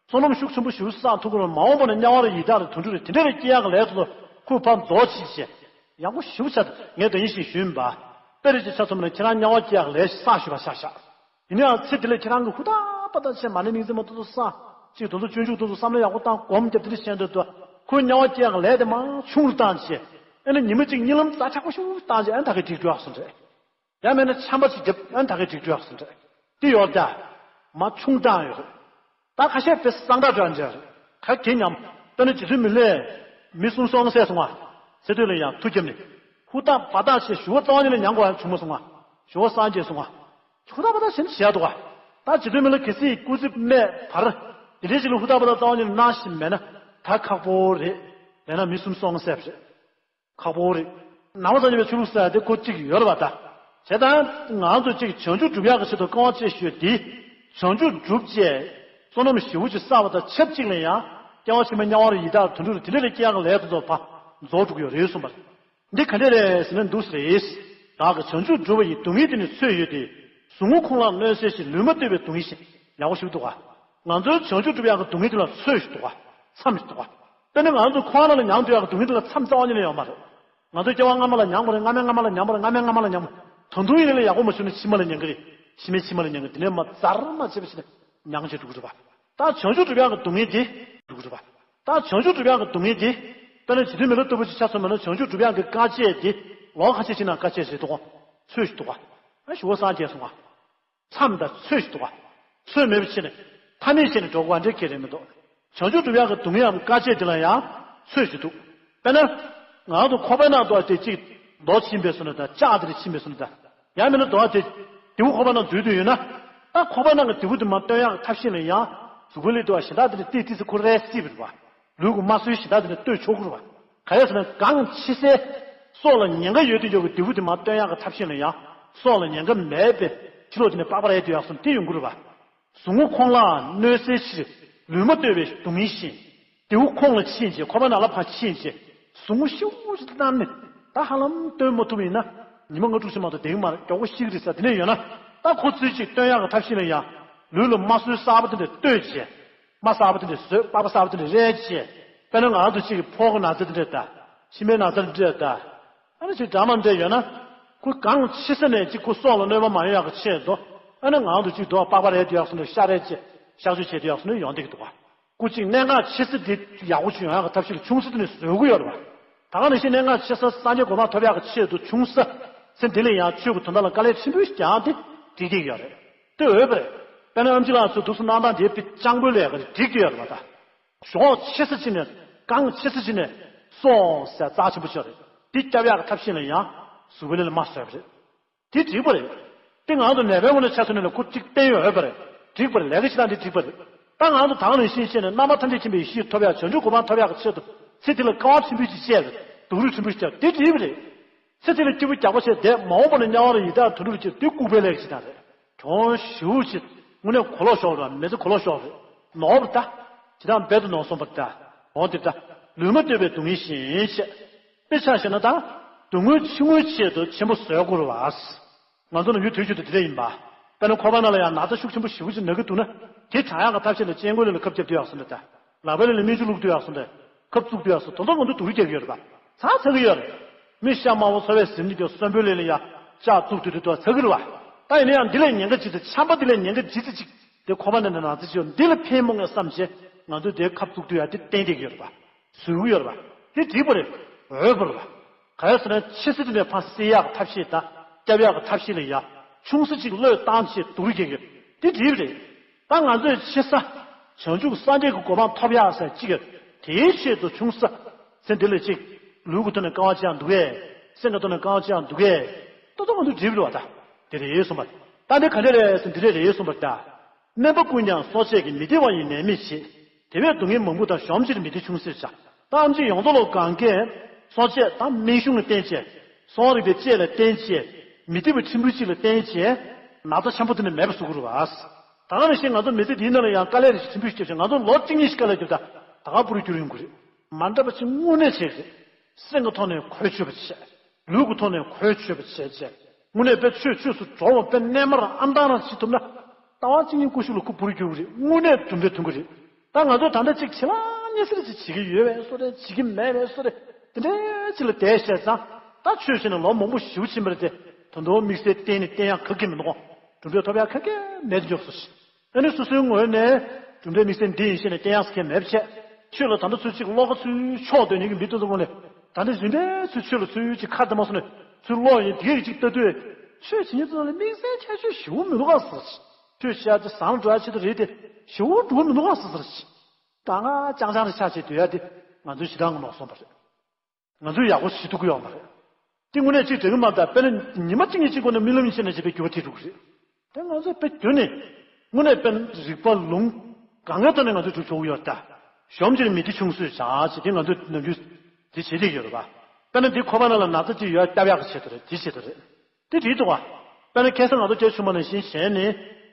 བསོད་ནམས་ཤུགས་ཆེན་པོ་ཞིག་བསགས་ཐུབ་ཀྱི་རེད། མ་འོངས་པ་ནས་དམྱལ་བ་རུ་ཡི་དྭགས་རུ་དུད་འགྲོ་རུ་དེ་འདྲ་རེ་སྐྱེ་ཡག་གི་ལས་དེ་ཚོ་ཁོས་ཕར་རྫོགས་ཕྱིན་བྱས། ཡག་པོ་ཞེ་པོ་ཆགས་ངས་ད་ཡིན་ཞིག་ཞུས་མིན་པ། དཔེ་རེ་ཅིག་ཆ་མཚོན་པ་ན་ཁྱེད་རང་དམྱལ་བ་སྐྱེ་ཡག་གི་ལས་ཤིག་བསགས་ཞུས་པ་ཤག་ཤག་ཡིན་ནའང་ཚེ་འདི་ལ་ཁྱེད་རང་གིས་ཧུར་ཐག་པ་ཐག་བྱས་མ་ཎི་མིང་ཚིག་མ་ཏོག་ཏོ་བསགས། ཅིག་དེ་ཚོ་སྤྱོད་འཇུག་དེ་ཚོ་བསམ་བློ་ཡག་པོ་བཏང་སྒོམ་རྒྱབ་དེ་འདྲ་བྱས་འདུག་ཏུ། ཁོའི་དམྱལ་བ་སྐྱེ་ཡག་གི་ལས་དེ་མང་ཆུང་རུ་བཏང་བྱས། ཨ་ནི་ཉི་མ་གཅིག་གཉིད་ལམ་རྩ་ཆག་པོ་ཞིག་བཏང་བྱས་ཨ་ནི་ད་གའི་འགྲིག་འགྲོ་ཡག་སོང་རེད། ཡང་མིན་ན་ཆམ་པ་ཅིག་བརྒྱབ་ཨ་ནི་ད་གའི་འགྲིག་འགྲོ་ཡག་སོང་རེད། དེ་ཡོད་ད། མ་ཆུང་བཏང་ཡོད་རེད། ད་ཁ་ཤས་དཔེ་གསང་བདག་འདྲ་འདྲ་རེད། ཁ་གེ་ཉམས། དཔེར་ན་རྗེ་བཙུན་མི་ལས། མི་གསུམ་སོང་ཟེར་སོང་བ། ཟེར་དུས་ལ་ཡང་མཐུ་བརྒྱབ་ནས། ཧུར་ཐག་འབད་ཐག་བྱས་ཞུ་བ་རྩ་བ་ཉིད་ནས་མྱང་དགོས་ཡག་བྱུང་མ་སོང་བ། ཞུ་བ་སངས་རྒྱས་སོང་བ། ཧུར་ཐག་འབད་ཐག་བྱས་ནས་བྱས་འདུག་བ། ད་རྗེ་བཙུན་མི་ལ་གལ་སྲིད་སྐུ་ཚེ་སྨད་བར། དེ་འདྲའི་ཞིག་ལ་ཧུར་ཐག་འབད་ཐག་རྩ་བ་ཉིད་ནས་གནང་བཞིན་མེད་ན། ད་ཁག་པོ་རེད། ཡང་ན་མི་གསུམ་སོང་ཟེར་བ་རེད། ཁག་པོ་རེད། ནང་པ་སངས་རྒྱས་པའི་ཆོས་ལུགས་ཟེར་ཡག་དེ་ཁོ་གཅིག་ཡོད་རེད་བ་ད། བྱས་ཙང་ང་ཚོ་གཅིག་བྱང་ཆུབ་སྒྲུབ་ཡག་གི་ཆེད་དུ་དཀའ་བ་སྤྱད་ཞུས་དེ། བྱང་ཆུབ་སྒྲུབ་བྱས། བསོད་ནམས་ཞེ་པོ་ཅིག་བསགས་པ་དང་ཆབས་ཅིག་ལ་ཡང་། སྐྱེ་བ་ཕྱི་མ་དམྱལ་བ་རུ་ཡི་དྭགས་དུད་འགྲོ་རུ་དེ་འདྲ་ལ་སྐྱེ་ཡག་གི་ལས་དེ་ཚོ་ཕར་རྫོགས་འགྲོ་གི་ཡོད་རེད་གསུངས་པ་རེད། འདི་ག་འདྲ་རེད་ཟེར་ན་འདུག་ཟེར་རེད། བདག་གིས་བྱང་ཆུབ་སྒྲུབ་པ་ཡི་སྡུག་བསྔལ་དེ་ནི་ཚོད་ཡོད་དེ། ཟུག་རྔུ་ཁོང་ལ་གནོད་སེལ་ཞིང་ལུས་མ་གཏོད་པའི་སྡུག་བསྔལ་ཞེས་ཡག་པོ་ཞིག་འདུག་ག་ང་ཚོའི་བྱང་ཆུབ་སྒྲུབ་ཡག་གི་སྡུག་བསྔལ་དེ་ལ་ཚོད་ཞིག་འདུག་ག་མཚམས་ཤིག་འདུག་ག་དཔེར་ན་ང་ཚོ་ཁོ་རང་ལ་མྱང་འདོད་ཡག་གི་སྡུག་བསྔལ་དེ་ལ་མཚམས་རྩ་བ་ཉིད་ནས་ཡོད་མ་རེད། ང་ཚོ་སྐྱེ་བ་སྔ་མ་ལ་མྱངས་པ་རེད། སྔ་མའི་སྔ་མ་ལ་མྱངས་པ་རེད། སྔ་མའི་སྔ་མ་ལ་མྱངས་པ། ད་དུང་ཡིན་ན་ལས་ཡག་པོ་མ་བྱུང་ན་ཕྱི་མ་ལ་མྱང་གི་རེད། ཕྱི་མའི་ཕྱི་མ་ལ་མྱང་གི་དེ་ནས་མ་རྩར་མ་བྱེད་པ་ཞིག་ནས་མྱང་བྱེད་འགྲོ་གི་རེད་པ། ད་བྱང་ཆུབ་སྒྲུབ་ཡག་གི་སྡུག་བསྔལ་དེ་འགྲོ་གི་རེད་པ། ད་བྱང་ཆུབ་སྒྲུབ་ཡག་གི་སྡུག་བསྔལ་དེ། དཔེར་ན་རྗེ་བཙུན་མི་ལ་ལྟ་བུ་ཅིག་ཆ་མཚོན་པ་ན་བྱང་ཆུབ་སྒྲུབ་ཡག་གི་དཀའ་སྤྱད་དེ། ལོ་ཁ་ཤས་ཅིག་ནང་དཀའ་སྤྱད་ཞིག་འདུག་ག་ཚོད་ཞིག་འདུག་ག་ཨ་ཞུ་བ་སངས་རྒྱས་སོང་ང་། མཚམས་དང་ཚོད་ཞིག་འདུག་ག་ཚོད་མེད་པ་བྱས་ནས་ཐ་མལ་བྱས་ནས་འགྲོ་དགོས་པ་འདྲ་གལ་རེད་མི་འདུག་བྱང་ཆུབ་སྒྲུབ་ཡག་གི་སྡུག་བསྔལ་དཀའ་སྤྱད་དེ་ལ་ཡང་ཚོད་ཅིག་འདུག་དཔེར་ན། ང་ཚོ་ཁོག་པའི་ནང་དུ་དེ་གཅིག་རྡོ་ཕྱིན་པའི་སོ་ནི་དང་ལྕགས་དེ་ཕྱིན་པའི་སོ་ནི་དང་། ཡང་མིན་ན་རྡོ་དེ་རྡེའུ་ཁོག་པའི་ནང་འཛུལ་དུས་ཡོད་ན། ད་ཁོག་པའི་ནང་གི་རྡེའུ་དེ་མར་བཏོན་ཡག་གི་ཐབས་ཤེས་ལ་ཡང་གཟུགས་པོའི་ལས་དུ་བ་གཞན་དག་དེ་ནི་ཏིས་ཏིས་སུ་ཁོ་རལ་སྲིད་པ་རེད་བ། ལུས་ཀྱི་དམའ་སྲོལ་གཞན་དག་དེ་ནི་གཏོད་ཆོག་གི་རེད་བ། ག་རེ་ཟེར་ན་གང་ཕྱི་སའི་སྲོག་ལ་ཉེན་ཁ་ཡོད་དུས་ཡོད་ཀྱི་རྡེའུ་དེ་མར་བཏོན་ཡག་གི་ཐབས་ཤེས་ལ་ཡང་སྲོག་ལ་ཉེན་ཁ་མེད་པའི་ཕྱི་ལོགས་དེ་ནི་པགས་པ་རལ་དུ་ཡག་སོང་དེ་ཡོང་གི་རེད་བ། ཟུག་རྔུ་ཁོང་ལ་གནོད་སའི་ཕྱིར། ལུས་མ་ལྟོས་པའི་སྡུག་བསྔལ་ཞིང་། རྡེའུ་ཁོང་ལ་ཕྱིན་རྗེས་ཁོག་པའི་ནང་ལ་ཕར་ཕྱིན་རྗེས་ཟུག་རྔུ་ཤུགས་ཆེ་གནང་ནས་ད་ཧ་ལམ་བཏོན་མ་ཐུབ་པ་ཡིན་ན་ཉི་མ་ལྔ་དྲུག་ཙམ་མ་གཏོགས་བསྡད་ཀྱི་མ་རེད། མགྱོགས་པོ་ཤི་གི་རེད་ཟེར་དེ་ནས་ཡོད་ན། ད་ཁོ་ཚོས་ཅིག་བཏོན་ཡག་གི་ཐབས་ཤེས་ལ་ཡང་ལུས་ལ་དམའ་སྲོལ་གསར་པ་དེ་འདྲ་གཏོད་བྱས། རྨ་གསར་པ་དེ་འདྲ་བཟོས། པགས་པ་གསར་པ་དེ་འདྲ་རལ་བྱས། དཔེར་ན་ང་རང་ཚོ་གཅིག་གི་ཕོ་བའི་ན་ཚ་དེ་འདྲ་དང་། མཆིན་པའི་ན་ཚ་དེ་འདྲ་དང་། ཨ་ནི་ཅིག་འདྲ་མ་འདྲ་ཡོད་ན། ཁོ་གང་ཕྱི་ས་ནས་ཅིག་ཁོ་སྲོག་ལ་གནོད་པ་མ་ཡོང་ཡག་གི་ཆེད་དུ། ཨ་ནི་ང་རང་ཚོ་གཅིག་འདུག་པགས་པ་རལ་དུ་ཡག་སོང་ནས་ཤ་རལ་བྱས་གཤག་བཅོས་བྱེད་དུ་ཡག་སོང་ནས་ཡོང་བསྡད་ཀྱི་འདུག་བ། ཁོ་གཅིག་གནད་འགག་ཆེ་ས་དེ་ཡག་པོ་ཅིག་ཡོང་ཡག་གི་ཐབས་ཤེས་ལ་ཆུང་ས་དེ་ནས་བཟོ་གི་ཡོད་རེད་བ། ད་ག་ནང་བཞིན་གནད་འགག་ཆེ་ས་སངས་རྒྱས་གོ་འཕང་ཐོབ་ཡག་གི་ཆེད་དུ་ཆུང་ས་ཚེ་འདི་ལ་ཡང་ཆོས་ཀྱི་དོན་དག་ལ་དཀའ་ལས་ཆེན་པོ་ཞིག་རྒྱག་དེ་འགྲིག་བསྡད་ཀྱི་ཡོད་རེད། དེ་འོས་པ་རེད། དཔེར་ན་ཨེམ་ཆི་ལགས་ཚོ་འདུག་སེ་གནང་སྟངས་དེ་དཔེ་སྤྱང་པོའི་ལས་ཀ་རེད། འགྲིག་གི་ཡོད་རེད་བ་ད། གཞོགས་ཆེ་ས་ཅིག་ནས་གང་ཆེ་ས་ཅིག་ནས་སོང་ཟེར་རྩ་ཆེན་པོ་ཆགས་རེད། འདི་སྐྱབས་ཡག་གི་ཐབས་ཤེས་ལ་ཡང་གཟུགས་པོའི་ལས་ལ་མ་བཟོད་པ་རེད། དེ་འགྲིག་པ་རེད། དེ་ང་ཚོ་ནད་པའི་ངོས་ནས་ཆ་མཚོན་ནས་ལ་ཁོ་གཅིག་བསྟེན་ཡོད་འོས་པ་རེད། འགྲིག་པ་རེད། ལས་ཀ་བྱེད་སྟངས་འདི་འགྲིག་པ་རེད། ད་ང་ཚོ་ད་ག་ནང་བཞིན་བྱས་ནས་རྣམ་པ་ཐམས་ཅད་མཁྱེན་པའི་ཡེ་ཤེས་ཐོབ་ཡག་བྱང་ཆུབ་གོ་འཕང་ཐོབ་ཡག་གི་ཆེད་དུ་ཚེ་འདི་ལ་དཀའ་བ་ཆེན་པོ་ཅིག་སྤྱད་རེད། སྡུག་རུས་ཆེན་པོ་ཞིག་བྱས་དེ་འགྲིག་པ་རེད། ཚེ་འདི་ལ་སྐྱིད་པོ་རྒྱག་པ་བྱས་བསྡད་མ་འོངས་པ་ལ་དམྱལ་བ་ལ་ཡི་དྭགས་དུད་འགྲོ་ལ་སྐྱེ་དེ་ལྐུགས་པའི་ལས་ཀ་བྱེད་སྟངས་རེད། གྱོང་ཞེ་པོ་ཅིག་དངོས་གནས་གོ་ལོག་ཤོར་ར། མི་ཚེ་གོ་ལོག་ཤོར་རེད། ནོར་བ་ད། ཇི་ལྟར་རྦད་དུ་ནོར་སོང་བ་ད། འོ་དེ་ད། ལུས་མ་ལྟོས་པའི་སྡུག་བསྔལ་ཞིང་བཤད། དཔེ་ཆ་བཞག་ན་ད། སྡུག་བསྔལ་ཕྱི་དངུལ་ཆེད་དུ་ཆེན་པོ་བཟོ་དགོས་རེད་བ། ང་ཚོ་ནམ་རྒྱུན་དུས་རྒྱུན་དུ་དེ་འདྲ་ཡིན་པ། དཔེར་ན་ཁོག་པ་ནང་ལ་ཡང་ན་ཚ་ཤུགས་ཆེན་པོ་ཞེ་པོ་ཅིག་ན་གི་འདུག་ན། དེ་དྲག་ཡག་གི་ཐབས་ཤེས་ལ་སྤྱན་ཁོག་ལས་ལ་ཁབ་རྒྱབ་སྡོད་ཡག་སོང་ན་ད། ལག་པའི་ལས་ལ་སྨན་ཆུ་བླུགས་སྡོད་ཡག་སོང་ན་ད། ཁབ་བཙུགས་སྡོད་ཡག་སོང་། དོན་དག་མང་པོ་སྡུག་རུས་རྒྱག་གི་ཡོད་རེད་པ། ཚ་ཚ་གི་ཡོད་རེད། མི་ཤ་དམར་པོ་ཚ་བའི་ཟིན་ནི་ཀྱང་གསོན་པོའི་ལས་ལ་ཡ་ལྕགས་བཙུགས་སྡོད་དུས་དོ་ཚ་གི་རེད་བ། ད་ཡིན་ན་ཡང་འདི་ལས་ཉེན་ཁ་ཇི་ཙམ། ཆམ་པ་འདི་ལས་ཉེན་ཁ་ཇི་ཙམ་ཅིག་དེ་ཁོག་པ་ནང་ནས་ན་ཚ་ཅིག་ཡོད་འདི་ལ་ཕན་མོ་ངས་བསམ་བྱས་ང་ཚོས་དེའི་ཁབ་བཙུགས་དུས་ཡ་དེ་བསྟན་བསྡད་ཀྱི་ཡོད་རེད་པ། བཟོ་གི་ཡོད་རེད་པ། དེ་འགྲིག་པ་རེད། འོས་པ་རེད་པ། ག་རེ་ཟེར་ན་ཆེ་ས་དེ་ནས་ཕར་སེལ་ཡག་ཐབས་ཤེས་དང་སྐྱབས་ཡག་གི་ཐབས་ཤེས་ལ་ཡ་ཆུང་ས་ཅིག་བློས་བཏང་བྱས་སྡུག་རུས་རྒྱག་གི་ཡོད། དེ་འགྲིག་པ་རེད། ད་ང་ཚོས་ཆེ་ས་བྱང་ཆུབ་སངས་རྒྱས་ཀྱི་གོ་འཕང་ཐོབ་ཡག་ཟེར་གཅིག་གི་དེའི་ཆེད་དུ་ཆུང་ས་ཚེ་འདི་ལ་གཅིག་ལུས་ཀྱི་ཐོག་ནས་དཀའ་བ་སྤྱད་ཡག་འདུག་གས། སེམས་ཀྱི་ཐོག་ནས་དཀའ་བ་སྤྱད་ཡག་འདུག་གས། ཏོག་ཏོག་མ་འདུག་འགྲིག་པ་རེད་བ། ད་དེ་རེད་གསུངས་པ། ད་འདི་ག་འདྲ་རེད་ཟེར་འདི་འདྲ་རེད་གསུངས་པ་ད། སྨན་པ་ཀུན་ཀྱང་གསོ་དཔྱད་ཀྱིས། མི་བདེ་བ་ཡི་ནད་མེད་བྱེད། དེ་བས་སྡུག་བསྔལ་མང་པོ་དང་། གཞོམ་ཕྱིར་མི་བདེ་ཆུང་སེལ་བྱ། ད་ཨེམ་ཆི་ཡོངས་རྫོགས་ལ་གང་གས་གསོ་དཔྱད་དང་སྨན་གཞུང་ལ་བརྟེན་བྱས། གསོ་བ་རིག་པའི་དཔྱད་ལ་བརྟེན་བྱས། མི་བདེ་བ་ཕྲན་བུ་གཅིག་ལ་བརྟེན་བྱས། ན་ཚ་ཆེན་པོ་དེ་ནི་མེད་པ་བཟོ་དགོས་རེད་བ། ད་ག་ནང་བཞིན་ང་ཚོ་མི་ཚེ་འདིའི་ནང་ལ་ཡང་དཀའ་ལས་རེ་ཞིག་ཆེན་པོ་ཞིག་བརྒྱབ་བྱས། ང་ཚོ་ལོ་གཅིག་གཉིས་ཤིག་དཀའ་ལས་བརྒྱབ་ད་ད་ག་པུ་རུ་འགྱུར་ཡོང་གི་རེད། མ་འདྲ་བ་ཅིག་དངོས་གནས་བྱེད་ཀྱི་རེད། སེམས་ཀྱི་ཐོག་ནས་གོ་ཆོད་པ་བྱས། ལུས་ཀྱི་ཐོག་ནས་གོ་ཆོད་པ་བྱས་བྱས། དངོས་གནས་དཔེ་ཆོས་ཆོས་སུ་འགྲོ་བ་དཔེ་རྣལ་མར་ཨང་དང་རང་བྱེད་ཐུབ་ན། ལྟ་བ་གཅིག་གཉིས་ཀུ་ཤུ་ལ་ཁུ་འབུར་རྒྱུག་གི་རེད། དངོས་གནས་གྲུབ་འབྲས་ཐོན་གི་རེད། ད་ང་ཚོ་ད་ལྟ་གཅིག་བྱེད་ལ་གཉིས་སེར་ཅིག་བྱེད་ཀྱི་ཡོད་པའི་བཟོ་འདྲ། བྱེད་ཀྱི་མེད་པའི་བཟོ་འདྲ། དེ་འདྲའི་ཅིག་ལ་བསྡད་བཤད་ཙང་། ད་ཆོས་བྱས་ནས་ལོ་མང་པོ་ཞེ་པོ་ཕྱིན་པ་རེད་དེ། ད་དུང་དམིགས་བསལ་གཏན་ནས་བསྟེན་ཡག་ག་གེ་མི་འདུག་གྲུབ་འབྲས་ཐོབ་ཡག་ག་གེ་མེད་དུ་འཇོག་སོང་ཞིག་ཨ་ནི་སོ་སོའི་ངོས་ནས་གྲུབ་འབྲས་དམིགས་བསལ་འདི་ཡིན་ཞེས་ནས་བསྟན་ཡག་གང་མེད་པ་བྱས། ཆོས་ལ་ད་ལྟ་ཚུལ་གཅིག་བློ་ཁ་ཚུལ་ཕྱོགས་དོན་གཉིས་ཀྱི་མི་ལྟོས་ཙམ་ངོས་ནས། ད་ལྟ་རིམ་པས་ཚུལ་ཆོས་ལ་ཚུལ་གཅིག་ཁ་བརྡ་མ་སོང་ནས་ཚུལ་བློ་ཡིན་དེ་གཅིག་ལྟ་དུས། ཆོས་བྱེད་མཁན་ཚོ་ལ་དམིགས་བསལ་ཁྱད་ཆོས་ཞེ་པོ་མི་འདུག་ག་ཟེར། ཆོས་བཤད་ཚེ་བཟང་འགྲོ་ཡ་ཆེད་དུ་རེད་དེ། ཞེ་པོ་འགྲོ་གི་མི་འདུག་ག་ཟེར་ཟེར། ད་ང་ཅང་ཅང་རེ་ཆགས་བྱས་སྡོད་ཡ་དེ་ང་ཚོའི་ཞེ་དྲག་ངོ་ནོར་སོང་བ་རེད། ང་ཚོས་ཡག་པོ་བྱེད་ཐུབ་ཀྱི་ཡོད་མ་རེད། དེ་དངོས་གནས་གཅིག་དྲན་གྱི་མ་རེད། དཔེར་ན་ཉི་མ་གཅིག་གཉིས་གཅིག་སྒོ་ནས་རྨི་ལམ་བྱས་ནས་བྱས་པའི་འགྱུར་བ་ཐེབས་འགྲོ་གི་རེད། དེ་ང་ཚོས་དཔེ་བསྒྱུར་ནས་དངོས་གནས་དཔེར་ན་རིག་པ་ལུང་གང་གའི་ཐོག་ནས་ང་ཚོས་སྒྲུབ་ཆོག་གི་ཡོད་ད། གཞོམ་ཕྱིར་མི་བདེ་ཆུང་སེལ་བྱ་ཞེས་དེ་ང་ཚོས་ནམ་རྒྱུན་དེ་བྱེད་བསྡད་ཀྱི་ཡོད་རེད་པ། དཔེར་ན་འདི་ཁོག་པ་ནང་ལ་ན་ཚ་ཅིག་ཡོད་སྐྱོབ་ཡག་གི་ཆེད་དུ་རེད། དེ་ཆེད་དུ་རེད། དེ་འགྲིག་འདུག་ག་དཔེར་ན་ཁ་སང་ང་ཚོ་སྐྱེ་ཆུང་མ་ནང་བཞིན་གཞན་ནི་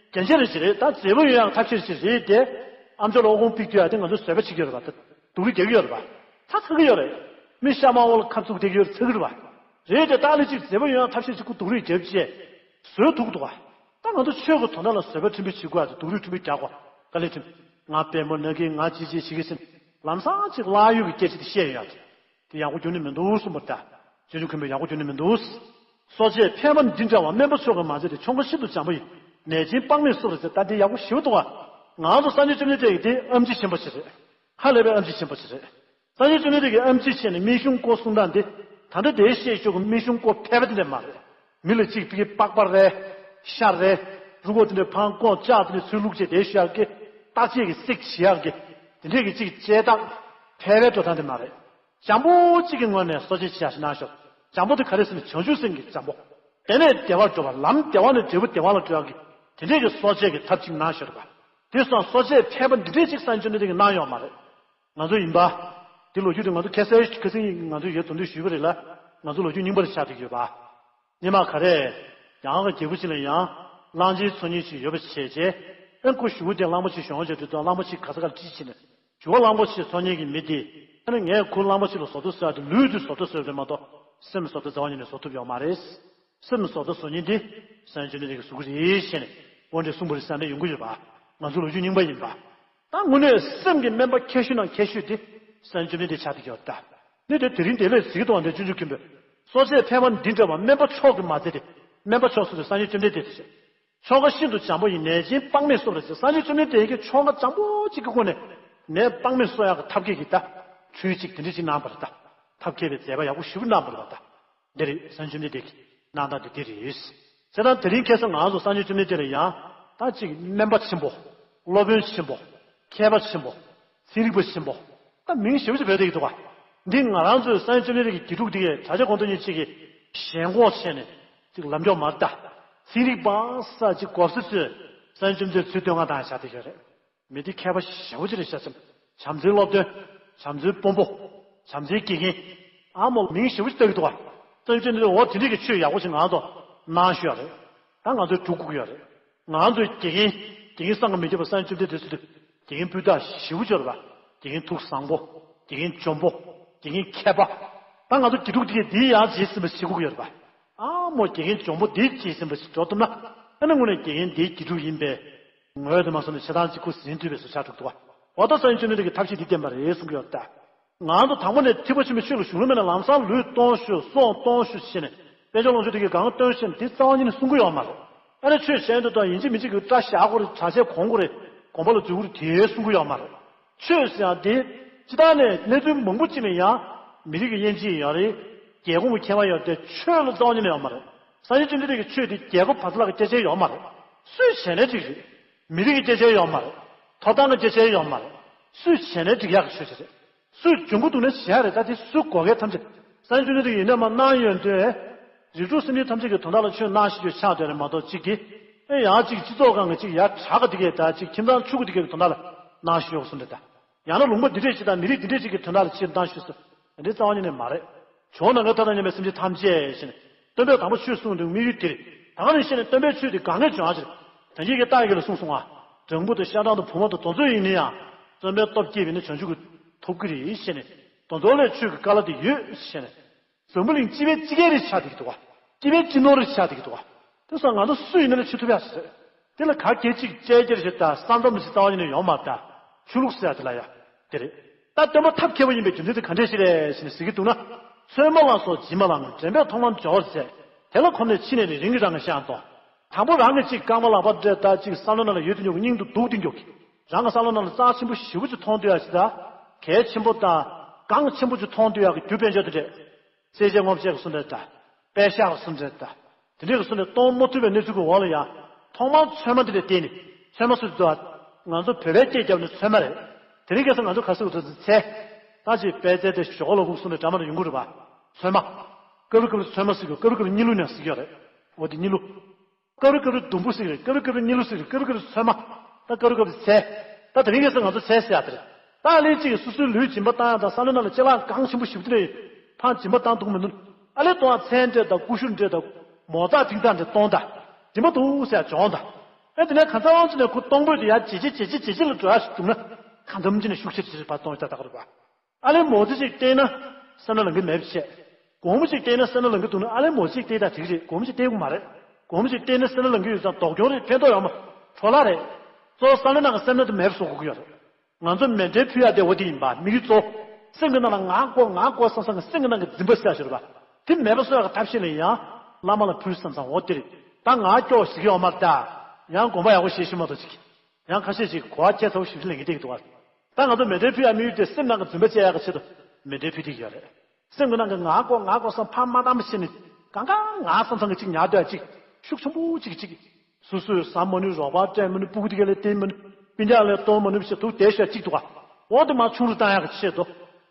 རྒྱན་ཆ་རེ་ཞིག་རེད། ད་མཛེས་པོ་ཡོད་ཡག་ཐབས་ཤེས་ཞིག་རེད་དེ། ཨམ་ཅོག་ལ་ཨོ་ཁུང་ཕིག་དུས་ཡ་དེ་ང་ཚོ་བཟོད་པ་བྱེད་ཀྱི་ཡོད་རེད་པ། ད་སྡུག་རུས་རྒྱག་གི་ཡོད་རེད་པ། ཚ་ཚ་གི་ཡོད་རེད། མི་ཤ་མང་བོ་ལ་ཁབ་བཙུགས་བསྡད་ཀྱི་ཡོད་རེད། ཚ་གི་རེད་པ། རེད་དེ་ད་ལས་གཅིག་མཛེས་པོ་ཡོད་ཡག་ཐབས་ཤེས་ཞིག་ཁོ་སྡུག་རུས་རྒྱབ་བྱས་བཟོད་ཐུབ་འདུག་ག་ད་ང་ཚོ་ཆོས་ཀྱི་དོན་དག་ལ་བཟོད་པ་ཕྲན་བུ་བྱེད་དགོས་ཡ་དེ་སྡུག་རུས་ཕྲན་བུ་རྒྱག་དགོས། དཀའ་ལས་ཁྲིམས། ང་དཔལ་མོ་ན་གི་ང་ཅི་ཅི་ཞིག་གི་ཟིན། ལམ་སང་ཅིག་བརླག་ཡོད་ཀྱི་སྐད་ཆ་དེ་བཤད་ཡོད་ཡ་དེ། དེ་ཡག་པོ་རྒྱུ་ནི་མི་འདུག་གསུངས་པ་ལྟར། སྤྱོད་འཇུག་མཁན་པོས་ཡག་པོ་རྒྱུ་ནི་མི་འདུག་གསོ་དཔྱད་ཕལ་པ་འདི་འདྲ་བ་སྨན་པ་ཚོ་གི་མ་བྱས་ཏེ་ཆོ་ག་ཤིན་ཏུ་འཇམ་པོ་ཡིན། ནད་ཆེན་དཔག་མེད་གསོ་རུ་ཟེར། ད་འདི་ཡག་པོ་ཞེ་པོ་འདུག་ག་ང་ཚོ་སངས་རྒྱས་བཅོམ་ལྡན་འདས་ཀྱི་དེ་ཨེམ་ཆི་ཆེན་པོ་ཞིག་རེད། ཧ་ལས་པའི་ཨེམ་ཆི་ཆེན་པོ་ཞིག་རེད། སངས་རྒྱས་བཅོམ་ལྡན་འདས་ཀྱི་ཨེམ་ཆི་བྱས་ནས་སྨན་གཞུང་སྐོར་གསུང་སྟངས་འདི། ད་ལྟ་དེའི་བཤད་ཆོག་གི་སྨན་གཞུང་སྐོར་ཕལ་པ་དེ་འདྲ་མ་རེད། མི་ལ་གཅིག་ཕ་གི་པགས་པ་རལ། ཤ་རལ། རུས་ཁོག་དེ་འདྲ་འཕང་ཀོང་ལྕགས་དེ་འདྲ་ཚུར་བླུགས་བྱས་དེ་བཤད་ཀྱི། བརྟག་དཔྱད་ཀྱི་སིག་བྱེད་ཡག་གི། དེ་འདྲས་ཀྱི་གཅིག་བྱེད་སྟངས་ཕལ་པའི་འགྲོ་སྟངས་དེ་མ་རེད། འཇམ་པོ་གཅིག་གི་ངོས་ནས་གསོ་དཔྱད་བྱེད་ཡག་ཞིག་གནང་ཤོག་འཇམ་པོ་དེ་ག་རེ་ཟེར་ན་བྱང་ཆུབ་སེམས་ཀྱི་འཇམ་པོ། དེ་ནས་བདེ་བར་འགྲོ་བ་ལམ་བདེ་བ་ནས་འབྲས་བུ་བདེ་བ་ལ་འགྲོ་ཡག་གི་དེ་འདྲས་ཀྱི་གསོ་དཔྱད་ཀྱི་ཐབས་གཅིག་གནང་ཤོག་རེད་པ། དེ་སོང་གསོ་དཔྱད་ཕལ་པ་འདི་འདྲས་གཅིག་སངས་རྒྱས་བཅོམ་ལྡན་འདས་ཀྱིས་གནང་ཡོད་མ་རེད། ང་ཚོ་ཡིན་པ། འདི་ལོ་རྒྱུས་དེ་ང་ཚོ་ཁ་སང་ཁ་སང་ང་ཚོ་ཡོད་དོ་འདི་ཞུས་པ་རེད་ལ། ང་ཚོ་ལོ་རྒྱུས་རྙིང་པ་རེ་ཆགས་བསྡད་ཀྱི་ཡོད་པ། སྔོན་མ་ག་རེ། ཡང་གི་རྒྱལ་པོ་ཅིག་ལ་ཡང་། གླང་ཆེན་འཚོ་མཁན་ཅིག་ཡོད་པ་བྱས་རྗེས། ཨེ་ཁོ་གཞུག་གུ་དེ་གླང་པོ་ཆེ་གཞོན་བྱས་དུས་ད་གླང་པོ་ཆེ་ག་ས་གར་ཁྲིད་ཕྱིན་ནས། གཞུག་གུ་གླང་པོ་ཆེ་འཚོ་མཁན་གྱི་མི་དེ། ཨ་ནི་ངས་ཁོ་གླང་པོ་ཆེ་ལ་བཟོ་ལྟ་བཟོ་ཡག་དེ་ལུས་དེ་བཟོ་ལྟ་བཟོས་རེད་མ་གཏོགས་སེམས་བཟོ་ལྟ་རྩ་བ་ཉིད་ནས་བཟོ་ཐུབ་ཡོད་མ་རེད། སེམས་བཟོ་ལྟ་བཟོ་མཁན་དེ་སངས་རྒྱས་བཅོམ་ལྡན་འདས་ཀྱིས་བཟོ་གི་རེད་ཟེར་ནས་དབུ་མཛད་གསུངས་པ་རེད་ཟེར་ནས་ཡོང་གི་ཡོད་པ། ང་ཚོ་ལོ་རྒྱུས་རྙིང་པ་ཡིན་པ། ད་དངོས་གནས་སེམས་ཀྱི་སྨན་པ་མཁས་ཤོས་ནང་མཁས་ཤོས་དེ་སངས་རྒྱས་བཅོམ་ལྡན་འདས་ཆགས་བསྡད་ཀྱི་ཡོད་ད། ནི་དེ་དེ་རིང་དེ་ལས་གཟིགས་གཏོང་བ་འདི་ཆུང་ཆུང་ཁྱིམ་པས། གསོ་དཔྱད་ཕལ་པ་འདི་འདྲ་བ་སྨན་པ་མཆོག་གི་མ་ཚད་དེ། སྨན་པ་མཆོག་སུ་དེ་སངས་རྒྱས་བཅོམ་ལྡན་འདས་དེ་བྱས། ཆོ་ག་ཤིན་ཏུ་འཇམ་པོ་ཡི་ནད་ཅན་དཔག་མེད་གསོ་བར་བྱེད། སངས་རྒྱས་བཅོམ་ལྡན་འདས་ཀྱི་ཆོ་ག་འཇམ་པོ་གཅིག་གི་སྒོ་ནས་ནད་དཔག་མེད་གསོ་ཡག་གི་ཐབས་མཁས་ཀྱི་ད་ཆོས་གཅིག་དེ་འདྲ་ཅིག་གནང་བ་རེད་ད། ཐབས་མཁས་པའི་མཛད་པ་ཡག་པོ་ཞེ་པོ་གནང་བ་རེད་པ་ད། འདི་རེད། སངས་རྒྱས་བཅོམ་ལྡན་འདས་ཀྱིས་གནང་སྟངས་འདི་འདི་རེད། བྱས་ཙང་དེ་རིང་ཁ་སང་ང་ཚོ་སངས་རྒྱས་བཅོམ་ལྡན་འདས་ལ་ཡང་ད་ཅིག་སྨན་པ་ཆེན་པོ། སློབ་དཔོན་ཆེན་པོ། མཁས་པ་ཆེན་པོ། ཚན་རིག་པ་ཆེན་པོ། ད་མིང་ཞེ་པོ་ཅིག་འབོད་བསྡད་ཀྱི་འདུག་ག་འདི་ང་རང་ཚོས་སངས་རྒྱས་བཅོམ་ལྡན་འདས་ཀྱི་དགེ་ཕྲུག་འདི་གས་གྲྭ་ཆས་གོང་དུ་ཉིད་ཅིག་གིས་ཞེན་ཁོག་བྱས་ནས་ཅིག་ལབ་མགྱོགས་མ་རེད་ད། ཚན་རིག་པ་ས་ཅིག་གོ་ས་ཚོས་སངས་རྒྱས་བཅོམ་ལྡན་འདས་ཚུར་བསྟོད་བསྔགས་བཏང་བཞག་བསྡད་ཀྱི་རེད། མི་འདི་མཁས་པ་ཞེ་པོ་ཅིག་རེད་ཤག་བྱམས་བརྩེའི་སློབ་སྟོན། བྱམས་བརྩེའི་དཔོན་པོ། བྱམས་བརྩེའི་དགེ་རྒན། ཨ་མོ་མིང་ཞེ་པོ་ཅིག་བཏགས་ཀྱི་འདུག་ག་སྟོན་ཆེན་འདི་འོ་དེ་འདྲས་ཀྱི་ཆོས་ཡག་པོ་ཞིག་ང་ཚོ་གནང་ཤོག་ཡ་རེད། ད་ང་ཚོའི་འབྲུག་སྒུག་གི་ཡོད་རེད། ང་ཚོའི་དགེ་རྒན། དགེ་རྒན་བསམ་གྱིས་མི་ཁྱབ་པ་སངས་རྒྱས་བཅོམ་ལྡན་འདས་ཚུལ་དུ་དགེ་རྒན་སྤུས་དག་ཞེ་པོ་ཅིག་ཡོད་རེད་པ། དགེ་རྒན་ཐུགས་བཟང་པོ། དགེ་རྒན་འཇོན་པོ། དགེ་རྒན་མཁས་པ། ད་ང་ཚོ་དགེ་ཕྲུག་དེ་གས་འདི་ཡང་རྗེས་ཟིན་པ་ཞིག་དགོས་ཀྱི་ཡོད་རེད་པ། ཨ་མོ་དགེ་རྒན་འཇོན་པོ་འདི་རྗེས་ཟིན་པ་ཞིག་འགྲོ་ཐུབ་ན། ཨ་ནི་དངོས་གནས་དགེ་རྒན་འདིའི་དགེ་ཕྲུག་ཡིན་པས། ངོས་དེ་མ་སོང་ནས་ཆ་ཚང་གཅིག་ཁུ་ཟིན་ཐུབ་པའི་བཟོ་ཆགས་འགྲོ་གི་འདུག་བ། འོ་ད་སངས་རྒྱས་བཅོམ་ལྡན་འདས་ཀྱི་ཐབས་ཤེས་འདི་བསྟན་པ་རེད་གསུང་གི་ཡོད་ད། ང་ཚོ་དང་པོ་ནས་ཐེག་པ་ཆེན་པོའི་ཆོས་ལ་ཞུགས་ལུགས་མེད་ན་ལམ་སང་ལུས་གཏོང་ཤོག་སྲོག་གཏོང་ཤོག་བྱས་ནས་དཔལ་འབྱོར་ལོངས་སྤྱོད་དེ་གས་གང་གཏོང་ཤོག་འདི་རྩ་བ་ཉིད་ནས་གསུང་གི་ཡོད་མ་རེད། ཨ་ནི་ཆོས་གཞན་དུ་དང་ཡིན་གཅིག་མིན་གཅིག་གི་སྐྲ་བཞར་དགོས་རེད། གྲྭ་ཆས་གོན་དགོས་རེད། དགོན་པ་ལ་འཛུལ་དགོས་རེད་དེ་གསུང་གི་ཡོད་མ་རེད། ཆོས་ཟེར་ཡང་དེ་སྤྱི་བཏང་ནས་གནས་ཚུལ་མང་པོ་ཅིག་ནས་ཡང་མི་རིགས་ཀྱི་དབྱེ་འབྱེད་ཡོད་རེད། རྒྱལ་ཁོངས་ཀྱི་ཁྱད་པར་ཡོད་དེ་ཆོས་ལ་རྩ་བ་ཉིད་ནས་ཡོད་མ་རེད། སངས་རྒྱས་བཅོམ་ལྡན་འདས་ཀྱི་ཆོས་དེ་རྒྱལ་ཁབ་བར་ཐག་ལ་སྐད་ཆ་ཡོད་མ་རེད། སུས་བྱས་ནས་ཅིག་རེད། མི་རིགས་ཀྱི་སྐད་ཆ་ཡོད་མ་རེད། ཐོབ་ཐང་གི་སྐད་ཆ་ཡོད་མ་རེད། སུས་བྱས་ནས་འགྲིག་ཡག་གི་ཆོས་ཅིག་རེད། སུས་འཇོན་པོ་འདུག་ན་བྱས་རེད། ད་དེ་སུ་དགོས་གལ་ཐམས་ཅད་སངས་རྒྱས་བཅོམ་ལྡན་འདས་ཀྱིས་ཡིན་ན་མ་གནང་ཡོད་དོན། རིགས་དྲུག་སེམས་ཅན་ཐམས་ཅད་ཀྱི་དོན་དག་ལ་ཆོས་གནང་ཤེས་རྒྱུ་ཆགས་བསྡད་རེད་མ་གཏོགས་གཅིག་གིས་ཨེ་ཡང་གཅིག་སྤྱི་ཚོགས་སྒང་གི་གཅིག་ཡ་དྲག་གི་དེ་གས་ད་གཅིག་ཁྱིམ་ཚང་ཕྱུག་གི་དེ་གས་ཀྱི་དོན་དག་ལ་གནང་ཤེས་ཡོད་གསུངས་རེད་ད། ཡང་ན་ལུང་པ་འདི་འདྲས་ཅིག་དང་མི་རིགས་འདི་འདྲས་ཅིག་གི་དོན་དག་ལ་ཆེད་གཏོང་ཤོས་སུ་འདི་རྩ་བ་ཉིད་ནས་མ་རེད། ཇོ་བོ་ནམ་མཁའི་མཐའ་དང་མཉམ་པའི་སེམས་ཅན་ཐམས་ཅད་ཞེས་ནས་སྟོན་པས་དང་པོ་ཆོས་གསུངས་དུས་དམིགས་ཡུལ་འདིར་ད་ག་ནས་ཤེས་ནས་སྟོན་པའི་ཆོས་འདི་གང་གས་འཇོན་ཨ་ཅེར་དོན་གྱི་རྟགས་ཀྱི་ལ་གསུངས་སོང་ང་། སྦྲང་བུ་དང་ཤ་སྦྲང་དང་བུ་མོ་དང་དེ་ཚོ་ཡིན་ན་ཡང་བརྩོན་པའི་སྟོབས་བསྐྱེད་པས་ནི་བྱང་ཆུབ་ཀྱི་ཐོབ་ཀྱི་རེད་ཞེས་ནས་དེ་ཚོ་ལས་ཆོས་ཀྱི་བཀའ་སློབ་འདི་ཡོད་ཞེས་ནས། འཛམ་བུ་གླིང་སྤྱི་པའི་སྤྱི་སྐད་རེ་ཆགས་བསྡད་ཀྱི་འདུག་བ། སྤྱི་པའི་སྤྱི་ནོར་རེ་ཆགས་བསྡད་ཀྱི་འདུག་བ། དེ་སོང་ང་ཚོ་སུ་ཡིན་ན་ལས་ཆེ་ཐུབ་ཡག་ཞིག་རེད། དེ་ལ་ག་གེ་གཅིག་དཔྱད་རྒྱ་ཞིག་དང་བསམ་བསམ་ཞིག་རྩ་བ་ཉིད་ནས་ཡོང་མ་རེད་ད། ཆོས་ལུགས་ཟེར་ཡག་དེ་ལ་ཡ། དེ་རེད། ད་སྟོན་པ་ཐབས་མཁས་པོ་ཡིན་པའི་རྒྱུ་མཚན་དེ་ག་འདྲས་ཞིག་རེད་ཟེར་ནས་ཟེར་གྱི་འདུག་ན། ཚོད་མ་ལ་སོགས་སྦྱིན་པ་ལའང་དྲན་པས་ཐོག་མར་སྦྱོར་བར་མཛད། དེ་ལ་གོམས་ནས་ཕྱི་ནས་ནི་རིམ་གྱིས་རང་གི་ཤ་ཡང་གཏོང་། དང་པོ་རང་གི་གཅིག་རྐང་པ་ལག་པ་འདྲེ་ད་གཅིག་བསམ་བློ་ནང་ལ་ཡོད་དེ་མྱོང་གི་སྙིང་དུ་སྡུག་དེ་མྱོང་གི། རང་གི་བསམ་བློ་ནང་ལ་རྩ་ཆེན་པོ་ཞེ་པོ་ཅིག་མཐོང་འདོད་ཡག་ཅིག་དང་། གལ་ཆེན་པོ་དང་། གང་ཆེན་པོ་ཅིག་མཐོང་འདོད་ཡག་གི་རྒྱུ་དཔལ་འབྱོར་དེ་འདྲས། རྩེད་ཆས་ངོ་བཅས་ཀྱི་སུ་འདྲ་དང་། པད་ཤག་གི་སུ་འདྲ་དང་། དེ་འདྲས་ཀྱི་སུ་འདྲ་གཏོང་མ་ཐུབ་པའི་གནས་ཚུལ་གྱི་འོག་ལ་ཡང་། ཐོག་མར་ཚོད་མ་དེ་འདྲས་བལྟས་ནས་ཚོད་མ་སུ་འདྲ། ང་ཚོ་བོད་པའི་སྐད་རྒྱབ་ནས་ཚོད་མ་རེད། དེ་རིང་ཁ་སང་ང་ཚོ་ག་ཟེར་དགོས་འདུག་ཚེ། ད་ཅིག་པད་ཚལ་དེ་ཞོག་ལ་ཁུག་སུ་འདྲ་འདྲ་མ་འདྲ་ཡོང་གི་རེད་པ། ཚོད་མ། སྐབས་རེ་སྐབས་རེ་ཚོད་མ་ཟེར་གྱི་ཡོད། སྐབས་རེ་སྐབས་རེ་གཉིད་ལུག་ནས་ཟེར་གྱི་ཡོད་རེད། འོ་དེ་གཉིད་ལུག་སྐབས་རེ་སྐབས་རེ་སྡོང་པོ་ཟེར་གྱི་རེད། སྐབས་རེ་སྐབས་རེ་གཉིད་ལུག་ཟེར་གྱི་རེད། སྐབས་རེ་སྐབས་རེ་ཚོད་མ། ད་སྐབས་རེ་སྐབས་རེ་ཚེ། ད་དེ་རིང་ཁ་སང་ང་ཚོ་ཚེ་ཟེར་ཡག་དེ་རེད། ད་ཨ་ལས་གཅིག་གིས་སོ་སོའི་ལུས་སྦྱིན་པ་བཏང་ཡག་དང་བསམ་བློ་ནང་ལ་ཅ་ལག་གང་ཆེན་པོ་ཞིག་དེ་རེད། ཕར་སྦྱིན་པ་བཏང་འདུག་མི་འདུག་ཨ་ལས་གཏོང་བ་ཚལ་འདྲེ་དང་ཀུ་ཤུ་འདྲེ་དང་མོ་ཙག་ཙིག་ཙག་འདྲེ་གཏོང་ད། སྦྱིན་པ་འདུག་ཟེར་ཡག་སྦྱོང་ད། ཨེ་དེ་ནས་གང་ཚ་བང་ཚོ་ནས་ཁོ་གཏོང་ཕོད་དེ་ཡར་ཇེ་ཆེ་ཇེ་ཆེ་ཇེ་ཆེ་ལ་འགྲོ་ཡག་ཞིག་འདུག་ན། གང་འཚམ་ཅིག་ནས་ཤུགས་ཆེ་ཆེ་ཕར་གཏོང་ཡག་ད་ད་ག་རེད་པ། ཨ་ལས་མོ་ཙི་ཅིག་བལྟས་ན་སེམས་ནང་ལ་འགན་མེད་པ་བྱས། སྒོར་མོ་ཅིག་བལྟས་ན་སེམས་ནང་ལ་འགན་འདུག་ན་ཨ་ལས་མོ་ཙི་ཅིག་བལྟས་ད་འགྲིག་རེད། སྒོར་མོ་ཅིག་བལྟས་དགོས་མ་རེད། སྒོར་མོ་ཅིག་བལྟས་ན་སེམས་ནང་ལ་འགན་ཡོད་ཙང་ལྡོག་སྐྱོན་རེད། ཕན་ཐོགས་ཡོད་མ་རེད། འཕྲོ་བརླག་རེད། གཙོ་བོ་བསམ་བློའི་ནང་གི་སེམས་ནང་དུ་མེད་པ་བཟོ་དགོས་ཀྱི་ཡོད་རེད། ང་ཚོ་མཎྜལ་ཕུལ་ཡག་དེ་འོ་དེ་ཡིན་པ། དམིགས་ཡུལ་གཙོ་བོ། སེམས་ཀྱི་ནང་ལ་ང་དགོས་ང་དགོས་བསམ་བསམ་གྱི་སེམས་ཀྱི་ནང་གི་འཛིན་པ་ཟེར་ཡག་ཞིག་རེད་པ། དེ་མེད་པ་བཟོ་ཡག་གི་ཐབས་ཤེས་ལ་ཡང་བླ་མ་ལ་ཕུལ་བསམ་བསམ་འོ་དེ་རེད། ད་ང་སྐྱོ་བ་ཞིག་ཡོད་མ་རེད་ད། ཡང་དགོངས་པ་ཡག་པོ་བཞེས་ཤེས་མ་གཏོགས་ཅིག་ཡང་ཁ་ཤས་ཤིག་གོ་བ་ཁྱད་མཚར་པོ་ཞིག་ལེན་གྱི་བསྡད་ཀྱི་འདུག་བ། ད་ང་ཚོ་མཎྜལ་ཕུལ་ཡག་དམིགས་ཡུལ་དེ་སེམས་ནང་གི་འཛིན་པ་བཅད་ཡག་གི་ཆེད་དུ་མཎྜལ་ཕུལ་བསྡད་ཀྱི་ཡོད་རེད། སེམས་ཀྱི་ནང་གི་ང་དགོས་ང་དགོས་བསམ་ཕར་མ་བཏང་བ་བྱས་ནས་གང་ག་ང་བསམ་བསམ་གྱི་ཅིག་ཉར་སྡོད་ཡག་ཅིག་ཤུགས་ཆེན་པོ་ཅིག་ཅིག་སོ་སོས་ཟ་མ་ནུས། རོགས་པ་སྤྲད་མ་ནུས། སྤུ་གུ་དེ་ག་ལ་བསྟན་མ་ནུས། སྤུན་ཀྱག་ལ་གཏོང་མ་ནུས་ཞེས་འདུག་བསྡད་ཤག་ཅིག་འདུག་ག་འོ་དེ་མ་ཆུང་རུ་བཏང་ཡག་གི་ཆེད་དུ་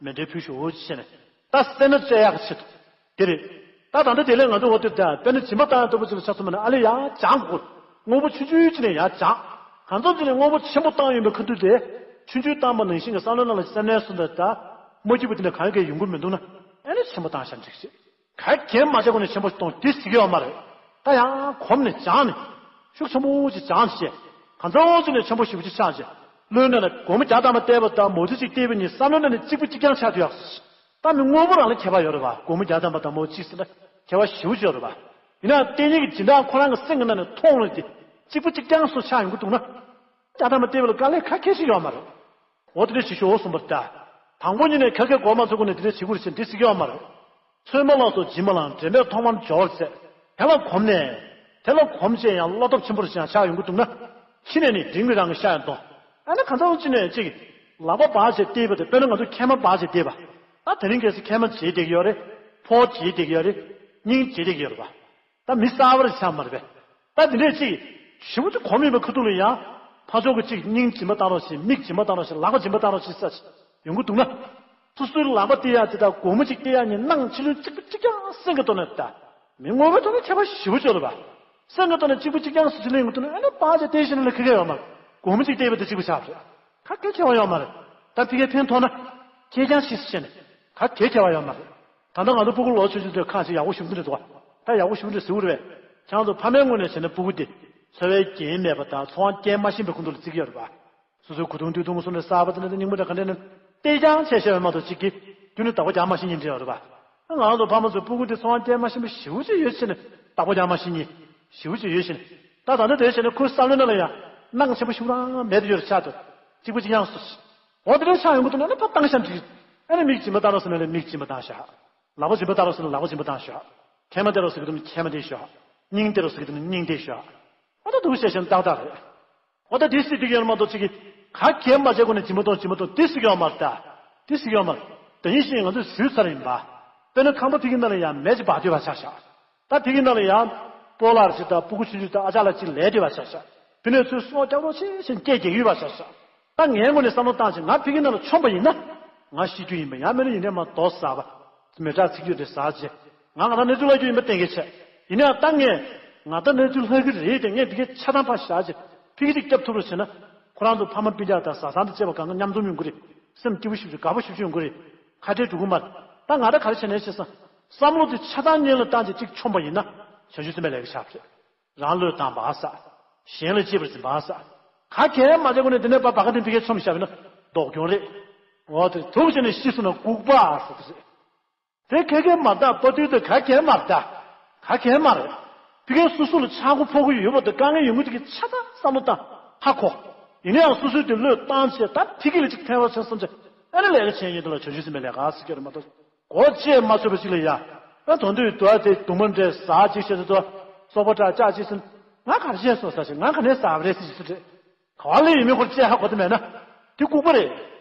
མཎྜལ་ཕུལ་ཞུ་འོ་ཅི་བྱས་ནས་ད་སེར་སྣ་བཅད་ཡག་གི་ཆེད་དུ་དེ་རེད། ད་ད་ལྟ་དེ་ལས་ང་ཚོ་འོ་དེ་ད་དཔེར་ན་སྦྱིན་པ་བཏང་ཡག་ལྟ་བུ་ཅིག་ལ་ཆ་མཚོན་པ་ན་ཨ་ལེ་ཡང་སྦྱང་དགོས། དངོས་པོ་ཆུང་ཆུང་ཅིག་ནས་ཡང་སྦྱང་། གང་ཚོད་ཅིག་ནས་དངོས་པོ་ཆེན་པོ་བཏང་ཡོད་པའི་ཁ་ཐུག་དེ་ཆུང་ཆུང་བཏང་པ་ནང་བཞིན་གྱི་བསམ་བློ་ནང་ལ་སེར་སྣའི་སུ་འདྲ་ད་མ་སྐྱིད་པ་དེ་འདྲ་གང་གས་ཡོང་གི་མི་འདུག་ན་ཨ་ནི་ཆེན་པོ་བཏང་ཤག་འགྲིག་ཅིག་ག་གེ་མ་བྱས་གོང་ནས་ཆེན་པོ་གཏོང་དེ་ཟེར་གྱི་ཡོད་མ་རེད། ད་ཡང་གོམས་ནས་སྦྱངས་ནས་ཤུགས་ཆེན་པོ་ཅིག་སྦྱངས་བྱས། གང་ཚོད་ཅིག་ནས་ཆེན་པོ་ཞེ་པོ་ཅིག་ཆགས་བྱས། བློའི་ནང་ལ་སྒོར་མོ་བརྒྱ་ཐམ་པ་བལྟས་པ་དང་མོ་ཊ་ཅིག་བལྟས་པ་གཉིས་བསམ་བློ་ནང་ནས་གཅིག་པ་གཅིག་རྐྱང་ཆགས་བསྡད་ཡོད། ད་མི་དངོས་པོ་རང་ལ་ཁྱད་པར་ཡོད་རེད་བ། སྒོར་མོ་བརྒྱ་ཐམ་པ་དང་མོ་ཊ་གཅིག་ཟེར་ན་ཁྱད་པར་ཞེ་པོ་ཅིག་ཡོད་རེད་བ། ཡིན་ནའང་བརྟན་གཡོ་གི་སྦྱིན་བདག་ཁོ་རང་གི་སེམས་ཀྱི་ནང་ནས་མཐོང་ལ་དེ་གཅིག་པ་གཅིག་རྐྱང་སུ་ཆགས་ཡོང་གི་འདུག་ན། བརྒྱ་ཐམ་པ་བལྟས་པ་ལ་དཀའ་ལས་ཁ་ཁྱེར་ཞིག་ཡོད་མ་རེད། འོ་དེ་འདྲ་ཞིག་ཞུ་འོ་གསུངས་པ་རེད་ད། དང་པོ་ཉིད་ནས་ཁ་སྐད་གོ་མ་ཚོར་གོང་ནས་དེ་འདྲ་བྱེད་དགོས་རེད་ཟེར་འདི་ཟེར་གྱི་ཡོད་མ་རེད། ཚོད་མ་ལོག་སོགས་སྦྱིན་པ་ལའང་དྲན་པས་ཐོག་མར་སྦྱོར་ཟེར། དེ་ལ་གོམས་ནས། དེ་ལ་གོམས་བྱས་ཡང་བློ་སྟོབས་ཆེན་པོ་རུ་ཞིག་ཡང་ཆགས་ཡོང་གི་འདུག་ན། ཕྱི་ནས་ནི་འབྲིང་གི་རང་གི་ཤ་ཡང་གཏོང་། ཨ་ནི་གང་ཚང་ཅི་ནས་ཅིག་ལག་པ་སྦར་བྱས་བལྟས་པ་དེ་དཔེར་ན་ང་ཚོ་མཁལ་མ་སྦར་བྱས་བལྟས་པ། ད་དེ་རིང་ཁ་སང་མཁལ་མ་བརྗེ་བསྡད་ཀྱི་ཡོད་རེད། ཕོ་བརྗེ་བསྡད་ཀྱི་ཡོད་རེད། སྙིང་བརྗེ་བསྡད་ཀྱི་ཡོད་རེད་པ། ད་མི་གསར་པ་རེ་ཆགས་མ་རེད་པས། ད་དེ་འདྲས་ཅིག་ཞེ་པོ་ཅིག་གོམས་ཡོད་པའི་ཁ་ཐུག་ལ་ཡང་ཕར་ཕྱོགས་ཀྱི་ཅིག་སྙིང་སྦྱིན་པ་བཏང་རོགས་ཞེས་མིག་སྦྱིན་པ་བཏང་རོགས་ཞེས་ལག་པ་སྦྱིན་པ་བཏང་རོགས་ཞེས་ས་ཡོང་གི་འདུག་ན། སོ་སོའི་ལག་པ་བལྟས་ཡག་དེ་དང་སྒོར་མོ་གཅིག་བལྟས་ཡག་གཉིས་སྣང་ཕྱི་ལོགས་གཅིག་པ་གཅིག་རྐྱང་སེམས་ཀྱི་ཐོག་ནས་ད། མི་དངོས་པོའི་ཐོག་ནས་ཁྱད་པར་ཞེ་པོ་ཅིག་ཡོད་རེད་པ། སེམས་ཀྱི་ཐོག་ནས་གཅིག་པ་གཅིག་རྐྱང་སུ་ཅིག་ལེན་གྱི་འདུག་ན་ཨ་ནི་པར་ཆས་བལྟས་ཤེས་ན་ལ་ཁེ་ཁེ་ཡོད་མ་རེད། སྒོར་མོ་གཅིག་བལྟས་པ་དེ་གཅིག་པ་ཆགས་རེད། ཁ་ཁེ་ཁེ་བ་ཡོད་མ་རེད། ད་ཕི་ཁེ་ཕན་ཐོགས་ན་ཁེ་རྐྱང་ཤེས་སུ་བྱས་ནས་ཁ་ཁེ་ཁེ་བ་ཡོད་མ་རེད། ད་ལྟ་ང་ཚོ་སྤུ་གུ་ལོ་ཆུང་ཆུང་ཚོས་ཁ་ཞིག་ཡག་པོ་ཞུགས་འདུག་འདུག་བ། ད་ཡག་པོ་ཞུགས་འདུག་ཟེར་བ་རེད་པས། ཁྱེད་རང་ཚོ་ཕ་མའི་ངོས་ནས་བྱས་ན་སྤུ་གུ་དེ་འཚོ་བའི་རྒྱན་མེད་པ་དང་འཚོ་བ་སྐྱེལ་མ་ཤེས་པའི་ཁུངས་ཐུག་ལ་བརྩི་གི་ཡོད་རེད་པ། སོ་སོའི་གོས་ཐུང་དུས་ཐུང་སོ་ནས་གསར་པ་དེ་འདྲ་དང་རྙིང་པ་འདྲ་ག་འདྲ་ནས་བལྟས་ཀྱང་ཆེ་ཤོས་མ་གཏོགས་གཅིག་གིས་རྒྱུ་ནི་བདག་པོ་རྒྱག་མ་ཤེས་མཁན་འདྲ་ཡོད་རེད་པ། ང་རང་ཚོ་ཕ་མ་ཚོས་སྤུ་གུ་དེ་འཚོ་བ་སྐྱེལ་མ་ཤེས་པ་ཞེ་པོ་ཅིག་ཡོད་ཕྱིན་ནས་བདག་པོ་རྒྱག་མ་ཤེས་མཁན་ཞེ་པོ་ཅིག་ཡོད་ཕྱིན་ནས། ད་ད་ལྟ་དེ་བྱས་ནས་ཁོའི་བསམ་བློའི་ནང་ལ་ཡང་སྣང་ཆེན་པོ་ཤུགས་རང་མེད་དུ་ཡོད་རེད་ཆགས་འདུག་གཅིག་པ་གཅིག་རྐྱང་སོ། འོ་དེ་འདྲ་ཆགས་ཡོང་གི་འདུག་ན་ཨ་ནི་ཕར་བཏང་ཤག་འགྲིག་ཨ་ནི་མིག་སྦྱིན་པ་བཏང་རོགས་ཟེར་ན་ལས་མིག་སྦྱིན་པ་བཏང་ཤག་ལག་པ་སྦྱིན་པ་བཏང་རོགས་ཟེར་ན་ལག་པ་སྦྱིན་པ་བཏང་ཤག་མཁལ་མ་བལྟས་རོགས་ཟེར་གི་འདུག་ན་མཁལ་མ་བལྟས་ཤག་སྙིང་བལྟས་རོགས་ཟེར་གི་འདུག་ན་སྙིང་བལྟས་ཤག་ཨ་ད་འདུག་བྱས་བྱས་ན་ཏག་ཏག་རེད། འོ་ད་དེ་སྲིད་དེ་ག་ཡོད་མ་གཏོགས་ཅིག་གིས་ག་གེ་མ་བྱས་གོང་ནས་སྦྱིན་པ་གཏོང་སྦྱིན་པ་གཏོང་དེ་སྲིད་ཀྱི་ཡོད་མ་རེད་ད། དེ་སྲིད་ཀྱི་ཡོད་མ་རེད། དེ་ཡིན་ཞིང་ང་ཚོས་ཟུར་ཚར་ཡིན་པ། དཔེར་ན་ཁང་པ་ཕ་གི་ནང་ལ་ཡང་མེ་ཅིག་འབར་སྡོད་པ་ཆགས་ཤག་ད་ཕ་གི་ནང་ལ་ཡང་སྤོ་ལགས་ཅིག་དང་སྤུ་གུ་ཆུང་ཆུང་དང་ཨ་ཅག་ལགས་ཅིག་ལས་སྡོད་པ་ཆགས་ཤག་དེ་ནས་ཚུར་སྲོག་སྐྱབས་རོགས་བྱེད་ཞེས་སྐད་རྒྱག་གི་ཡོད་པ་ཆགས་ཤག་ད་ངའི་ངོས་ནས་བསམ་བློ་བཏང་ཞིང་ང་ཕ་གི་ནང་ལ་མཆོངས་པ་ཡིན་ན། ང་ཤི་རྒྱུ་ཡིན་པ་ཡང་མིན་ན་ཡིན་ནའི་མ་རྡོ་ཟ་བ། མེ་སྲེག་ཚིག་རྒྱུ་དེ་ཟ་བྱས། ང་ང་རང་གནས་ཚུལ་ལྷག་རྒྱུ་ཡིན་པ་གཏན་འཁེལ་བྱས། ཡིན་ནའང་ད་ངས་ང་ད་གནས་ཚུལ་ལྷག་གི་རེད་དེ་ངས་འདི་གའི་ཆ་ཚང་ཕར་བཞག་བྱས་ཕ་གི་ཅིག་སྐྱབས་ཐུབ་རོགས་བྱས་ན། ཁོ་རང་ཚོ་ཕ་མ་སྤུན་ཀྱག་དང་བཟའ་ཚང་དང་བཅས་པ་གང་ག་མཉམ་འཛོམས་ཡོང་གི་རེད། སེམས་སྐྱིད་པོ་ཞིག་ཞིག་དགའ་པོ་ཞིག་ཞིག་ཡོང་གི་རེད། ཁ་བྲལ་འགྲོ་གི་མ་རེད། ད་ང་ད་ག་རེ་བྱས་ནས་བྱས་སོང་། བསམ་བློ་དེ་ཆ་ཚང་སྙིང་ལ་བཏང་བྱས་གཅིག་མཆོངས་པ་ཡིན་ན་བྱང་ཆུབ་སེམས་དཔའི་ལས་ཀ་ཆགས་པ་རེད། རང་བློས་བཏང་བ་ས། གཞན་ལ་གཅེས་པར་འཛིན་པ་ས། ག་གེ་མ་བྱས་གོང་ནས་འདི་ནས་པ་བ་ག་དེ་ཕ་གིར་མཆོངས་བཞག་པ་ཡིན་ན་ལྡོག་གྱོང་རེད། འོ་དེ་དུག་བྱས་ནས་ཤི་སོང་ན་ལྐུགས་པ་ཟེར་དེ་རེད། དེ་ཁེ་ཁེ་མ་གཏོགས་དཔའ་རྟུལ་དེ་ག་གེ་མ་རེད་ད། ག་གེ་མ་རེད། ཕ་གིར་སོ་སོ་ལ་ཆག་སྒོ་ཕོག་གི་ཡོད་པ་དང་དཀའ་ངལ་ཡོང་གི་འདུག་གི་ཆ་ཚང་བསམ་བློ་བཏང་ཧ་གོ། ཡིན་ན་ཡང་སོ་སོས་དེ་བློས་བཏང་བྱས་ད་ཕ་གི་ལ་ཅིག་ཕན་པ་བྱུང་བསམ་བྱས་ཨ་ནི་ལས་ཀ་བྱས་ཡིན་དུ་ལ་བྱང་ཆུབ་སེམས་དཔའི་ལས་ཀ་ཟེར་གྱི་རེད་མ་གཏོགས། སྒོ་ཕྱེ་མ་ཚུགས་པ་ཅིག་ལ་ཡ། ཨ་དོན་དུས་དུ་བ་དེ་དུ་མ་འདྲེ་ཟ་ཅིག་བྱེད་དུ་དུ་སོག་པོ་དྲག་ཅག་ཅིག་ཟིན། ང་གར་བྱས་སོ་ཟ་ཞིག་ང་ག་ནས་ཟ་བ་རེད་ཟེར་ཞིག་སུ་རེད། ག་བ་ལས་ཡིན་མིན་ཁོར་བཅད་ཧ་གོ་དུ་མེད་ན། དེ་ལྐུགས་པ་རེད།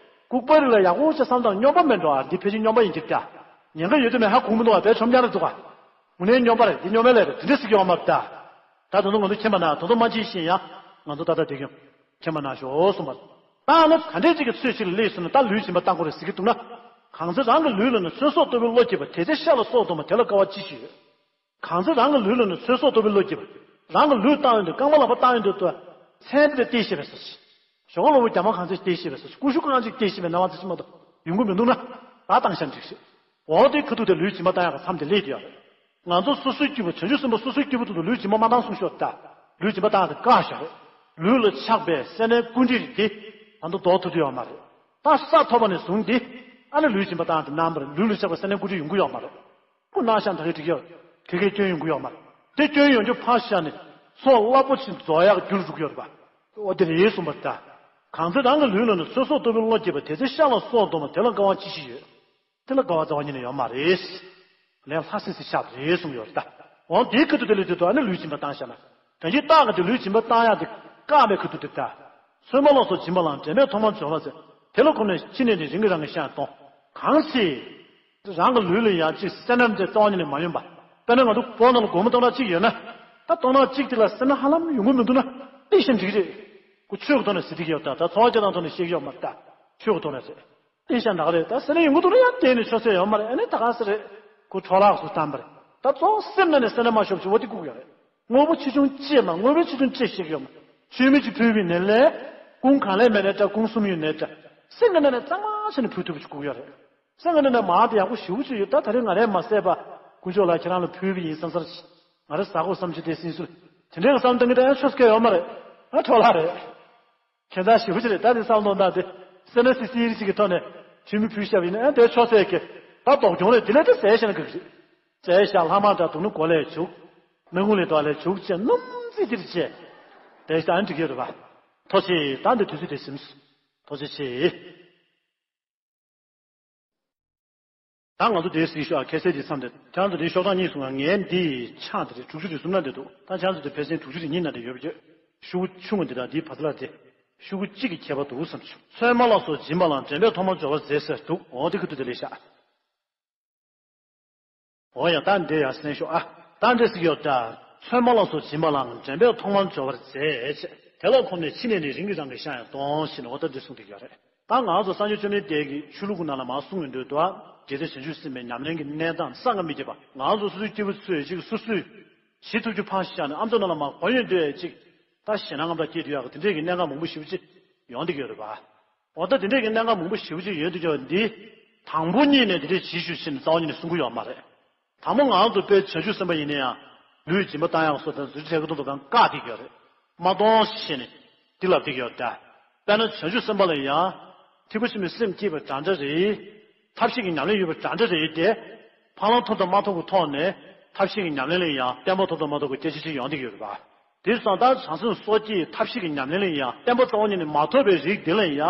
ལྐུགས་པ་རེད་ལ་ཡག་པོ་བྱས་བསམ་དང་སྨྱོན་པ་མེད་འགྲོ་ཨ། འདི་ཕལ་ཆེར་སྨྱོན་པ་ཡིན་གྱི་ད། ཉེན་ཁ་ཡོད་དུ་མེད་ཧ་གོ་མི་འདུག་ཨ། བས་ཆོམ་རྐྱང་རེད་འདུག་ཨ། དངོས་གནས་སྨྱོན་པ་རེད། འདི་སྨྱོན་མེད་ལས་རེད། དེ་འདྲ་ཟེར་གྱི་ཡོང་མ་རེད་ད། ད་དོན་དུ་ང་ཚོ་མཁྱེན་པ་ན་དོན་དུ་མ་མཁྱེན་ཤེས་ཡང་ང་ཚོ་ད་ལྟ་བསྡད་ཀྱི་ཡོང་། མཁྱེན་པ་ན་ཞོག་གསུངས་པ། ད་ནི་ག་འདྲས་ཅིག་གི་ཚོད་ཅིག་ལ་སླེབས་སོང་ན་ད་ལུས་སྦྱིན་པ་བཏང་དགོས་རེད་ཟེར་གྱི་འདུག་ན། གང་ཚེ་རང་གི་ལུས་ལ་ནི་ཚོད་སྲོག་ལྟ་བུའི་བློ་སྐྱེས་པ་དེ་ཚེ་ཤ་ལ་སྲོག་འདོགས་མ་དེ་ལ་དགའ་བ་ཅི་ཞིག་ཡོད། གང་ཚེ་རང་གི་ལུས་ལ་ནི་ཚོད་སྲོག་ལྟ་བུའི་བློ་སྐྱེས་པ། རང་གི་ལུས་བཏང་ཡོང་དུས་རྐང་པ་ལག་པ་བཏང་ཡོང་དུས་དུ། མཚན་དེ་ལ་བལྟས་ཤེས་པས་སོ། ཞོགས་ལོ་བུ་རྒྱ་མ་གང་ཚེ་བལྟས་ཤེས་པས་སོ། ཀུ་ཤུ་གང་ཅིག་བལྟས་ཤེས་པས་ན་བ་ཚེ་ཅི་མ་གཏོགས་ཡོང་གི་མི་འདུག་ན། ད་བཏང་ཤ་འགྲིག་ཤེས། འོ་དེ་ཁ་ཐུག་དེ་ལུས་སྦྱིན་པ་བཏང་ཡག་གི་མཚམས་དེ་སླེབས་དུ་ཡོད་རེད། ང་ཚོ་སོ་སོའི་སྐྱེས་བུ་བྱང་ཆུབ་སེམས་དཔའ་སོ་སོའི་སྐྱེས་བུ་དེ་ཚོ་ལུས་སྦྱིན་པ་མ་བཏང་གསུངས་ཤོག་ད། ལུས་སྦྱིན་པ་བཏང་དེ་བཀག་ཤོག་རེད། ལུས་ལ་ཆགས་པའི་སེར་སྣའི་སྐུ་འདྲེ་རེད་དེ། ད་དུང་ལྡོག་ཐུབ་ཀྱི་ཡོད་མ་རེད། ད་ས་ཐོབ་པ་ནས་བཟུང་སྟེ། ཨ་ནི་ལུས་སྦྱིན་པ་བཏང་དེ་གནང་བར་ལུས་ལ་ཆགས་པའི་སེར་སྣའི་སྐུ་འདྲེ་ཡོང་གི་ཡོད་མ་རེད། སྐུ་གནང་ཤག་ད་གི་འགྲིག་ཡོད། ཁེ་ཁེ་སྐྱོན་ཡོང་གི་ཡོད་མ་རེད། དེ་སྐྱོན་ཡོང་རྒྱུ་ཕར་བཞག་ནས་ཚོགས་རླབས་པོ་ཆེ་རྫོགས་ཡག་རྒྱུར་འགྲོ་གི་ཡོད་རེད་པ། འོ་དེ་རེད་གསུངས་པ་ད། གང་ཚེ་རང་གི་ལུས་ལ་ནི་ཚོད་སྲོག་ལྟ་བུའི་བློ་སྐྱེས་པ་དེ་ཚེ་ཤ་ལ་སྲོག་འདོགས་མ་དེ་ལ་དགའ་བ་ཅི་ཞིག་ཡོད། དེ་ལ་དགའ་བ་རྩ་བ་ཉིད་ནས་ཡོད་མ་རེད། ལན་ལྷ་སྲིན་སྲིད་ཆགས་རེད་གསུངས་ཡོད་རེད་ད། འོང་དེའི་ཁ་ཐུག་དེ་ལས་དེ་དུ་ཨ་ནི་ལུས་སྦྱིན་པ་བཏང་བཞག་ན། དོན་གྱི་རྟགས་ཀྱི་དེ་ལུས་སྦྱིན་པ་བཏང་ཡག་དེ་བཀག་པའི་ཁ་ཐུག་དེ་ད། ཚོད་མ་ལོག་སོགས་སྦྱིན་པ་ལའང་དྲན་པས་ཐོག་མར་སྦྱོར་བ་ཟེར། དེ་ལ་གོམས་ནས་ཕྱི་ནས་ནི་རིང་གི་རང་གི་ཤ་གཏོང་། གང་སྲིད། རང་གི་ལུས་ལ་ཡང་ཅིག་སེར་སྣ་འདྲ་རྩ་བ་ཉིད་ནས་མ་ཡོང་པ། དཔེར་ན་ང་ཚོ་སྒོ་ནང་ལ་སྒོར་མོ་སྟོང་ཕྲག་གཅིག་ཡོད་ན། ད་སྟོང་ཕྲག་གཅིག་དེ་ལ་སེར་སྣ་ཧ་ལམ་ཡོང་གི་མི་འདུག་ན། དེ་བཞིན་འགྲིག་རེད། ཁོ་ཆོས་ཀྱི་ཐོག་ནས་ཟེར་གྱི་ཡོད་ད། ད་འཚོ་བ་སྐྱེལ་སྟངས་ཐོག་ནས་བཤད་ཀྱི་ཡོད་མ་རེད་ད། ཆོས་ཀྱི་ཐོག་ནས་རེད། ཨེ་ཤ་འདྲ་ག་རེད། ད་སེར་སྣ་ཡོང་གི་འདུག་ན་ཡང་དེ་ནི་ཆོས་ཚད་ཡོད་མ་རེད། ཨ་ནི་ད་ག་ཟེ་རེད། ཁོ་འཕྲོ་བརླག་སུ་བཏང་པ་རེད། ད་གཙོ་བོ་སེམས་ནང་ནས་སེར་སྣ་མ་ཤོར་བྱུང་བ་དེ་སྒུག་ཡོད་རེད། དངོས་པོ་ཆེ་ཆུང་ཅེས་མ་དངོས་པོའི་ཆེ་ཆུང་ཅེས་ཤིག་ཡོད་མ། ཆུ་མིག་ཅིག་ཕུལ་བའི་ནས་ལས། ཀུན་གང་ལས་མེད་ནས་འདྲ་ཀུན་གསུམ་ཡོད་ནས་འདྲ། སེམས་ཀྱི་ནང་ནས་གཙང་མ་བྱས་ནས་ཕུལ་ཐུབ་པ་ཅིག་སྒུག་ཡོད་རེད། སེམས་ཀྱི་ནང་ནས་མང་དེ་ཡག་པོ་ཞེ་པོ་ཅིག་ཡོད། ད་ད་རེས་ང་རས་མ་བསད་པ། དཀོན་མཆོག་ལ་ཁྱེད་རང་ལ་ཕུལ་བ་ཡིན་བསམ་སར། ང་རས་ཟ་དགོས་བསམ་གྱི་དེ་སྲིད་སུ། དེ་འདྲའི་བསམ་སྟངས་ཀྱི་ད་ཡང་ཆོས་སྐད་ཡོད་མ་རེད། ཨ་འཕྲོ་བརླག་རེད། ཁྱད་མཚར་ཞེ་པོ་ཅིག་རེད། ད་དེ་བསམ་བློ་བཏང་དེ། སེར་སྣ་སིལ་སིལ་ཞིག་གི་ཐོག་ནས་ཆུ་མིག་ཕུལ་བཞག་པ་ཡིན་ན་ཨ་དེ་ཆོས་ཚད་ཀྱི། ད་ལྡོག་གྱོང་རེད། དེ་ལས་དེ་ཟས་བཞག་ན་གི་རེད། ཟས་བཞག་ལྷག་མ་འདྲ་འདུག་ན་གོ་ལས་བྱུག་ནང་ཁུང་ལས་དོགས་ལས་བྱུག་བྱས་སྣུམ་རྩི་དེར་བྱས། དེ་ཞག་ཨ་འགྲིག་གི་རེད་པ། ཐུགས་རྗེ་ཆེ། ད་འདི་དུས་ཚོད་དེ་ཟིན། ཐུགས་རྗེ་ཆེ། ད་ང་ཚོ་དེའི་སྲིད་ཤོག་ཨ་ཁ་སེ་དེ་མཚམས་དེ་ཁྱེད་ཚོ་དེའི་ཤོག་གྲངས་གཉིས་སོང་ང་། ངའི་འདི་ཆག་དེ་རེད། དྲུག་ཅུ་རེ་གསུམ་ན་འདི་འདུག་ད་ཁྱེད་ཚོ་དེ་ཕལ་ཆེར་དྲུག་ཅུ་རེ་གཉིས་ན་དེ་ཡོད་པ་ཡོད། ཤོག་གུ་ཆུང་ངུ་འདི་དང་འདིའི་བར་ཐག་ལ་དེ་ཤོག་གུ་གཅིག་གི་ཁྱད་པར་འདུག་བསམ་བྱུང་། ཚོད་མ་ལ་སོགས་སྦྱིན་པ་ལའང་དྲན་པས་ཐོག་མར་སྦྱོར་བར་མཛད་ཟེར་འདུག་འོ་དེ་ཁུ་ཐུ་དེ་ལས་ཤག་འོ་ཡ་ད་འདི་ཡ་གསན་ཤོག་ཨ། ད་འདི་ཟིག་ཡོད་ད། ཚོད་མ་ལ་སོགས་སྦྱིན་པ་ལའང་དྲན་པས་ཐོག་མར་སྦྱོར་བར་མཛད། དེ་ལ་གོམས་ནས་ཕྱི་ནས་ནི་རིང་གི་རང་གི་ཤ་ཡང་གཏོང་ཞེས་ནས་འོ་ད་འདི་གསུངས་བསྡད་ཡོད་རེད། ད་ང་ཚོ་སངས་རྒྱས་བཅོམ་ལྡན་འདས་ཀྱིས་ཆོས་ལུགས་ཀྱི་ནང་ལ་མར་གསུངས་ཡོང་དུས་དུ་དགེ་རྩ་བྱང་ཆུབ་སེམས་དཔའི་ཉམས་ལེན་གྱི་གནས་སྟངས་བསམ་གྱིས་མི་ཁྱབ་པ། ང་ཚོ་སོ་སོའི་སྐྱེས་བུ་ཚོས་ཅིག་སོ་སོས་བྱེད་ཐུབ་རྒྱུ་ཕར་བཞག་ནས་ཨ་མཆོག་ནང་ལ་མར་གོན་ཡོང་དུས་ཅིག་ད་ཞེད་སྣང་ངམ་ད་སྐྱེས་དུས་ཡག་གི་དེ་འདྲས་ཀྱི་གནད་འགག་མང་པོ་ཞེ་པོ་ཅིག་ཡོང་བསྡད་ཀྱི་ཡོད་རེད་པ། འོ་ད་དེ་འདྲས་ཀྱི་གནད་འགག་མང་པོ་ཞེ་པོ་ཅིག་ཡོང་དུས་ཀྱང་འདི། དང་པོ་ཉིད་ནས་དེ་འདྲས་བྱེད་ཤོག་ཅེས་ནས་རྩ་བ་ཉིད་ནས་གསུང་གི་ཡོད་མ་རེད། དང་པོ་ང་ཚོ་དཔེ་བྱང་ཆུབ་སེམས་དཔའ་ཡིན་ན་ཡང་། ལུས་སྦྱིན་པ་བཏང་ཡག་སོགས་དང་ཟུར་བྱེད་ཀྱི་དོན་དུ་གང་བཀག་བསྡད་ཀྱི་ཡོད་རེད། མ་གཏོང་ཞེས་ནས་འདི་ལབ་བསྡད་ཀྱི་ཡོད་ད། དཔེར་ན་བྱང་ཆུབ་སེམས་དཔའ་ལ་ཡང་། ཐེག་པ་ཆེན་པོའི་སེམས་བསྐྱེད་པ་འདྲ་འདྲ་རེད། ཐབས་ཤེས་ཀྱི་ཉམས་ལེན་ཡོད་པ་འདྲ་འདྲ་རེད་དེ། འཕགས་ལམ་ཐོབ་དང་མ་ཐོབ་ཀྱི་ཐོག་ནས་ཐབས་ཤེས་ཀྱི་ཉམས་ལེན་ལ་ཡང་བརྟན་པ་ཐོབ་དང་མ་ཐོབ་ཀྱི་སྐད་ཆ་ཅིག་ཡོང་བསྡད་ཀྱི་ཡོད་རེད་པ། དེ་སོང་ཙང་བྱང་སེམས་སོ་སྐྱེའི་ཐབས་ཤེས་ཀྱི་ཉམས་ལེན་ལ་ཡང་བརྟན་པ་རྩ་བ་ཉིད་ནས་མ་ཐོབ་པའི་རིགས་དེ་ལ་ཡང་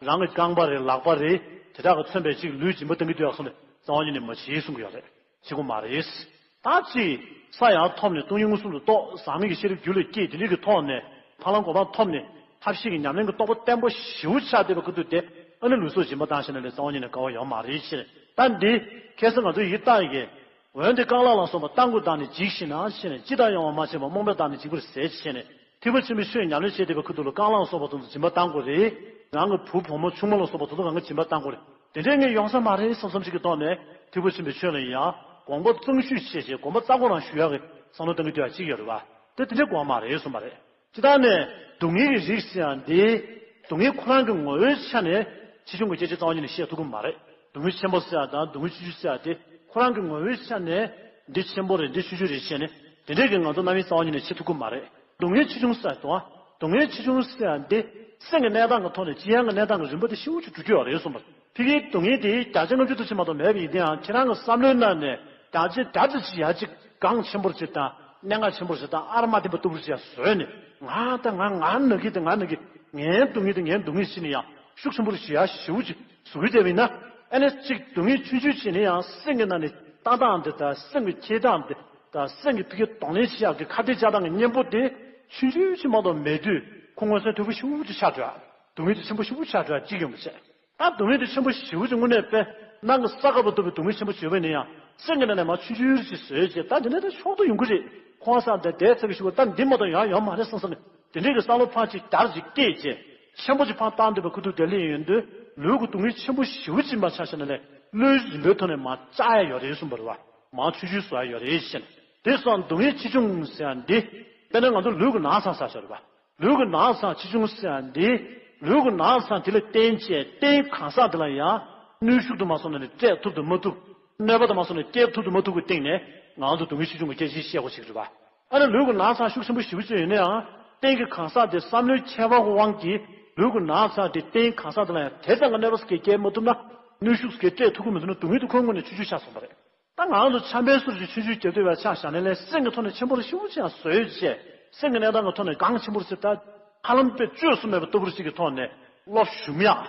རང་གི་རྐང་པ་རེད་ལག་པ་རེད་དེ་དག་གིས་མཚོན་པའི་ཅིག་ལུས་སྦྱིན་པ་གཏང་གི་འདུག་ཡག་སོང་ནས་རྩ་བ་ཉིད་ནས་མ་བྱེད་གསུང་གི་ཡོད་རེད། བྱེད་དགོས་མ་རེད། ད་ཅིག་ས་ཡང་ཐོབ་ནས་སྟོང་ཉིད་མངོན་སུམ་དུ་རྟོགས། ཟག་མེད་ཀྱི་ཤེས་རབ་རྒྱུད་ལ་སྐྱེས། དེ་འདྲའི་གི་ཐོག་ནས་འཕགས་ལམ་གོ་འཕང་ཐོབ་ནས་ཐབས་ཤེས་ཀྱི་ཉམས་ལེན་གྱི་རྟོགས་པ་བརྟན་པོ་ཞེ་པོ་ཆགས་བསྡད་པ་ཁུ་ཐུག་དེ་ཨ་ནི་ལུས་སྲོག་སྦྱིན་པ་བཏང་ཤེས་ན་ལས་རྩ་བ་ཉིད་ནས་དགའ་བ་ཡོད་མ་རེད་ཅེས། ད་འདི་ཁ་སང་ང་ཚོ་ཡིག་བཏགས་ཡི་གེ། འོན་ཏེ་རྐང་ལག་ལ་སོགས་པ་བཏང་དགོས་བཏང་ནས་འཇིགས་ཤིག་ན་ཞེས་ནས། ཅི་ལྟར་ཡོང་བ་མ་ཤེས་པར་རྨོངས་པས་བཏང་ནས་འཇིགས་པར་ཟད་ཅེས་ནས། ཐེག་པ་ཆེན་པོའི་ཆོས་ཉམས་ལེན་བྱེད་བསྡད་པའི་ཁུ་ཐུག་ལ་རྐང་ལག་སོགས་པ་དང་དུ་སྦྱིན་པ་བཏང་དགོས་རེད། རང་གི་བུ་བུ་མོ་ཆུང་མ་ལ་སོགས་པ་དང་དུ་གང་གི་སྦྱིན་པ་བཏང་དགོས་རེད། དེ་འདྲའི་ངས་ཡོང་ས་མ་རེད་བསམ་བསམ་ཞིག་གི་ཐོག་ནས་ཐེག་པ་ཆེན་པོའི་ཆོས་ལ་ཡང་དགོངས་པ་གཙང་ཞུས་བྱས་བྱས་དགོངས་པ་རྩ་དགོངས་རང་ཞུ་ཡག་གི་བསམ་བློ་གཏང་གི་འདུག་ཡག་གཅིག་ཡོད་རེད་བ། དེ་དེ་འདྲའི་དགོངས་མ་རེད་གསུངས་པ་རེད། སྤྱིར་བཏང་ནས་སྡུག་བསྔལ་གྱི་རིགས་ཟེར་ཡང་འདི། སྡུག་བསྔལ་ཁོ་རང་གི་ངོ་བོའི་ཆ་ནས་ཆེ་ཆུང་གི་སྐད་ཆ་རྩ་བ་ཉིད་ནས་བཤད་ཐུབ་ཀྱི་མ་རེད། སྡུག་བསྔལ་ཆེན་པོ་ཟེར་ཡ་དང་སྡུག་བསྔལ་ཆུང་ཆུང་ཟེར་ཡ་དེ་ཁོ་རང་གི་ངོ་བོའི་ཆ་ནས་འདི་ཆེན་པོ་རེད་འདི་ཆུང་ཆུང་རེད་བཤད་ནས་དེ་འདྲས་ཀྱི་ང་ཚོ་རྣམ་དབྱེ་རྩ་བ་ཉིད་ནས་ཕྱེ་ཐུབ་ཀྱི་མ་རེད། སྡུག་བསྔལ་ཆེ་ཆུང་ཟེར་ཡ་དང་སྡུག་བསྔལ་ཆེ་ཆུང་ཟེར་ཡ་འདི་སེམས་ཀྱི་གནས་སྟངས་ཀྱི་ཐོག་ནས་ཅི་ཡང་གི་གནས་སྟངས་ཀྱི་རིམ་པ་དེ་ཤིན་ཏུ་འགྲོ་གི་ཡོད་རེད་གསུངས་པ་རེད། ཕ་གིའི་སྡུག་བསྔལ་དེ་བརྒྱ་ཆ་ལྔ་བཅུ་ཙམ་ཞིག་མ་གཏོགས་མེད་པ་ཡིན་དེའང་ཁྱེད་རང་གི་བསམ་བློའི་ནང་ནས་བརྒྱ་ཆ་བརྒྱ་ཙམ་ཞིག་ཡ་གཅིག་གང་ཆེན་པོར་བྱེད་དང་གནད་འགག་ཆེན་པོར་བྱེད་དང་ཨ་ར་མ་བརྟན་པ་ལྟ་བུར་བྱེད་ཡ་བཟོས་ནས་ང་ད་ང་ང་ན་གི་དེ་ང་ན་གི་ངའི་སྡུག་བསྔལ་དེ་ངའི་སྡུག་བསྔལ་ཕྱིན་ནས་ཡང་ཤུགས་ཆེན་པོར་བྱེད་ཡ་ཞེ་པོ་ཅིག་བཟོ་གི་བསྡད་པ་ཡིན་ན་ཨ་ནི་གཅིག་སྡུག་བསྔལ་ཆུང་ཆུང་བྱེད་ནས་ཡང་སེམས་ཀྱི་ནང་ནས་ལྟ་སྟངས་དེ་དང་སེམས་ཀྱི་འཁྱེར་སྟངས་དེ་དང་སེམས་ཀྱི་ཕ་གི་གདོང་ལེན་བྱེད་ཡག་གི་ཁ་གཏད་བཅག་སྟངས་ཀྱི་གཉེན་པོ་དེ་ཆུང་ཆུང་ཅིག་མ་གཏོགས་མེད་དུས་ཁོ་མངོན་གསལ་དོད་པོ་ཞེ་པོ་ཅིག་ཆགས་འགྲོ་ཡ། སྡུག་བསྔལ་དེ་ཆེན་པོ་ཞེ་པོ་ཆགས་འགྲོ་ཡ་གཅིག་ཡོང་བ་བྱས། ད་སྡུག་བསྔལ་དེ་ཆེན་པོ་ཞེ་པོ་ཅིག་དངོས་གནས་དཔེ་ནང་གི་ས་ག་པ་ལྟ་བུའི་སྡུག་བསྔལ་ཆེན་པོ་བརྗོད་པ་ཡིན་ན་ཡང་སེམས་ཀྱི་ནང་ནས་མར་ཆུང་ཆུང་ཞིག་བཟོས་བྱས་ད་དེ་འདྲ་ད་ཆོག་ཏུ་ཡོང་གི་རེད། ཁོང་ས་དེ་དེ་ཚ་གི་ཞུ་བ་ད་འདི་མ་གཏོགས་ཡང་ཡོང་མ་རེད་བསམ་བསམ་ནས་དེ་འདྲའི་གི་བསམ་བློ་ཕར་ཅིག་རྒྱར་ཅིག་སྐྱེས་བྱས་ཆེན་པོ་ཅིག་ཕར་བཏང་འདོད་པའི་ཁུ་ཐུག་དེ་སླེབས་ཡོང་དུས་ལུས་ཀྱི་སྡུག་བསྔལ་ཆེན་པོ་ཞེ་པོ་ཅིག་མར་ཆགས་ཤག་ན་ལས་བློའི་རིམ་པའི་ཐོག་ནས་མར་བཅག་ཡ་ཡོད་རེད་གསུངས་པ་རེད་བ། མར་ཆུང་ཆུང་བཟོ་ཡ་ཡོད་རེད་ཟེར་ནས་དེ་སོང་སྡུག་བསྔལ་ཆེ་ཆུང་ཟེར་ཡ་འདི་དཔེར་ན་ང་ཚོ་ལུས་ཀྱི་ན་ཚ་ཟེར་ཡ་ཡོད་རེད་བ། ལུས་ཀྱི་ན་ཚ་ཆེ་ཆུང་ཟེར་ཡ་འདི། ལུས་ཀྱི་ན་ཚ་དེ་ལ་བརྟེན་བྱས་རྟེན་གང་ཟག་དེ་ལ་ཡང་གནོན་ཤུགས་དུ་མ་སོང་ན་ནི་སྤྲད་ཐུབ་དུ་མ་ཐུབ། གནོད་པ་དུ་མ་སོང་ན་སྐྱེལ་ཐུབ་དུ་མ་ཐུབ་ཀྱི་སྟེང་ནས་ང་ཚོ་སྡུག་བསྔལ་ཆེ་ཆུང་གི་སྐད་ཆ་བཤད་དགོས་ཞིག་རེད་པ། ཨ་ནི་ལུས་ཀྱི་ན་ཚ་ཤུགས་ཆེན་པོ་ཞེ་པོ་ཅིག་ཡོད་ན་ཡང་རྟེན་གྱི་གང་ཟག་དེ་བསམ་བློའི་ཁྱད་པར་དབང་གིས་ལུས་ཀྱི་ན་ཚ་དེ་རྟེན་གང་ཟག་དེ་ལ་ཡང་དེ་ཙམ་གྱི་གནོད་པ་སྐྱེལ་སྐྱེལ་མ་ཐུབ་ན་གནོན་ཤུགས་སྐྱེལ་སྤྲད་ཐུབ་ཀྱི་མི་འདུག་ན་སྡུག་བསྔལ་དེ་ཁོའི་ངོས་ནས་ཆུང་ཆུང་ཆགས་སོང་བ་རེད། ད་ང་ཚོ་ཆམ་པའི་སོར་གྱི་ཆུང་ཆུང་རྒྱབ་སྡོད་པའི་ཆ་བཞག་ནས་ལས་སེམས་ཀྱི་ཐོག་ནས་ཆེན་པོ་རུ་ཞེ་པོ་ཅིག་ཡང་བཟོས་བྱས་སེམས་ཀྱི་གནས་སྟངས་ཀྱི་ཐོག་ནས་གང་ཆེན་པོ་རུ་ཟེར་ད་ཧ་ལམ་དཔེ་བཅོས་སུ་མེད་པ་ལྟ་བུ་ཞིག་གི་ཐོག་ནས་བློ་ཞུམ་ཡག་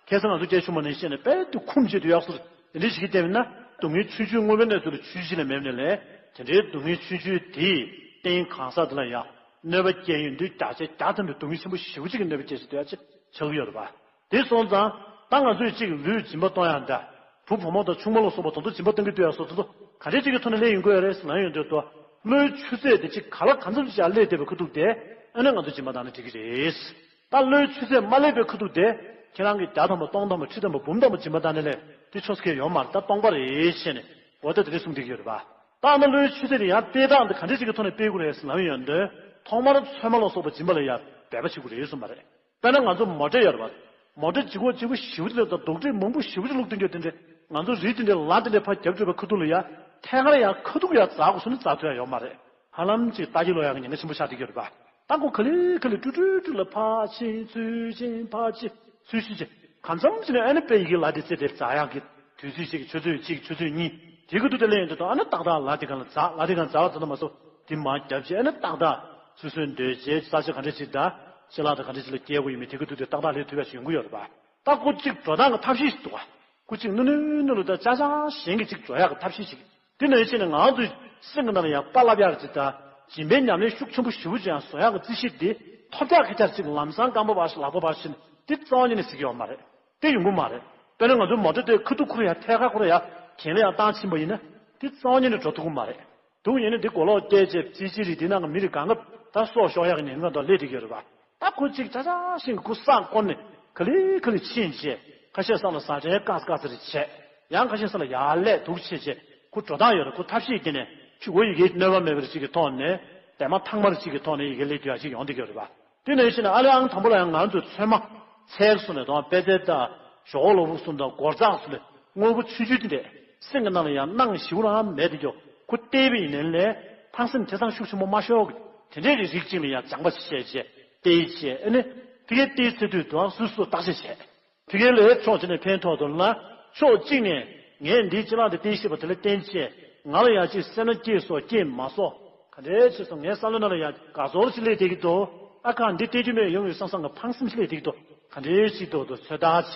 ཁ་སང་ང་ཚོ་སྐད་ཆུང་མ་ནས་བཤད་ནས་དཔེ་དུ་ཁུམ་བྱེད་དུ་ཡག་སོར་དེ་འདྲའི་ཞིག་གིས་བལྟས་པ་ན་སྡུག་བསྔལ་ཆུང་ཆུང་དངོས་པོའི་གནས་ཚུལ་ལ་ཆུང་ཆུང་ལས་མེད་ནས་ལས་དེ་འདྲའི་སྡུག་བསྔལ་ཆུང་ཆུང་དེས་རྟེན་གང་ཟག་དེ་ལ་ཡང་གནོད་པ་སྐྱེལ་ཡོང་དུས་བརྒྱ་ཆ་བརྒྱ་ཐམ་པའི་སྡུག་བསྔལ་ཆེན་པོ་ཞེ་པོ་ཅིག་གི་གནོད་པ་སྐྱེལ་བྱེད་དུ་ཡག་ཅིག་ཆགས་ཀྱི་ཡོད་རེད་པ། དེ་སོང་ཙང་ད་ང་ཚོས་གཅིག་ལུས་སྦྱིན་པ་གཏོང་ཡག་འདྲ། བུ་བུ་མོ་དང་ཆུང་མ་ལ་སོགས་པ་དོན་དུ་སྦྱིན་པ་གཏང་གི་འདུག་ཡ་སོགས་དེ་ཚོ་ག་འདྲའི་གཅིག་གི་ཐོག་ནས་སླེབས་ཡོང་གི་ཡོད་རེད་ཟེར་ན་ཡོང་དུས་དོ། བློའི་ཆུ་ཚད་དེ་གཅིག་ག་ལ་གང་འཚམ་ཞིག་སླེབས་བསྡད་པའི་ཁུ་ཐུག་དེ་ཨ་ནི་ང་ཚོ་སྦྱིན་པ་གཏང་ན་འགྲིག་གི་རེད། ད་བློའི་ཆུ་ཚད་མ་སླེབས་པའི་ཁུ་ཐུག་དེ་ ཁྱེད་རང་གིས་བརྒྱ་ཐམ་པ་སྟོང་ཐམ་པ་ཁྲི་ཐམ་པ་འབུམ་ཐམ་པ་སྦྱིན་པ་བཏང་ནས་ལས་དེ་ཆོ་ས་ཁེལ་ཡོད་མ་རེད། ད་སྟོང་པ་རེད་ཟེར་ནས་འོ་ད་དེ་འདྲ་གསུང་བསྡད་ཀྱི་ཡོད་རེད་པ། ད་ཨ་ནི་ལོའི་ཆུ་ཚོད་དེ་ཡང་སྤེལ་སྟངས་དེ་ག་འདྲ་ཞིག་གི་ཐོག་ནས་སྤེལ་དགོས་རེད་ཟེར་ལབ་ཡོང་དུས་ཐོག་མར་ཚོད་མ་ལ་སོགས་པ་སྦྱིན་པ་ལ་ཡང་འབད་པ་བྱེད་དགོས་རེད་གསུངས་པ་རེད། དཔེར་ན་ང་ཚོ་མོ་ཊ་ཡོད་རེད་པ། མོ་ཊ་ལྗིད་ཁོག་ལྗིད་པོ་ཞེ་པོ་ཅིག་སླེབས་དང་རྡོག་ཁྲེས་མང་པོ་ཞེ་པོ་ཅིག་བླུགས་བསྡད་རྒྱུ་དེ་འདྲས་ང་ཚོ་རི་དེ་འདྲས་ལ་དེ་འདྲས་ཕར་རྒྱབ་བྲོས་པའི་ཁ་ཐུག་ལ་ཡ་ཐད་ཀར་ཡ་ཁ་ཐུག་ཡ་འཛག་དགོས་སོང་ན་འཛག་ཐུབ་ཡ་ཡོད་མ་རེད། ཧ་ལམ་ཅིག་ལྟ་ཡི་ལོག་ཡ་གི་ཉེན་ཁ་ཆེན་པོ་ཆགས་བསྡད་ཀྱི་ཡོད་རེད་པ། ད་ཁོ་ག་ལེ་ག་ལེ་ཀྲུ་ཀྲུ་ཀྲུ་ལ་ཕར་ཕྱིན་ཚུར་ཕྱིན་ཕར་ཕྱིན་ཚུར་ཕྱིན་བྱས་གང་འཚམ་ཅིག་ནས་ཨ་ནི་དཔེ་ཡི་གེ་ལ་དེ་རྩེ་དེ་འཛག་ཡག་གི་དུས་ཚོད་ཅིག་ཆུ་ཚོད་གཅིག་ཆུ་ཚོད་གཉིས་དེ་གི་དུས་དེ་ལ་ཡོང་དུས་ཨ་ནི་ཏག་ཏག་ལ་དེ་ག་ལ་འཛག་ལ་དེ་ག་འཛག་ལ་འཛག་ད་མ་སོ་དེ་མར་རྒྱབ་བྱས་ཨ་ནི་ཏག་ཏག་སོ་སོའི་འདོད་བྱའི་ས་ཆ་ག་འདྲ་ཞིག་དང་ཅ་ལག་དང་ག་འདྲ་ཞིག་ལ་སྐྱེལ་དགོས་ཡོད་མེད་དེ་གི་དུས་དེ་ཏག་ཏག་སླེབས་ཐུབ་ཡ་ཞིག་ཡོང་གི་ཡོད་རེད་པ། ད་ཁོ་གཅིག་འགྲོ་སྟངས་ཀྱི་ཐབས་ཤེས་ཤིག་འདུག་ག་ཁོ་གཅིག་སྣུ་སྣུ་སྣུ་ལུ་ད་ཅ་ཅ་གཞན་གྱིས་གཅིག་འགྲོ་ཡག་གི་ཐབས་ཤེས་ཤིག་དེ་ནང་བཞིན་ནས་ང་ཚོས་སེམས་ཀྱི་ནང་ལ་ཡང་པཱ་ལབ་ཡག་གི་ཅིག་དང་སྦྱིན་པའི་ཉམས་ལེན་ཤུགས་ཆེན་པོ་ཞེ་པོ་ཅིག་ཡང་བཟོ་ཡག་གི་རྩིས་གཞི་དེ་ཐོབ་རྒྱག་ཁ་ཁྱར་ཅིག་ལམ་སང་རྐང་པ་བར་ཞིག་ལག་པ་བར་ཞིག་དེ་རྩ་བ་ཉིད་ནས་ཟེར་གྱི་ཡོད་མ་རེད། དེ་ཡོང་གི་མ་རེད། དཔེར་ན་ང་ཚོའི་མོ་ཊ་དེ་ཁ་ཐུག་ཁུར་ཡང་ཐད་ཀར་ཁུར་ཡང་གྱེན་ལ་ཡང་བཏང་ཕྱིན་པ་ཡིན་ན་དེ་རྩ་བ་ཉིད་ནས་འགྲོ་ཐུབ་ཀྱི་མ་རེད། དུག་ཡིན་ན་འདི་གོ་ལོག་བལྟས་བྱས་རྩིས་ཅི་རིགས་འདི་ནང་གི་མི་རིགས་གང་ག་ད་སྲོག་ཤོར་ཡག་གི་ཉེན་ཁ་དང་སླེབས་བསྡད་ཀྱི་ཡོད་རེད་པ། ད་ཁོ་གཅིག་ཆ་ཆ་ཤིང་གི་ཁུ་སང་བསྐོར་ནས་ག་ལེ་ག་ལེ་ཕྱིན་བྱས་ཁ་ཤས་སང་ལ་ཟ་འདྲེ་དཀར་དཀར་ཟེར་བྱས་ཡང་ཁ་ཤས་སང་ལ་ཡར་ལས་དུག་བྱས་བྱས་ཁོ་འགྲོ་སྟངས་ཡོད་རེད། ཁོ་ཐབས་ཤེས་ཀྱིས་ནས་ཆུ་བོ་ཡི་གེ་གནོད་པ་མེད་པ་རེ་གཅིག་གི་ཐོག་ནས་དེ་མ་ཐང་མ་རེ་གཅིག་གི་ཐོག་ནས་ཡི་གེ་སླེབས་རྒྱུ་ཡག་ཅིག་ཡོང་བསྡད་ཀྱི་ཡོད་རེད་པ། དེ་ནང་བཞིན་ཨ་ལེ་ཨང་དང་པོ་ལ་ཡང་ང་ཚོས་ཚོད་མ་ཚད་སོང་ནས་དང་པད་ཚལ་དང་ཞོག་ལོ་བུ་གསུམ་དང་སྒོར་ཙག་སོང་ནས་དངོས་པོ་ཆུང་ཆུང་དེ་འདྲས་སེམས་ཀྱི་ནང་ལ་ཡང་སྣང་ཞིབ་རང་མེད་དེ་ཀྱོ་ཁོ་བལྟས་པ་ཡིན་ནའི་ལས་ཕངས་སེམས་དེ་ཙམ་ཤུགས་ཆེན་པོ་མ་ཤོར་གི་དེ་འདྲས་ཀྱི་རིགས་གཅིག་ལ་ཡང་སྦྱངས་པ་བྱས་བྱས་བལྟས་བྱས་ཨ་ནི་ཕ་གིར་བལྟས་ཚེ་དུས་དུའང་སོ་སོ་བརྟག་དཔྱད་བྱས། ཕ་གིར་ལས་ཕྱོགས་གཅིག་ནས་ཕན་ཐོགས་འདུག་ན་ཕྱོགས་གཅིག་ནས་ངས་འདིའི་ཅི་ལག་འདི་བལྟས་ཤེས་པ་དེ་ལ་བརྟེན་བྱས་ང་ལ་ཡང་ཅིག་སེམས་ན་སྐྱེས་སོ་སྐྱེས་མ་སོ། ག་འདྲའི་ཆེ་སོང་ངའི་བསམ་བློ་ནང་ལ་ཡང་དགའ་ཚོར་ཞིག་སླེབས་བསྡད་ཀྱི་འདུག་ཨ་ཁ་འདི་བལྟས་རྒྱུ་མེད་ཡོང་ཡོད་བསམ་བསམ་གི་ཕངས་སེམས་ཞིག་སླེབས་བསྡད་ཀྱི་འདུག་ག་འདྲའི་ཞིག་འདུག་འདུག་ཚོད་ལྟ་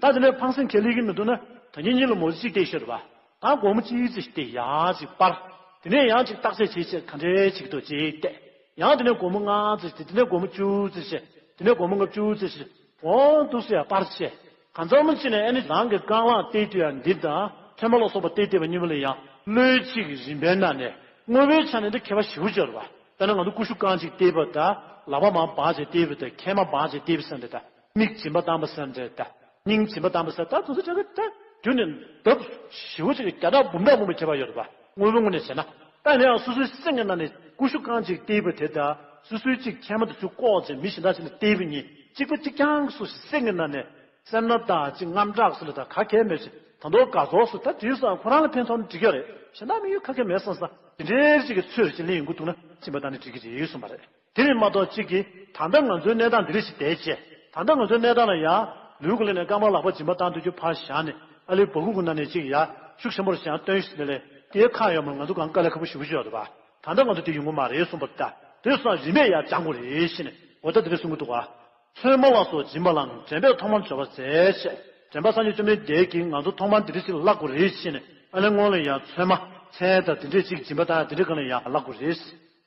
བྱས། ད་དེ་ནས་ཕངས་སེམས་ཁས་ལེན་གྱི་མི་འདུག་ན་ད་ཉིན་གཉིས་ལ་མོ་གཅིག་བལྟས་ཤོད་རེད་པ། ད་སྒོར་མོ་གཅིག་ཙམ་ཞིག་བལྟས་ཡག་ཅིག་སྤར། དེ་ནས་ཡང་ཅིག་བརྟག་དཔྱད་བྱས་བྱས་ག་འདྲའི་ཞིག་འདུག་ཅིག་བལྟས། ཡང་དེ་ནས་སྒོར་མོ་ལྔ་ཙམ་ཞིག་བལྟས། དེ་ནས་སྒོར་མོ་བཅུ་ཙམ་ཞིག་དེ་ནས་སྒོར་མོ་ལྔ་བཅུ་ཙམ་ཞིག་འོང་འདུག་སེ་ཡང་སྤར་བྱས། གང་འཚམ་མ་ཅིག་ནས་ཨ་ནི་རང་གི་རྐང་ལག་བལྟས་དུས་ཡང་འདི་དང་ཐོན་མ་ལ་སོགས་པ་བལྟས་བལྟས་པ་གཉིས་པོ་ལ་ཡང་བློའི་གཅིག་གི་རིམ་པའི་ནང་ནས་དངོས་པོའི་ཆ་ནས་འདི་ཁྱད་པར་ཞེ་པོ་ཅིག་ཡོད་རེད་པ། དཔེར་ན་ང་ཚོ་ཀུ་ཤུ་རྐང་གཅིག་བལྟས་པ་དང་ལག་པ་མར་སྦག་བྱས་བལྟས་པ་དང་མཁལ་མ་སྦག་བྱས་བལྟས་པ་ཟེར་འདྲ་དང་མིག་སྦྱིན་པ་བཏང་པ་ཟེར་འདྲ་དང་སྙིང་སྦྱིན་པ་བཏང་པ་ཟེར་ད་དེ་ཚོ་ཆ་ག་ད་རྒྱུ་ནས་ལྡབ་ཞེ་པོ་ཅིག་གི་བརྒྱ་ཕྲག་འབུམ་ཕྲག་མང་པོ་ཁྱད་པར་ཡོད་རེད་པ། དངོས་པོའི་ངོས་ནས་བྱས་ན། ད་ནས་ཡང་སོ་སོའི་སེམས་ཀྱི་ནང་ནས་ཀུ་ཤུ་རྐང་གཅིག་བལྟས་པ་དེ་དང་སོ་སོའི་གཅིག་མཁལ་མ་དེ་ཚུར་བཀོག་བྱས་མི་གཞན་དག་ཅིག་ནས་བལྟས་པ་གཉིས་གཅིག་པ་གཅིག་རྐྱང་སོ་སོའི་སེམས་ཀྱི་ནང་ནས་སེར་སྣ་དང་གཅིག་དངངས་སྐྲག་སོགས་ལ་དང་ག་གེ་མེད་ཅིག་ད་མདོ་དགའ་ཚོར་སོགས་ད་དུས་སང་ཁོ་རང་ལ་ཕན་ཐོགས་ན་འགྲིག་གི་རེད། གཞན་དག་མི་ཡུལ་ག་གེ་མེད་བསམ་ས་དེ་འདྲའི་ཅིག་གི་ཚོད་ཅིག་ལེན་ཡོང་གི་འདུག་ན་སྦྱིན་པ་བཏང་ནས་འགྲིག་གི་རེད་གསུངས་པ་རེད། དེ་རེད་མ་གཏོགས་གཅིག་གིས་ད་ལྟ་ང་ཚོའི་གནས་སྟངས་འདི་རེད་ཞེས་བསྡད་བྱས་ད་ལྟ་ང་ཚོའི་གནས་སྟངས་ལ་ཡང་ལུས་ཀྱི་ལས་ནས་རྐང་པ་ལག་པ་སྦྱིན་པ་བཏང་སྡོད་རྒྱུ་ཕར་བཞག་ནས་ཨ་ལེ་བ་ཀུ་གི་ནང་ནས་གཅིག་ཡ་ཤུགས་ཆེན་པོར་བཞག་སྟོན་ཞིག་ནས་ལས་དེའི་ཁ་ཡོད་མ་ང་ཚོ་གང་དཀའ་ལས་ཁག་པོ་ཞེ་པོ་ཅིག་ཡོད་རེད་པ། ད་ལྟ་ང་ཚོ་དེ་ཡོང་གི་མ་རེད་གསུངས་པ་ད་དེ་སོང་རིམ་པས་ཡ་སྦྱང་དགོས་རེད་ཞེས་ནས་འོ་ད་དེ་འདྲ་གསུང་གི་འདུག་ག་ཚོད་མ་ལ་སོགས་སྦྱིན་པ་ལའང་དྲན་པས་ཐོག་མར་སྦྱོར་བ་མཛད་ཅེས་དྲན་པ་སངས་རྒྱས་བཅོམ་ལྡན་འདས་ཀྱིས་ང་ཚོ་ཐོག་མར་འདི་འདྲ་ཞིག་བཀླག་དགོས་རེད་ཞེས་ནས་ཨ་ལེ་སྔོན་ལ་ཡང་ཚོད་མ་ཚལ་དང་དེ་འདྲས་ཅིག་སྦྱིན་པ་དང་དེ་འདྲས་གང་ལ་ཡང་བཀླག་དགོས་རེད།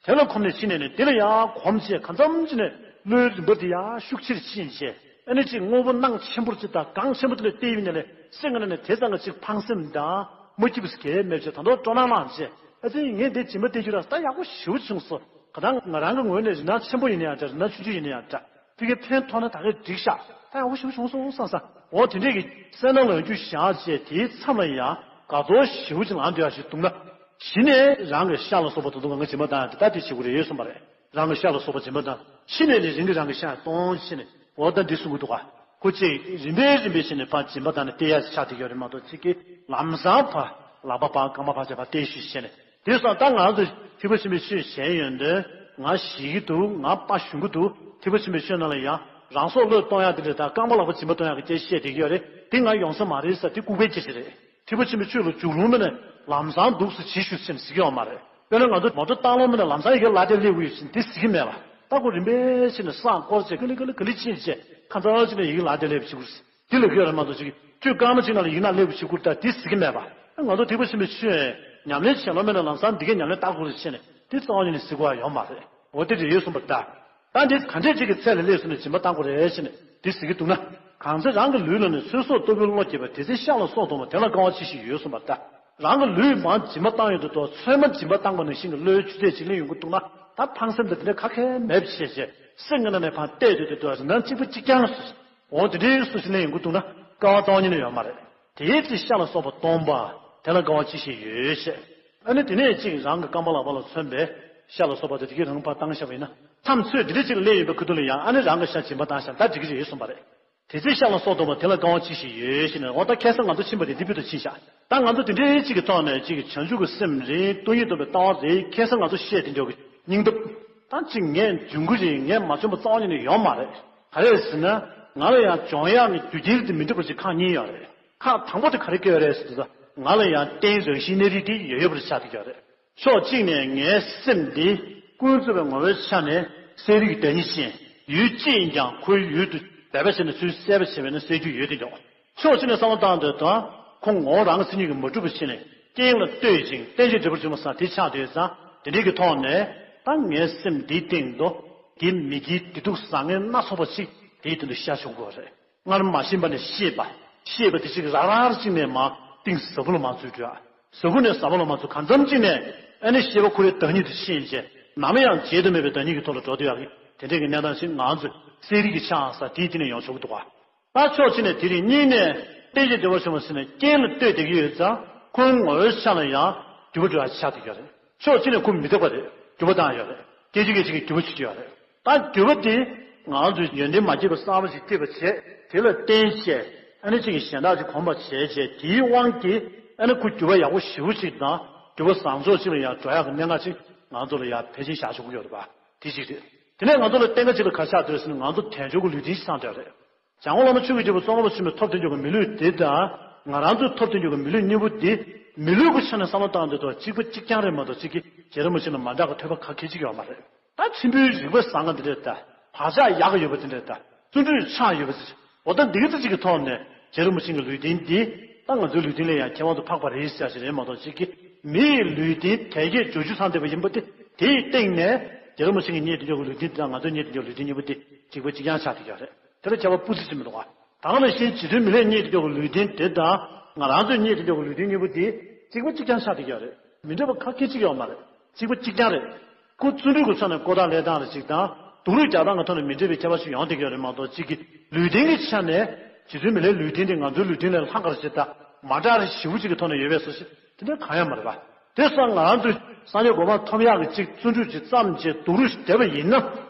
དེ་ལ་གོམས་ནས་ཕྱིན་ནས་ནི་དེ་ལ་ཡང་གོམས་བྱས་གང་འཚམ་ཅིག་ནས་བློའི་རིམ་པ་དེ་ཡང་ཤུགས་ཆེར་ཕྱིན་བྱས་ཨ་ནི་ཅིག་དངོས་པོ་སྣང་ཆེན་པོར་ཅིག་དང་གང་ཆེན་པོ་དེ་ལ་བལྟས་ཡིན་ནས་ལས་སེམས་ཀྱི་ནང་ནས་དེ་ཙམ་གྱི་ཅིག་ཕངས་སེམས་དང་མ་སྐྱིད་པ་ཟེར་གྱི་མེད་བྱས་ད་དུང་སྤྲོ་སྣང་ལངས་བྱས་ཨ་ཙི་ངས་འདི་སྦྱིན་པ་སྟེར་རྒྱུ་ར་ད་ཡག་པོ་ཞེ་པོ་བྱུང་སོང་། ག་ད་ང་རང་གི་ངོས་ནས་རིན་ཐང་ཆེན་པོ་ཡིན་ན་ཡང་འདྲ་རིན་ཐང་ཆུང་ཆུང་ཡིན་ན་ཡང་འདྲ། ཕ་གིར་ཕན་ཐོགས་ན་ད་གས་འགྲིག་ཤག་ད་ཡག་པོ་ཞེ་པོ་བྱུང་སོང་བསམ་ས། འོ་དེ་འདྲས་ཀྱི་སེམས་ནང་ལ་ཡོང་རྒྱུ་བཞག་བྱས་དེའི་མཚམས་ལ་ཡང་དགའ་ཚོར་ཞེ་པོ་ཅིག་ལངས་སྡོད་ཡག་ཞིག་འདུག་ན། གཞི་ནས་རང་གི་ཤ་ལ་སོགས་པ་དེ་ཚོ་ང་སྦྱིན་པ་བཏང་ཡག་དེ་ལྟ་དེ་བྱེད་དགོས་རེད་གསུངས་པ་རེད། རང་གི་ཤ་ལ་སོགས་པ་སྦྱིན་པ་བཏང་ཕྱི་ནས་ནི་རང་གི་རང་གི་ཤ་གཏོང་ཕྱི་ནས་འོ་ད་འདི་གསུང་གི་འདུག་ག་ཁོ་ཅིག་རིམ་པས་རིམ་པས་བྱས་ནས་ཕར་སྦྱིན་པ་བཏང་ནས་སྟེར་ཡག་ཞིག་ཆགས་བསྡད་ཡོད་རེད་མ་གཏོགས་ཅིག་གིས་ལམ་སང་ཕར་ལག་པ་ཕར་རྐང་པ་ཕར་བྱས་ཕར་སྟེར་ཞུས་བྱས་ནས། དེ་སོང་ད་ང་ཚོ་ཐེག་པ་ཆེན་པོའི་ཆོས་ཞེན་ཡོན་ཏན་ང་ཞེད་ཀྱི་འདུག་ང་དཔའ་ཞུམ་གྱི་འདུག་ཐེག་པ་ཆེན་པོའི་ཆོས་ནང་ལ་ཡང་རང་སྲོག་བློས་གཏོང་ཡག་དེ་འདྲ་དང་རྐང་པ་ལག་པ་སྦྱིན་པ་གཏོང་ཡག་གི་སྐད་ཆ་བཤད་བསྡད་ཀྱི་ཡོད་རེད། དེ་ང་ཡོང་ས་མ་རེད་ཟེར་དེ་ལྐུགས་པའི་སྐད་ཆ་རེད། ཐེག་པ་ཆེན་པོའི་ཆོས་ལ་རྒྱུགས་ལུང་མེད་ན་ལམ་སང་འདུག་སེ་བྱེད་ཤོག་ཟེར་ནས་ཟེར་གྱི་ཡོད་མ་རེད། དཔེར་ན་ང་ཚོ་མོ་ཊ་བཏང་ལུང་མེད་ན་ལམ་སང་ཡི་གེ་ལག་དེབ་སླེབས་ཀྱི་ཡོད་ཟེར་ནས་དེ་ཟེར་གྱི་མེད་པ། ད་ཁོ་རིམ་པས་བྱས་ནས་སྲང་བསྐོར་བྱས་ག་ལེ་ག་ལེ་ག་ལེ་ཕྱིན་བྱས་ཁ་ཚ་བྱས་ནས་ཡི་གེ་ལག་དེབ་སླེབས་བྱེད་དགོས་རེད། དེ་ལ་གི་ར་མ་གཏོགས་ཅིག་ཁྱོད་སྐར་མ་གཅིག་ནང་ལ་ཡིག་ནག་སླེབས་ཞིག་བསྐུར་ད་དེ་ཟེར་གི་མེད་པ། ང་ཚོ་ཐེག་པ་ཆེན་པོའི་ཆོས་ཉམས་ལེན་བྱེད་ལོ་མེད་ན་ལམ་སང་འདི་གའི་ཉམས་ལེན་ལྟ་དགོས་རེད་ཟེར་ནས་དེ་རྩ་བ་ཉིད་ནས་ཟེར་དགོས་ཡ་ཡོད་མ་རེད། འོ་དེ་རེད་གསུངས་པ་ད། ད་འདི་ག་འདྲས་ཅིག་གི་ཚད་ལ་སླེབས་སོང་ནས་སྦྱིན་པ་བཏང་དགོས་རེད་ཟེར་ནས་དེ་ཟེར་གི་འདུག་ན། གང་ཚེ་རང་གི་ལུས་ལ་ནི་ཚེ་སྲོག་ལྟ་བུའི་བློ་སྐྱེས་པ་དེ་ཚེ་ཤ་ལ་སོགས་དང་བ་དེ་ལ་དགའ་བ་ཅི་ཞིག་ཡོད་གསུངས་པ་ད། རང་གི་ལུས་མར་སྦྱིན་པ་བཏང་ཡོང་དུས་ཚོད་མ་སྦྱིན་པ་བཏང་པ་ནང་བཞིན་གྱི་བློའི་ཆུ་ཚད་ཅིག་སླེབས་ཡོང་གི་འདུག་ན་ད་ཕངས་སེམས་དང་དེ་འདྲ་ག་གེ་མེད་པ་བྱས་བྱས་སེམས་ཀྱི་ནང་ནས་ཕར་བལྟས་དུས་དེ་ཚོ་རིན་ཐང་གཅིག་པ་གཅིག་རྐྱང་སོ། འོ་དེ་འདྲའི་སུ་ཞིག་ལེན་ཡོང་གི་འདུག་ན་དཀའ་བ་སྟོང་ཉིད་ནས་ཡོད་མ་རེད། དེའི་ཚེ་ཤ་ལ་སོགས་པ་སྟོང་པ། དེ་ལ་དཀའ་བ་ཅི་ཞིག་ཡོད་ཅེས། ཨ་ནི་དེ་ནས་གཅིག་རང་གི་རྐང་པ་ལག་པ་ལ་མཚོན་པའི་ཤ་ལ་སོགས་པ་དེ་དེ་གའི་རང་ཕར་བཏང་བཞག་པ་ཡིན་ན། མཚམས་ཚོད་འདི་འདྲ་ཅིག་སླེབས་ཡོད་པའི་ཁུ་ཐུ་ལ་ཡང་ཨ་ནི་རང་གི་ཤ་སྦྱིན་པ་བཏང་བཞག་ད་འགྲིག་གི་རེད་གསུངས་པ་རེད། དེ་ཚེ་ཤ་ལ་སོགས་སྟོང་པ་དེ་ལ་དཀའ་བ་ཅི་ཞིག་ཡོད་ཞེས་ནས། འོ་ད་ཁ་སང་ང་ཚོ་ཕྱིན་པ་དེ་འདི་བུ་དུ་ཕྱིན་བཞག་ད་ང་ཚོ་དེ་འདྲའི་གཅིག་གི་ཐོག་ནས་གཅིག་གི་བྱང་ཆུབ་ཀྱི་སེམས་རེད། སྟོང་ཉིད་རྟོགས་པའི་ལྟ་བ་རེད། ཁ་སང་ང་ཚོ་བཤད་དེ་འཇོག་གི་སྙིང་སྟོབས། ད་གཅིག་ངས་འབྱུང་གི་རེད། ངས་མ་བྱུང་པ་རྩ་བ་ཉིད་ནས་ཡོད་མ་རེད། ག་རེ་ཟེར་ན། ང་ལ་ཡང་སྦྱོང་ཡག་གི་རྒྱུ་རྐྱེན་དེ་མི་འགྲུབ་པ་ཞིག་ཁག་གཉིས་ཡོད་རེད། ཁག་དང་པོ་དེ་ག་རེ་སྐྱེ་ཡོད་རེད་ཟེར་དུས། ང་ལ་ཡང་རྟེན་རང་བཞིན་གནས་རིགས་དེ་ཡོད་ཡོད་པར་ཆགས་བསྡད་ཡོད་རེད། ཕྱོགས་གཅིག་ནས་ངའི་སེམས་འདི་ཀུན་རྫོབ་པའི་ངོ་བོའི་ཆ་ནས་གསལ་རིག་གི་བདག་ཉིད་ཅན། ཡུལ་ཅི་ཡིན་ཀྱང་ཁོའི་ཡུལ་དུ་འབད་པ་བྱས་ནས་ཚུར་གསལ་བར་བྱས་པས་ན་གསལ་རྒྱུ་ཡོད་དེ་འཇོག་ཕྱོགས་གཅིག་ནས་བསམ་བློ་བཏང་འདོད་དང་། ཁོ་ངོ་བོ་རང་གི་མཚན་ཉིད་ཀྱིས་མ་གྲུབ་པ་བྱས་ནས་རྐྱེན་ལ་ལྟོས་ཤིང་རྟེན་ཅིང་འབྲེལ་པར་འབྱུང་བ་ས་དེ་ཆགས་དུས་ཙང་། དེ་འདྲའི་གི་ཐོག་ནས་ད་ངའི་སེམས་འདིའི་སྟེང་དུ་དེ་མི་དགེའི་བདེ་སྡུག་བཟང་ངན་སྣ་ཚོགས་པ་ཅིག་དེའི་སྟེང་དུ་ཤར་བྱུང་དགོས་རེད། སྔར་མ་ཤེས་པ་ནས་ཤེས་པ། ཤེས་པ་དེ་ཅིག་རང་རང་གཅིག་ནས་མ་གཏིང་ཟབ་པོ་ལ་མ་ཚུད་འགྲོ། ཟ་ཁུ་ནས་ཟ་མ་ལ་མ་ཚུད་གང་འཚམ་གཅིག་ནས་ཨ་ནི་ཤེས་པ་ཁོ་རའི་བདག་ཉིད་དུ་ཕྱིན་རྗེས་ནམ་ཡང་བརྗེད་དུ་མེད་པའི་བདག་ཉིད་ཀྱི་ཐོག་ལ་འགྲོ་སྡོད་ཡག་གི་དེ་འདྲའི་གི་གནས་སྟངས་ཤིག་ང་ཚོས་གསལ་རིག་གི་ཆ་ས་དེའི་སྟེང་ནས་ཡོང་ཆོག་གི་འདུག་ག་ད་ཕྱོགས་གཅིག་ནས་དེ་རིང་གཉིས་ནས་རྟེན་ཅིང་འབྲེལ་བར་བྱུང་བ་ཟེར་ནས་རྐྱེན་ལ་ལྟོས་བསྡད་ཀྱི་ཡོད་ཙང་ཁོའི་ངོ་བོའི་ཆ་ལ་ཡང་འགྱུར་བ་འགྲོ་ཡ་ཆགས་བསྡད་ཀྱི་ཡོད་རེད། ཕྱོགས་གཅིག་ནས་ཁོ་མི་རྟག་པ་རེད། འགྱུར་བ་བཏང་ཡོད་རེད། སྐད་ཅིག་སྐད་ཅིག་གིས་འགྱུར་བ་བྱེད་ཀྱི་ཡོད་རེད། ད་འགྱུར་བ་དེ་ང་ཚོས་ཡོན་ཏན་མ་སྐྱེས་པ་གསར་པ་ཞིག་སྐྱེས་པ་བྱས། དེ་ལ་བརྟེན་བྱས་ཨ་ནི་གཅིག་གིས་གཞན་དག་ཅིག་གོམས་པ་བྱས་བྱས་དེའི་དབང་གིས་ཨ་ནི་ཁོ་འགྱུར་བ་ཡག་པོ་ཞེ་པོ་ཅིག་དང་འགྱུར་བ་བཟང་ཕྱོགས་ཅིག་ལ་ཡང་འགྲོ་ཡག་གི་གནད་འགག་ཅིག་ང་ཚོ་ལ་ཡང་ཕལ་ཆེར་བཞག་ཆོག་གི་ཡོད་རེད་པ། དེ་གཅིག་རེད། དེ་ནས་ང་ཚོ་ལ་གཏན་འཁེལ་ཅིག་ལ་ག་ཆགས་འདུག་ཟེར་ན་ང་ཚོ་དལ་འབྱོར་གྱི་ལུས་རྟེན་ཞིག་ཚང་བསྡད་རེད། འཇམ་མགོན་བླ་མ་ཆོས་ཀྱི་རྒྱལ་པོ་ཙོང་ཁ་པ་ཆེན་པོས་ཐོབ་བསྟན་འཇོག་གི་མི་ལུས་འདི་དང་། ང་རང་ཚོས་ཐོབ་བསྟན་འཇོག་གི་མི་ལུས་གཉིས་པོ་འདི། མི་ལུས་ཀྱི་ཆ་ནས་བསམ་བློ་བཏང་དུས་ཐོག་གཅིག་པ་གཅིག་རྐྱང་རེད་མ་གཏོགས་གཅིག་གིས་རྗེ་རིན་པོ་ཆེ་ལ་མ་འདྲ་གི་ཐོས་པ་ག་གེ་གཅིག་ཡོད་མ་རེད། ད་ཆེན་པོའི་རིག་པ་བཟང་ང་འདི་འདྲས་ད། བག་ཆགས་ཡག་གི་ཡོད་པ་འདི་འདྲས་ད། བརྩོན་འགྲུས་ཆགས་ཡོད་པ་འདི་འདྲས། འོ་ད་འདི་གི་ཚེ་གཅིག་གི་ཐོག་ནས་རྗེ་རིན་པོ་ཆེ་གི་ལུས་རྟེན་འདི། ད་ང་ཚོའི་ལུས་རྟེན་ལས་ཡང་ཁྱད་པར་དུ་འཕགས་པ་རེད་ཟེར་ཞིག་རེད་མ་གཏོགས་གཅིག་གིས་མིའི་ལུས་རྟེན་དལ་བརྒྱད་འབྱོར་བཅུ་ཚང་བསྡད་པ་ཡིན་པ་དེ་དེའི་སྟེང་ནས་རྗེ་རིན་པོ་ཆེ་གི་རྙེད་དུ་འཇོག་གི་ལུས་རྟེན་འདི་དང་ང་ཚོའི་རྙེད་དུ་འཇོག་ལུས་རྟེན་གཉིས་པོ་འདི་གཅིག་པ་གཅིག་རྐྱང་ཆགས་བསྡད་ཡོད་རེད། དེ་ལ་ཁྱད་པར་སྤུ་ཙམ་ཅིག་མི་འདུག་ག་ད་ག་ནང་བཞིན་རྗེ་བཙུན་མི་ལས་རྙེད་དུ་འཇོག་གི་ལུས་རྟེན་དེ་དང་ང་རང་ཚོའི་རྙེད་དུ་འཇོག་གི་ལུས་རྟེན་གཉིས་པོ་དེ་གཅིག་པ་གཅིག་རྐྱང་ཆགས་བསྡད་ཡོད་རེད། མི་འདྲ་བ་ཁ་སྐད་གཅིག་ཡོད་མ་རེད། གཅིག་པ་གཅིག་རྐྱང་རེད། ཁོ་བརྩོན་འགྲུས་ཀྱི་ཕྱོགས་ནས་བཀོད་སྟངས་ལེན་སྟངས་ལ་གཅིག་དང་སྡུག་རུས་རྒྱག་སྟངས་ཀྱི་ཐོག་ནས་མི་འདྲ་བའི་ཁྱད་པར་ཞིག་ཡོང་བསྡད་ཡོད་རེད་མ་གཏོགས་གཅིག་གི་ལུས་རྟེན་གྱི་ཆ་ནས་རྗེ་བཙུན་མི་ལའི་ལུས་རྟེན་དེ་ང་ཚོའི་ལུས་རྟེན་ལས་ལྷག་གར་ཞིག་དང་མ་འདྲ་རེ་ཞེ་པོ་ཅིག་གི་ཐོག་ནས་ཡོད་པའི་བཟོ་ཞིག་དེ་འདྲ་གང་ཡང་མ་རེད་པ། དེ་སོང་ང་རང་ཚོས་སངས་རྒྱས་གོ་འཕང་ཐོབ་ཡག་གི་གཅིག་བརྩོན་འགྲུས་ཅིག་བརྩམས་བྱས་སྡུག་རུས་བསྡད་པ་ཡིན་ན།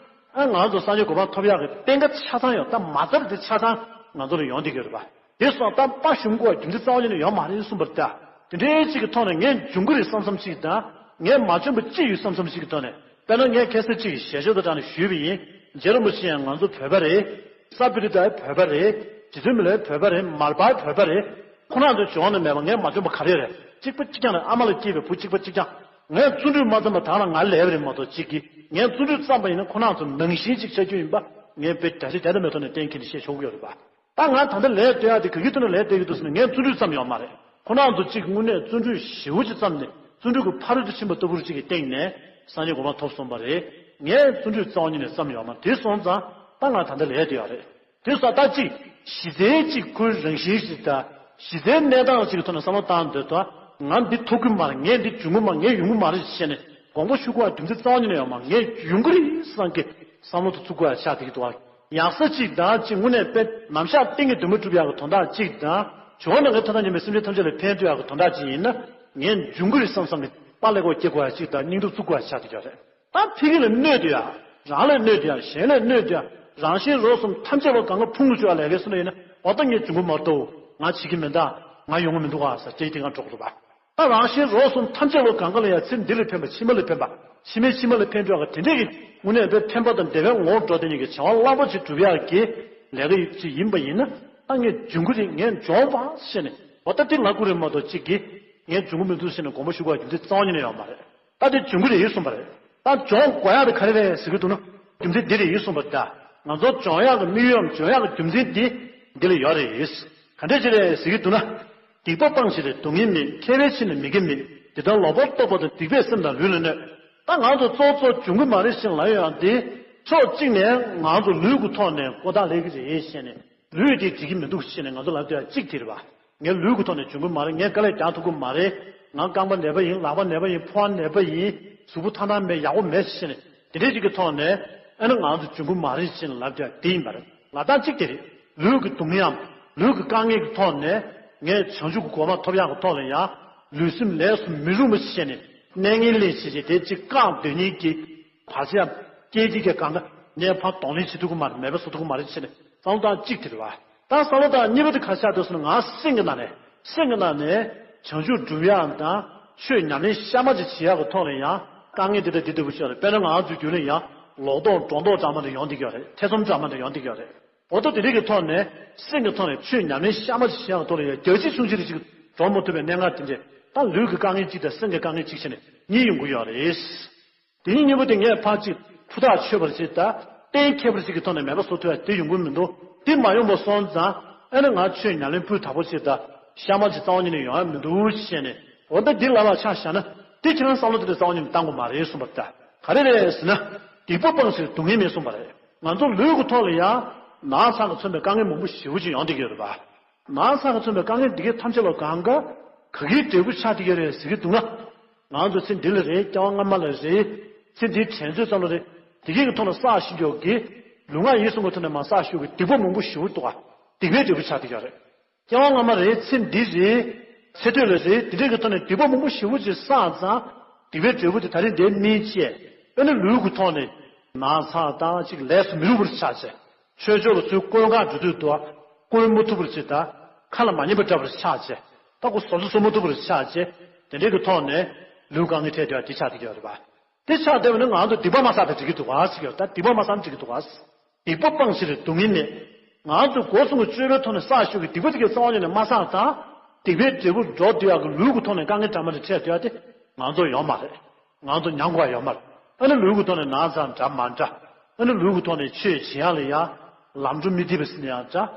ཨ་ང་ཚོ་སངས་རྒྱས་གོ་འཕང་ཐོབ་ཡག་གི་གཏན་ཁ་ཆ་ཚང་ཡོད་ད་མ་རྩ་དེ་ཆ་ཚང་ང་ཚོ་ལ་ཡོང་བསྡད་ཀྱི་ཡོད་རེད་པ། དེ་སོང་ད་དཔའ་ཞུམ་དགོས་རྒྱུ་མཚན་རྩ་བ་ཉིད་ནས་ཡོད་མ་རེད་གསུངས་པ་རེད་ད། དེ་འདྲའི་གཅིག་གི་ཐོག་ནས་ངས་འབྱུང་གི་རེད་བསམ་བསམ་ཞིག་དང་། ངས་མ་བྱུང་པ་ཅི་ཡོད་བསམ་བསམ་ཞིག་གི་ཐོག་ནས། དཔེར་ན་ངས་ཁ་སང་གཅིག་གི་ཞལ་བརྗོད་དང་སྦྲགས་ནས་ཞུས་པ་ཡིན། རྗེ་རིན་པོ་ཆེ་ཡང་ང་ཚོ་བོད་པ་རེད། ས་པི་རི་ཏའི་བོད་པ་རེད། རྗེ་བཙུན་མི་ལའི་བོད་པ་རེད། མར་པའི་བོད་པ་རེད། ཁོ་རང་ཚོ་བྱུང་ནས་མེད་པ་ངས་མ་བྱུང་པ་ག་རེ་རེད། གཅིག་པ་གཅིག་རྐྱང་རེད། ཨ་མ་ལ་སྐྱེས་པའི་བུ་གཅིག་པ་གཅིག་རྐྱང་། ངས་བརྩོན་འགྲུས་མ་བརྩམས་པ་ད་ལ་ང་ལས་པ་རེད་མ་གཏོགས་གཅིག་གིས་ངས་བརྩོན་འགྲུས་བརྩམས་པ་ཡིན་ན་ཁོ་རང་ཚོ་ནང་བཞིན་གཅིག་ཆགས་རྒྱུ་ཡིན་པ་ངས་དཔེ་བརྒྱ་ཆ་བརྒྱ་དང་མེད་ཐོག་ནས་གཏན་འཁེལ་ནས་བཤད་ཆོག་གི་ཡོད་རེད་པ། ད་ང་ད་ལྟ་ལས་སྡོད་ཡག་དེ་ག་གི་ཐོག་ནས་ལས་སྡོད་ཀྱི་འདུག་ཟེར་ན་ངས་བརྩོན་འགྲུས་བརྩམས་ཡོད་མ་རེད། ཁོ་རང་ཚོ་གཅིག་དངོས་གནས་བརྩོན་འགྲུས་ཞེ་པོ་ཅིག་བརྩམས་ནས་བརྩོན་འགྲུས་ཀྱི་ཕ་རོལ་ཏུ་ཕྱིན་པ་ལྟ་བུར་གཅིག་གི་སྟེང་ནས་སངས་རྒྱས་གོ་འཕང་ཐོབ་སོང་བ་རེད། ངས་བརྩོན་འགྲུས་རྩ་བ་ཉིད་ནས་བརྩམས་ཡོད་མ་རེད། དེ་སོང་ཙང་ད་ང་ད་ལྟ་ལས་སྡོད་ཡག་རེད། དེ་སོང་ད་གཅིག་གཞི་རྩའི་གཅིག་ཁོའི་རང་བཞིན་ཞིག་དང་གཞི་རྩའི་གནས་སྟངས་ཅིག་གི་ཐོག་ནས་བསམ་བློ་བཏང་འདོད་དོ། ང་འདི་ཐོབ་ཀྱི་མ་རེད། ངས་འདི་འབྱུང་གི་མ་ངས་ཡོང་གི་མ་རེད་ཞེས་ནས་དགོངས་པ་ཞུ་དགོས་པ་རྒྱུ་མཚན་རྩ་བ་ཉིད་ནས་ཡོད་མ་ངས་ཡོང་གི་རེད་བསམ་གི་བསམ་བློ་དེ་བཙུགས་དགོས་པ་ཆགས་བསྡད་ཀྱི་འདུག་ཨ། ཡག་ས་གཅིག་དང་གཅིག་དངོས་གནས་དཔེ་ནམ་ཞག་གཏན་གྱི་འདུན་མ་སྒྲུབ་ཡག་གི་དོན་དག་གཅིག་དང་། བྱུང་ན་ངའི་ཐོབ་ཐང་ཉམས་པའི་སེམས་ཅན་ཐམས་ཅད་ལ་ཕན་ཐོགས་ཡག་གི་དོན་དག་གཅིག་ཡིན་ན། ངས་འབྱུང་གི་རེད་བསམ་བསམ་གི་དཔའ་ལས་ཁོག་སྐྱེ་དགོས་ཡག་གཅིག་དང་སྙིང་སྟོབས་བཙུགས་དགོས་ཡག་ཆགས་བསྡད་ཀྱི་རེད། ད་ཕ་གི་ལ་གནོད་དེ་ཡ། རང་ལ་གནོད་དེ་ཡ། གཞན་ལ་གནོད་དེ་ཡ། རང་གཞན་རོགས་གསུམ་ཐམས་ཅད་པོ་གང་ག་ཕུང་དུ་བཅུག་ཡ་ལས་ཀའི་སུ་ལ་ཡིན་ན། འོ་ད་ངས་འབྱུང་གི་མ་གཏོགས་ང་བྱེད་ཀྱི་མིན་ད། ང་ཡོང་གི་མི་འདུག་ཨ་ཟེར་དེ་དེ་གང་འགྲོ་གི་འདུག་པ། ད་རང་གཞན་རོགས་གསུམ་ཐམས་ཅད་པོ་གང་ག་ལ་ཡ་ཚེ་འདི་ལ་ཕན་པ་ཕྱི་མ་ལ་ཕན་པ། ཕྱི་མའི་ཕྱི་མ་ལ་ཕན་འགྲོ་ཡ་གི་དེ་འདྲས་ཀྱི་དངོས་གནས་དཔེ་ཕན་པ་དང་བདེ་བའི་ངོ་བོར་འགྲོ་དེ་ཉིད་ཀྱི་བྱ་བ་རླབས་པོ་ཆེ་སྒྲུབ་ཡ་གི་ལས་ཀ་ཅིག་ཡིན་པ་ཡིན་ན། ད་ངས་འབྱུང་གི་རེད། ངས་འབྱུང་བ་ཟེར་ནས་འོ་ད་དེ་ང་ཀུན་རེད་མ་གཏོགས་གཅིག་གིས་ངས་འབྱུང་གི་མི་འདུག་ཟེར་ནས་དགོངས་པ་ཞུ་དགོས་པ་རྒྱུ་མཚན་རྩ་བ་ཉིད་ནས་ཡོད་མ་རེད། ད་དེ་འབྱུང་གི་རེད་གསུངས་པ་རེད། ད་འབྱུང་དགོས་ཡག་དེ་ག་རེ་རེད་ཟེར་གྱི་འདུག་ན། རྒྱུ་མཚན་འདི་རེད་གསུངས་པ་རེད་ད། ང་ཚོ་འབྱུང་ཡག་གི་དམིགས་ཡུལ་འབྱུང་ཡག་གི་རྒྱུ་མཚན་འདི་འདི་ལ་ཡོད་རེད། ག་འདྲས་ཅིག་རེད་ཟེར་གྱི་འདུག་ན། སྡིག་པ་སྤངས་ཕྱིར་སྡུག་བསྔལ་མེད། མཁས་པའི་ཕྱིར་ན་མི་དགེ་མེད། འདི་ལྟར་ལོག་པར་རྟོག་པ་དང་སྡིག་པས་སེམས་དང་ལུས་ལ་གནོད། ད་ང་ཚོ་གཙོ་བོ་གཙོ་འབྱུང་གི་མ་རེད་ཞེས་ལབ་ཡོད་ཡང་དེ། ཕྱོགས་གཅིག་ནས་ང་ཚོ་ལུས་ཀྱི་ཐོག་ནས་ཀོ་ཐག་ལེགས་ཀྱི་རེད་ཞེས་ནས་ལུས་དེ་འགྲིག་གི་མི་འདུག་ཞེས་ནས་ང་ཚོ་ལབ་དུས་ཡང་གཅིག་དེ་རེད་པ། ངས་ལུས་ཀྱི་ཐོག་ནས་འབྱུང་གི་མ་རེད། ངས་དཀའ་ལས་རྒྱག་ཐུབ་ཀྱི་མ་རེད། ང་རྐང་པ་ནད་པ་ཡིན། ལག་པ་ནད་པ་ཡིན། ཕོ་བ་ནད་པ་ཡིན། གཟུགས་པོ་ཐང་ཐང་མེད། ཡག་པོ་མེད་ཞེས་ནས་དེ་འདྲའི་ཅིག་གི་ཐོག་ནས་ཨ་ནི་ང་ཚོ་འབྱུང་གི་མ་རེད་ཞེས་ནས་ལབ་དུས་ཡང་དེ་ཡིན་པ་རེད། ལབ་སྟངས་གཅིག་དེ་རེད། ལུས་ཀྱི་སྡུག་བསྔལ་ལུས་ཀྱི་དཀའ་ངལ་གྱི་ཐོག་ནས་ངས་བྱང་ཆུབ་ཀྱི་གོ་འཕང་ཐོབ་ཡག་གི་ཐོག་ལ་ཡང་ལུས་སེམས་ལས་སུ་མི་རུང་བ་ཞིག་བྱས་ནས་གནས་ངན་ལེན་བྱེད་བྱེད་དེ་གཅིག་བཀག་འདོད་མཁན་གྱི་བར་ཆད་སྐྱེ་གཅིག་གི་གང་ག་ངས་ཕར་གདོང་ལེན་བྱེད་ཐུབ་ཀྱི་མ་རེད། མེད་པ་བཟོ་ཐུབ་ཀྱི་མ་རེད་བྱས་ནས་བསམ་བློ་བཏང་གཅིག་དེ་རེད་བ། ད་བསམ་བློ་བཏང་གཉིས་པ་དེ་ག་ཆགས་འདུག་ཟེར་ན་ང་སེམས་ཀྱི་ནང་ནས་སེམས་ཀྱི་ནང་ནས་བྱང་ཆུབ་སྒྲུབ་ཡག་དང་ཆོས་ཉམས་ལེན་གཤའ་མ་ཅིག་བྱེད་ཡག་གི་ཐོག་ལ་ཡང་དཀའ་ངལ་དེ་འདྲ་དེ་འདྲ་བོ་ཅིག་ཡོད་རེད། དཔེར་ན་ང་ཚོའི་རྒྱུད་ལ་ཡང་ལོག་རྟོག་སྒྲོ་འདོགས་འདྲ་མ་འདྲ་ཡོང་བསྡད་ཀྱི་ཡོད་རེད། ཐེ་ཚོམ་འདྲ་མ་འདྲ་ཡོང་བསྡད་ཀྱི་ཡོད་རེད། འོ་ད་དེ་རིགས་ཀྱི་ཐོག་ནས་སེམས་ཀྱི་ཐོག་ནས་ཆོས་ཉམས་ལེན་གཤའ་མ་ཅིག་བྱེད་ཡག་གི་ཐོག་ལ་ཡང་རྒྱ་ཆེ་ཆུང་ཆེ་རེ་ཅིག་འགྲོ་མ་ཐུབ་པའི་གནད་འགག་དེ་འདྲས་ད་ལུས་ཀྱི་དཀའ་ངལ་གཅིག་དང་སེམས་ཀྱི་དཀའ་ངལ་གཅིག་བྱས་ནས་གཉིས་ཡོང་གི་ཡོད་རེད། དེ་གཉིས་གཉིས་པོ་དེ་ངས་ཕར་གཅིག་ཕུ་ཐག་ཆོད་པར་ཅིག་དང་གཏན་འཁེལ་པར་ཅིག་གི་ཐོག་ནས་མེད་པ་བཟོ་ཐུབ་ཡ་དེ་ཡོང་གི་མི་འདུག་དེ་མ་ཡོང་པ་སོང་ཙང་ཨ་ནི་ང་ཆོས་ཉམས་ལེན་སྤུས་དག་པོ་ཅིག་དང་གཤའ་མ་ཅིག་རྩ་བ་ཉིད་ནས་ཡོང་ཡ་མི་འདུག་ཅེས་ནས་འོ་ད་འདི་ལ་ལ་ཆ་བཞག་ན་དེ་ཁྱེད་རང་བསམ་བློ་དེ་འདྲ་རྩ་བ་ཉིད་ནས་བཏང་དགོས་མ་རེད་གསུངས་པ་རེད། ད་ག་རེ་རེད་ཟེར་ན་སྡིག་པ་སྤངས་ཕྱིར་སྡུག་བསྔལ་མེད་གསུངས་པ་རེད། ང་ཚོ་ལུས་ཀྱི་ཐོག་ལ་ཡང་ན་ཚ་གིས་མཚོན་པའི་དཀའ་ངལ་མང་པོ་ཞེ་པོ་ཅིག་ཡོང་བསྡད་ཀྱི་ཡོད་རེད་པ། ན་ཚ་གིས་མཚོན་པའི་དཀའ་ངལ་འདི་གའི་ཐམས་ཅད་ལ་གང་ག་ག་གིའི་འབྲས་བུ་ཆགས་བསྡད་ཀྱི་རེད་ཟེར་གྱི་འདུག་ན། ང་ཚོ་ཚེ་འདི་ལ་རེད། སྐྱེ་བ་སྔ་མ་ལ་རེད། ཚེ་འདིའི་དྲན་ཚོད་ཙམ་ལ་རེད། འདི་གའི་གི་ཐོག་ལ་བསགས་ཤིང་འཇོག་གི་ལུས་ངག་ཡིད་གསུམ་གྱི་ཐོག་ནས་མ་བསགས་ཤིང་གི་སྡིག་པ་མང་པོ་ཞེ་པོ་འདུག་ག་སྡིག་པའི་འབྲས་བུ་ཆགས་བསྡད་ཀྱི་རེད། སྐྱེ་བ་སྔ་མ་རེད། ཚེ་འདི་རེད། ཚེ་སྟོད་ལ་རེད། འདི་འདྲའི་གི་ཐོག་ནས་སྡིག་པ་མང་པོ་ཞེ་པོ་ཅིག་བསགས་ཙང་སྡིག་པའི་འབྲས་བུ་དེ་ད་རིང་འདིར་སྨིན་བྱས། དཔེར་ན་ལུས་ཀྱི་ཐོག་ནས་ན་ཚ་དང་ཅིག་ལས་སུ་མི་རུང་བར་ཆགས་བྱས། ཆོས་ཕྱོགས་ལ་ཚུར་བཀོད་འགག་འགྲོ་དུས་དུ་བཀོད་མ་ཐུབ་པར་བྱེད་དང་ཁ་ལ་མ་ཉན་པ་འདྲ་བར་ཆགས་བྱས། ད་ཁོ་བཟོ་ཚོ་བཟོ་མ་ཐུབ་པར་ཆགས་བྱས། དེ་འདྲའི་གི་ཐོག་ནས་ལུས་དཀའ་ངལ་འཕྲད་དུས་དེ་ཆགས་བསྡད་ཀྱི་ཡོད་རེད་པ། དེ་ཆགས་བསྡད་པ་ནི་ང་ཚོ་སྡིག་པ་མ་བསགས་པས་འགྲིག་གི་འདུག་ག་ཟེར་གྱི་ཡོད། ད་སྡིག་པ་མ་བསགས་ན་འགྲིག་གི་འདུག་ག་སྡིག་པ་སྤངས་ཕྱིར་སྡུག་བསྔལ་མེད། ང་ཚོ་སྒོ་གསུམ་གྱི་སྤྱོད་པའི་ཐོག་ནས་བསགས་ཞུགས་ཀྱི་སྡིག་པ་དེ་གའི་རྩ་བ་ཉིད་ནས་མ་བསགས་དང་། སྡིག་པའི་འབྲས་བུ་འགྲོ་སྡོད་ཡག་གི་ལུས་ཀྱི་ཐོག་ནས་དཀའ་ངལ་འདྲ་མ་འདྲ་འཕྲད་སྡོད་ཡག་དེ་ང་ཚོ་ཡོད་མ་རེད། ང་ཚོ་མྱང་དགོས་ཡ་ཡོད་མ་རེད། ཨ་ནི་ལུས་ཀྱི་ཐོག་ནས་ན་ཚ་འདྲ་མ་འདྲ། ཨ་ནི་ལུས་ཀྱི་ཐོག་ནས་ཆོས་བྱེད་ཡག་ལ་ཡང་ལམ་འགྲོ་མི་བདེ་བ་ཟེར་ན་ཡང་འདྲ།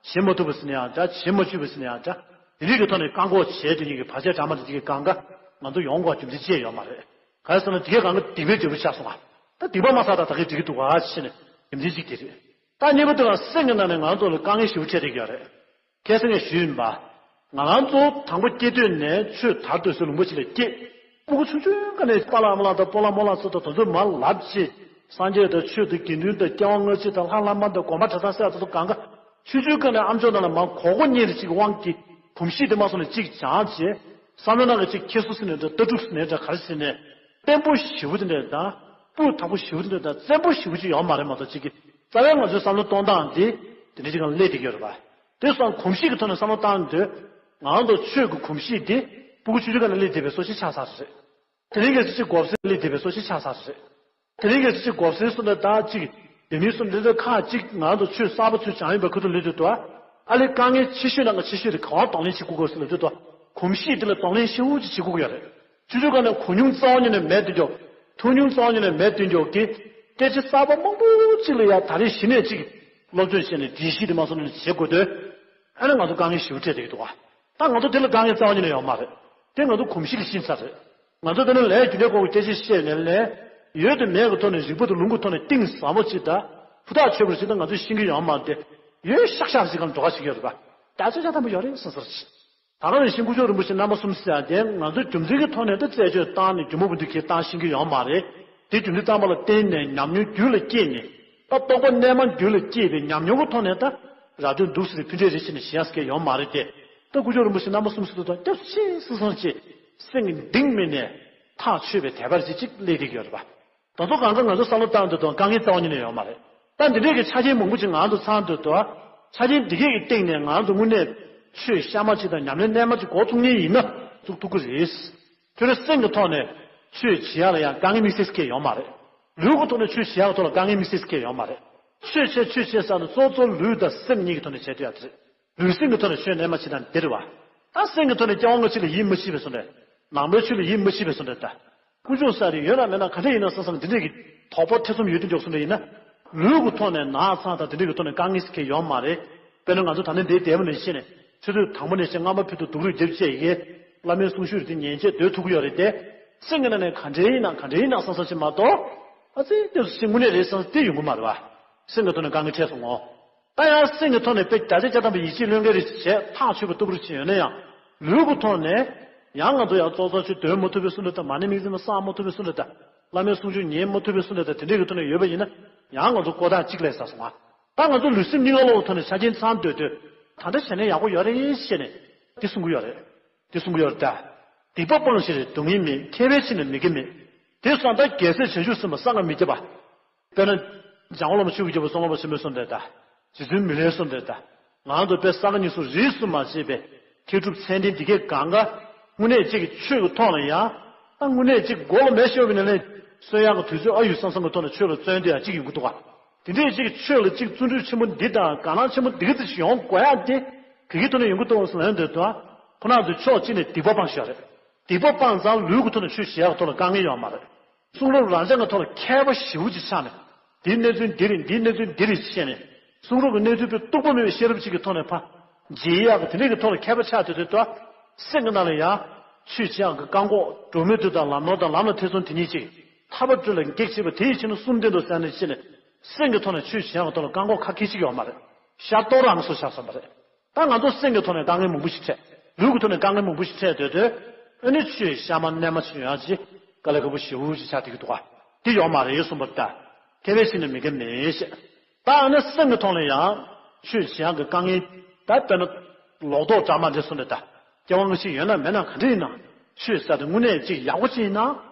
བྱེད་མ་ཐུབ་པ་ཟེར་ན་ཡང་འདྲ། བྱེད་མ་བཅུག་པ་ཟེར་ན་ཡང་འདྲ། དེ་རིགས་ཀྱི་ཐོག་ནས་བཀག་འགོག་བྱས་དེ་ཉིད་ཀྱི་བར་ཆད་འདྲ་མ་འདྲ་དེ་གའི་གང་ག་ང་ཚོ་ཡོང་དགོས་རྒྱུ་མཚན་ཅི་ཡང་ཡོད་མ་རེད། ག་རེ་ཟེར་ན་དེ་གའི་གང་ག་སྡིག་པའི་འབྲས་བུ་ཆགས་སོང་ང་། ད་སྡིག་པ་མ་བསགས་ད་ད་གའི་འགྲིག་གི་འདུག་ག་ཕྱིན་ནས་རྒྱུ་མཚན་གཅིག་དེ་རེད། ད་གཉིས་པ་དེ་ལ་སེམས་ཀྱི་ནང་ནས་ང་ཚོ་ལ་དཀའ་ངལ་ཞེ་པོ་འཕྲད་བསྡད་ཀྱི་ཡོད་རེད། ཁ་སང་ངས་ཞུས་ཡིན་པ། ང་རང་ཚོ་དང་པོ་སྐྱེས་དུས་ནས་ཆོས་དར་སྡོད་སའི་ལུང་པ་ཅིག་ལ་སྐྱེས། སྤུ་གུ་ཆུང་ཆུང་སྒང་ནས་པཱ་ལགས་ཨ་མ་ལགས་དང་སྤོ་ལགས་རྨོ་ལགས་ཚོ་དང་དེ་ཚོ་མར་ལབ་བྱས། སངས་རྒྱས་དང་ཆོས་དང་དགེ་འདུན་དང་སྐྱེ་བ་སྔ་ཕྱི་དང་ལྷ་བླ་མ་དང་དགོན་པ་གྲྭ་ཚང་ཟེར་ཡག་དེ་ཚོ་གང་ག་ཆུང་ཆུང་སྒང་ནས་ཨ་མཆོག་རྣམས་ལ་མར་གོ་གོ་བརྙན་རེ་ཅིག་དབང་གིས་གོམས་གཤིས་དེ་མ་སོང་ནས་ཅིག་སྦྱངས་བྱས། བསམ་བློ་ནང་གི་ཅིག་འཁྱེར་སོ་ཟེར་ནས་འདྲ། ལྟ་གྲུབ་ཟེར་ནས་འདྲ། ག་རེ་ཟེར་ནས་བརྟན་པོ་ཞེ་པོ་དེ་འདྲ་དང་སྤུས་དག་པོ་ཞེ་པོ་དེ་འདྲ་དང་བཙན་པོ་ཞེ་པོ་ཅིག་ཡོད་མ་རེད་མ་གཏོགས། ཅིག་གི་རྩ་བའི་ང་ཚོའི་བསམ་བློ་གཏོང་སྟངས་དེ་དེ་འདྲ་ཅིག་སྒང་སླེབས་བསྡད་ཀྱི་ཡོད་རེད་པ། དེ་སོང་གོམས་གཤིས་ཀྱི་ཐོག་ནས་བསམ་བློ་བཏང་དུས། ང་རང་ཚོ་ཆོས་ཀྱི་གོམས་གཤིས་དེ་སྤུ་གུ་ཆུང་ཆུང་སྒང་ནས་སླེབས་བསྡད་པའི་བཟོ་ཞིག་ཆགས་ཚར་རེད། དེ་རིང་གི་ཚེ་གཅིག་སྒོ་སེར་སླེབས་བསྡད་པའི་བཟོ་ཞིག་ཆགས་ཚར་རེད། དེ་རིང་གི་ཚེ་གཅིག་སྒོ་སེར་སུ་འདྲ་དང་གཅིག་བོད་མི་སུ་འདྲ་དང་ཁག་གཅིག་ང་ཚོ་ཆོས་གསར་པ་ཚོས་སྦྱངས་ཡོད་པའི་ཁ་ཐུག་ལུས་དུས་དུ། ཨ་ལས་དཀའ་ངལ་ཆེ་ཤོས་ནང་གི་ཆེ་ཤོས་དེ་ག་པར་གདོང་ལེན་བྱེད་དགོས་དགོས་ཟེར་ལབ་དུས་དུ། གོམས་གཤིས་དེ་ལ་གདོང་ལེན་ཤུགས་ཆེ་བྱེད་དགོས་ཀྱི་ཡོད་རེད། ཆུང་ཆུང་སྒང་ནས་གོ་མྱོང་རྩ་བ་ཉིད་ནས་མེད་དུ་འཇོག་ཐོས་མྱོང་རྩ་བ་ཉིད་ནས་མེད་དུ་འཇོག་གི། སྐད་ཆ་གསར་པ་མང་པོ་གཅིག་ལ་ཡ་ད་རེས་གཞི་ནས་གཅིག་སློབ་སྦྱོང་བྱས་ནས་འགྲེལ་བཤད་དེ་མ་སོང་ནས་བྱེད་དགོས་དུས། ཨ་ནི་ང་ཚོ་དཀའ་ངལ་ཞེ་པོ་འཕྲད་བསྡད་ཀྱི་འདུག་ག་ད་ང་ཚོ་དེ་ལ་དཀའ་ངལ་རྩ་བ་ཉིད་ནས་ཡོད་མ་རེད། དེ་ང་ཚོ་གོམས་གཤིས་ལ་ཕྱིན་ཚར་རེད། ང་ཚོ་དེ་ནས་ལས་རྒྱུ་འབྲས་སྐོར་གྱི་སྐད་ཆ་བཤད་ནས་ལས། ཡོད་དང་མེད་ཀྱི་ཐོག་ནས་རིག་པ་དང་ལུང་གི་ཐོག་ནས་གཏིང་ཟབ་པོ་ཅིག་དང་ཕུ་ཐག་ཆོད་པོ་ཅིག་དང་ང་ཚོས་ཤེས་ཀྱི་ཡོད་མ་རེད་དེ། ཡོད་ཤག་ཤག་ཅིག་སྒང་འགྲོ་ཁ་ཅིག་ཡོད་རེད་པ། ད་ཆ་ཆ་ཐམ་པ་ཡོད་རེད་བསམ་བསམ་ཅིག་ད་ག་ནང་བཞིན་སྐུ་ཞབས་རིན་པོ་ཆེ་རྣམ་པ་གསུམ་ཟེར་ཡག་དེ་ང་ཚོས་རྒྱུ་མཚན་གྱི་ཐོག་ནས་ད་རྩད་གཅོད་བཏང་ནས་རྒྱུ་མ་བུ་འདི་གས་བཏང་ཤེས་ཀྱི་ཡོད་མ་རེད། དེ་རྒྱུ་མཚན་བཏང་པ་ལ་བརྟེན་ནས་ཉམས་མྱོང་རྒྱུད་ལ་སྐྱེས་ནས། ད་རྟོགས་པ་རྣལ་མ་རྒྱུད་ལ་སྐྱེས་པའི་ཉམས་མྱོང་གི་ཐོག་ནས་ད་ར་སྤྲོད་འདུག་ཟེར་ཏེ་ཕུད་འབྲས་རེ་བྱས་ནས་བཞེས་ཡག་ཟེར་མཁན་ཡོད་མ་རེད་དེ། ད་སྐུ་ཞབས་རིན་པོ་ཆེ་རྣམ་པ་གསུམ་ཟེར་དུས་ད་སྐྱབས་སུ་མཆི་ཟེར་སོང་ཅིག་སེམས་ཀྱི་གཏིང་མེད་ནས་ཐག་ཆོད་པའི་དད་པ་རེ་ཅིག་སླེབས་བསྡད་ཀྱི་ཡོད་རེད་པ། ད་ཚོ་གང་ག་ང་ཚོ་བསམ་བློ་བཏང་དུས་ད་དཀའ་ངལ་རྩ་བ་ཉིད་ནས་ཡོད་མ་རེད། ད་འདི་འདྲས་ཀྱི་ཆ་རྐྱེན་མང་པོ་ཅིག་ང་ཚོ་ཚང་དུས་ད། ཆ་རྐྱེན་འདི་གས་ཀྱི་སྟེང་ནས་ང་ཚོ་དངོས་གནས་ཆོས་གཤའ་མ་ཅིག་དང་ཉམས་ལེན་རྣལ་མ་ཅིག་འགོ་བཙུགས་མཁན་ཡིན་ན་བཙུགས་ཐུབ་ཀྱི་རེད། ཁྱོད་རང་སེམས་ཀྱི་ཐོག་ནས་ཆོས་བྱེད་ཡག་ལ་ཡང་དཀའ་ངལ་དམིགས་བསལ་གང་ཡང་ཡོད་མ་རེད། ལུས་ཀྱི་ཐོག་ནས་ཆོས་བྱེད་ཡག་གི་ཐོག་ལ་དཀའ་ངལ་དམིགས་བསལ་གང་ཡང་ཡོད་མ་རེད། ཆོས་བྱེད་ཆོས་བྱེད་ཟེར་ན་གཙོ་བོ་གཙོ་བོ་ལུས་དང་སེམས་གཉིས་ཀྱི་ཐོག་ནས་བྱེད་ཐུབ་ཡག་དེ་རེད། ལུས་སེམས་ཀྱི་ཐོག་ནས་ཆོས་རྣལ་མ་བྱེད་སྟངས་འདི་རེད་བ། ད་སེམས་ཀྱི་ཐོག་ནས་སྐྱེ་བ་སྔ་ཕྱི་ལ་ཡིད་མ་ཆེས་པའི་བཟོ་འདྲ། ནང་པའི་ཆོས་ལ་ཡིད་མ་ཆེས་པའི་བཟོ་འདྲ་ད། ཀུན་འབྱུང་ས་རེད། ཡོད་ན་མེད་ན་ག་འདྲ་ཡིན་ན་བསམ་བསམ་འདི་འདྲས་ཀྱི་དོགས་པ་ཐེ་ཚོམ་ཡོད་དུས་འཇོག་བཟོ་འདྲ་ཡིན་ན། ལུས་ཀྱི་ཐོག་ནས་ན་ཚ་དང་འདི་འདྲས་ཀྱི་ཐོག་ནས་དཀའ་ངལ་ཟེར་མཁན་ཡོད་མ་རེད། དཔེར་ན་ང་ཚོ་ད་ནི་འདིའི་འདས་པ་ནས་ཤེས་ནས་ཆུ་ཚོད་དང་པོ་ནས་བྱས་སྔ་མ་ཕུད་དུ་སྡུག་རུས་རྒྱབ་བཅས་ཡི་གེ། བླ་མའི་གསུང་ཆོས་རེ་དེ་ཉན་བྱས་སྡོད་ཐུབ་ཀྱི་ཡོད་རེད་དེ། སེམས་ཀྱི་ནང་ནས་ག་འདྲས་ཡིན་ན་ག་འདྲས་ཡིན་ན་བསམ་བསམ་ཞིག་མ་གཏོགས། ཨ་ཙི་སྐྱབས་སུ་མཆི་དངོས་གནས་རེད་བསམ་དེ་ཡོང་གི་མ་རེད་བ། སེམས་ཀྱི་ཐོག་ནས་དཀའ་ངལ་འཕྲད་སོང་ངོ་། ད་ཡང་སེམས་ཀྱི་ཐོག་ནས་དཔེ་བརྒྱ་ཆ་བརྒྱ་ཐམ་པ་ཡིད་ཆེས་བློས་འགེལ་རེ་བྱས་ཐག་ཆོད་པ་ལྟ་བུར་བྱས་ཡོད་ན་ཡང་། ལུས་ཀྱི་ཐོག་ནས་ཡང་ང་ཚོ་ཡང་ཙོག་ཙོག་ཆུ་འདོན་མ་ཐུབ་པའི་བཟོ་འདྲ་དང་། མ་ཎི་དམིགས་བརྩེ་མ་བསགས་མ་ཐུབ་པའི་བཟོ་འདྲ་དང་། བླ་མའི་གསུང་ཆོས་ཉན་མ་ཐུབ་པའི་བཟོ་འདྲ་དང་། དེ་འདྲས་ཀྱི་ཐོག་ནས་ཡོད་པ་ཡིན་ན་ཡང་ང་ཚོ་ཀོ་ཐག་གཅིག་ལ་ཟ་སོང་ང་། ད་ ད་ང་ཚོ་ལུས་སེམས་གཉིས་ཀ་སློབ་ཐོག་ནས་ཆ་རྐྱེན་ཚང་སྡོད་དུས་ད་ལྟ་བྱས་ན་ཡག་པོ་ཡོད་རེད་ཞེས་ནས་འདི་གསུང་གི་ཡོད་རེད། འདི་གསུང་གི་ཡོད་རེད་ད། སྡིག་པ་སྤངས་ཤིང་སྡུག་བསྔལ་མེད། མཁས་པའི་ཁྱིམ་ནས་མི་དགེ་མེད། དེ་སོང་ད་རྒྱལ་སྲས་བྱང་ཆུབ་སེམས་དཔའ་གསང་སྔགས་མི་བརྒྱབ་པ། དཔེར་ན། འཇམ་མགོན་བླ་མ་ཆོས་ཀྱི་རྒྱལ་པོ་ཙོང་ཁ་པ་ཆེན་པོས་གསུངས་པ་རེད་ད། རྗེ་བཙུན་མི་ལས་གསུངས་པ་རེད་ད། ང་ཚོ་དཔེ་ས་ག་ཉིས་སུ་རིས་སུ་མ་ཆད་པའི་མཁས་གྲུབ་མཚན་ལྡན་འདི་གས་གང་ག་དངོས་གནས་གཅིག་གི་ཆོས་ཀྱི་ཐོག་ལ་ཡང་། ད་དངོས་གནས་གཅིག་མགོ་ལ་མེ་ཤོར་བའི་ནང་ནས་གསོན་ཡག་གི་དུས་ཚོད་ཨ་ཡུ་སང་སང་གི་ཐོག་ནས་ཆོས་ལ་བརྩོན་དེ་ཡང་གཅིག་ཡོང་གི་འདུག་ག་དེ་འདྲའི་གཅིག་ཆོས་ལ་གཅིག་བརྩོན་འགྲུས་ཆེན་པོ་འདི་དང་དགའ་སྣང་ཆེན་པོ་འདི་ག་ཙམ་ཞིག་ཡོང་དགོས་ཡག་དེ་ག་གི་ཐོག་ནས་ཡོང་གི་འདུག་ཟེར་ལན་འདོད་དོ། ཁོ་རང་ཚོས་ཕྱོགས་གཅིག་ནས་སྡིག་པ་སྤངས་ཤག་རེད། སྡིག་པ་སྤངས་ཙང་ལུས་ཀྱི་ཐོག་ནས་ཆོས་བྱེད་ཡག་གི་ཐོག་ལ་དཀའ་ངལ་ཡོད་མ་རེད། གསུང་རབ་རང་བྱུང་གི་ཐོག་ལ་མཁས་པ་ཞེ་པོ་ཅིག་ཆགས་ནས། འདིའི་གནས་ཚུལ་འདི་རེད། འདིའི་གནས་ཚུལ་འདི་རེད་ཅེས་ནས། གསུང་རབ་ཀྱི་གནས་ཚུལ་དཔེ་རྟོགས་པ་མེད་པའི་ཤེས་རབ་ཅིག་གི་ཐོག་ནས་ཕར། འཇལ་ཡག་གི་དེ་འདྲས་ཀྱི་ཐོག་ལ་མཁས་པ་ཆགས་དེ་དེ་ལྟ། སེམས་ཀྱི་ནང་ལ་ཡང་། ཆོས་བྱེད་ཡག་གི་བཀག་འགོག་འགྲོ་མི་དེ་དང་ལམ་ནོར་དང་ལམ་ལ་ཐེ་ཚོམ་དེ་གཉིས་ཅིག་ཐར་པ་སྒྲུབ་ལ་གེགས་བྱེད་པ་དེ་ཡི་ཕྱིར་ན་གསུམ་ལྡན་དུ་བསམ་ནས་ཕྱིན་ནས། སེམས་ཀྱི་ཐོག་ནས་ཆོས་བྱེད་ཡག་གི་ཐོག་ལ་བཀག་འགོག་ཁ་ཁེ་ཅིག་ཡོད་མ་རེད། ཤར་གཏོང་རང་སོ་ཤར་སོང་བ་རེད། ད་ང་ཚོ་སེམས་ཀྱི་ཐོག་ནས་དཀའ་ངལ་མང་པོ་ཞིག་འཕྲད། ལུས་ཀྱི་ཐོག་ནས་དཀའ་ངལ་མང་པོ་ཞིག་འཕྲད་སྡོད་དུས། ཨ་ནི་ཆོས་གཤའ་མ་རྣལ་མ་ཞིག་ཡོང་ཡག་ཅིག་དཀའ་ལས་ཁག་པོ་ཞེ་པོ་ཅིག་ཆགས་བསྡད་ཀྱི་འདུག་ག་འདི་ཡོད་མ་རེད་གསུངས་པ་ལྟར། མཁས་པའི་ཁྱིམ་ནས་མི་དགེ་མེད་ཞེས། ད་ཨ་ནི་སེམས་ཀྱི་ཐོག་ནས་ཡང་ཆོས་བྱེད་ཡག་གི་དཀའ་ངལ། ད་དཔེར་ན། ལོག་རྟོག་དྲག་མ་འདྲེ་སོང་ནས་ད། སྐྱེ་བ་སྔ་ཕྱི་ཡོད་ན་མེད་ན་ག་འདྲ་ཡིན་ན། ཆོས་ཟེར་དེ་དངོས་གནས་ཅིག་ཡག་པོ་ཅིག་ཡིན་ན།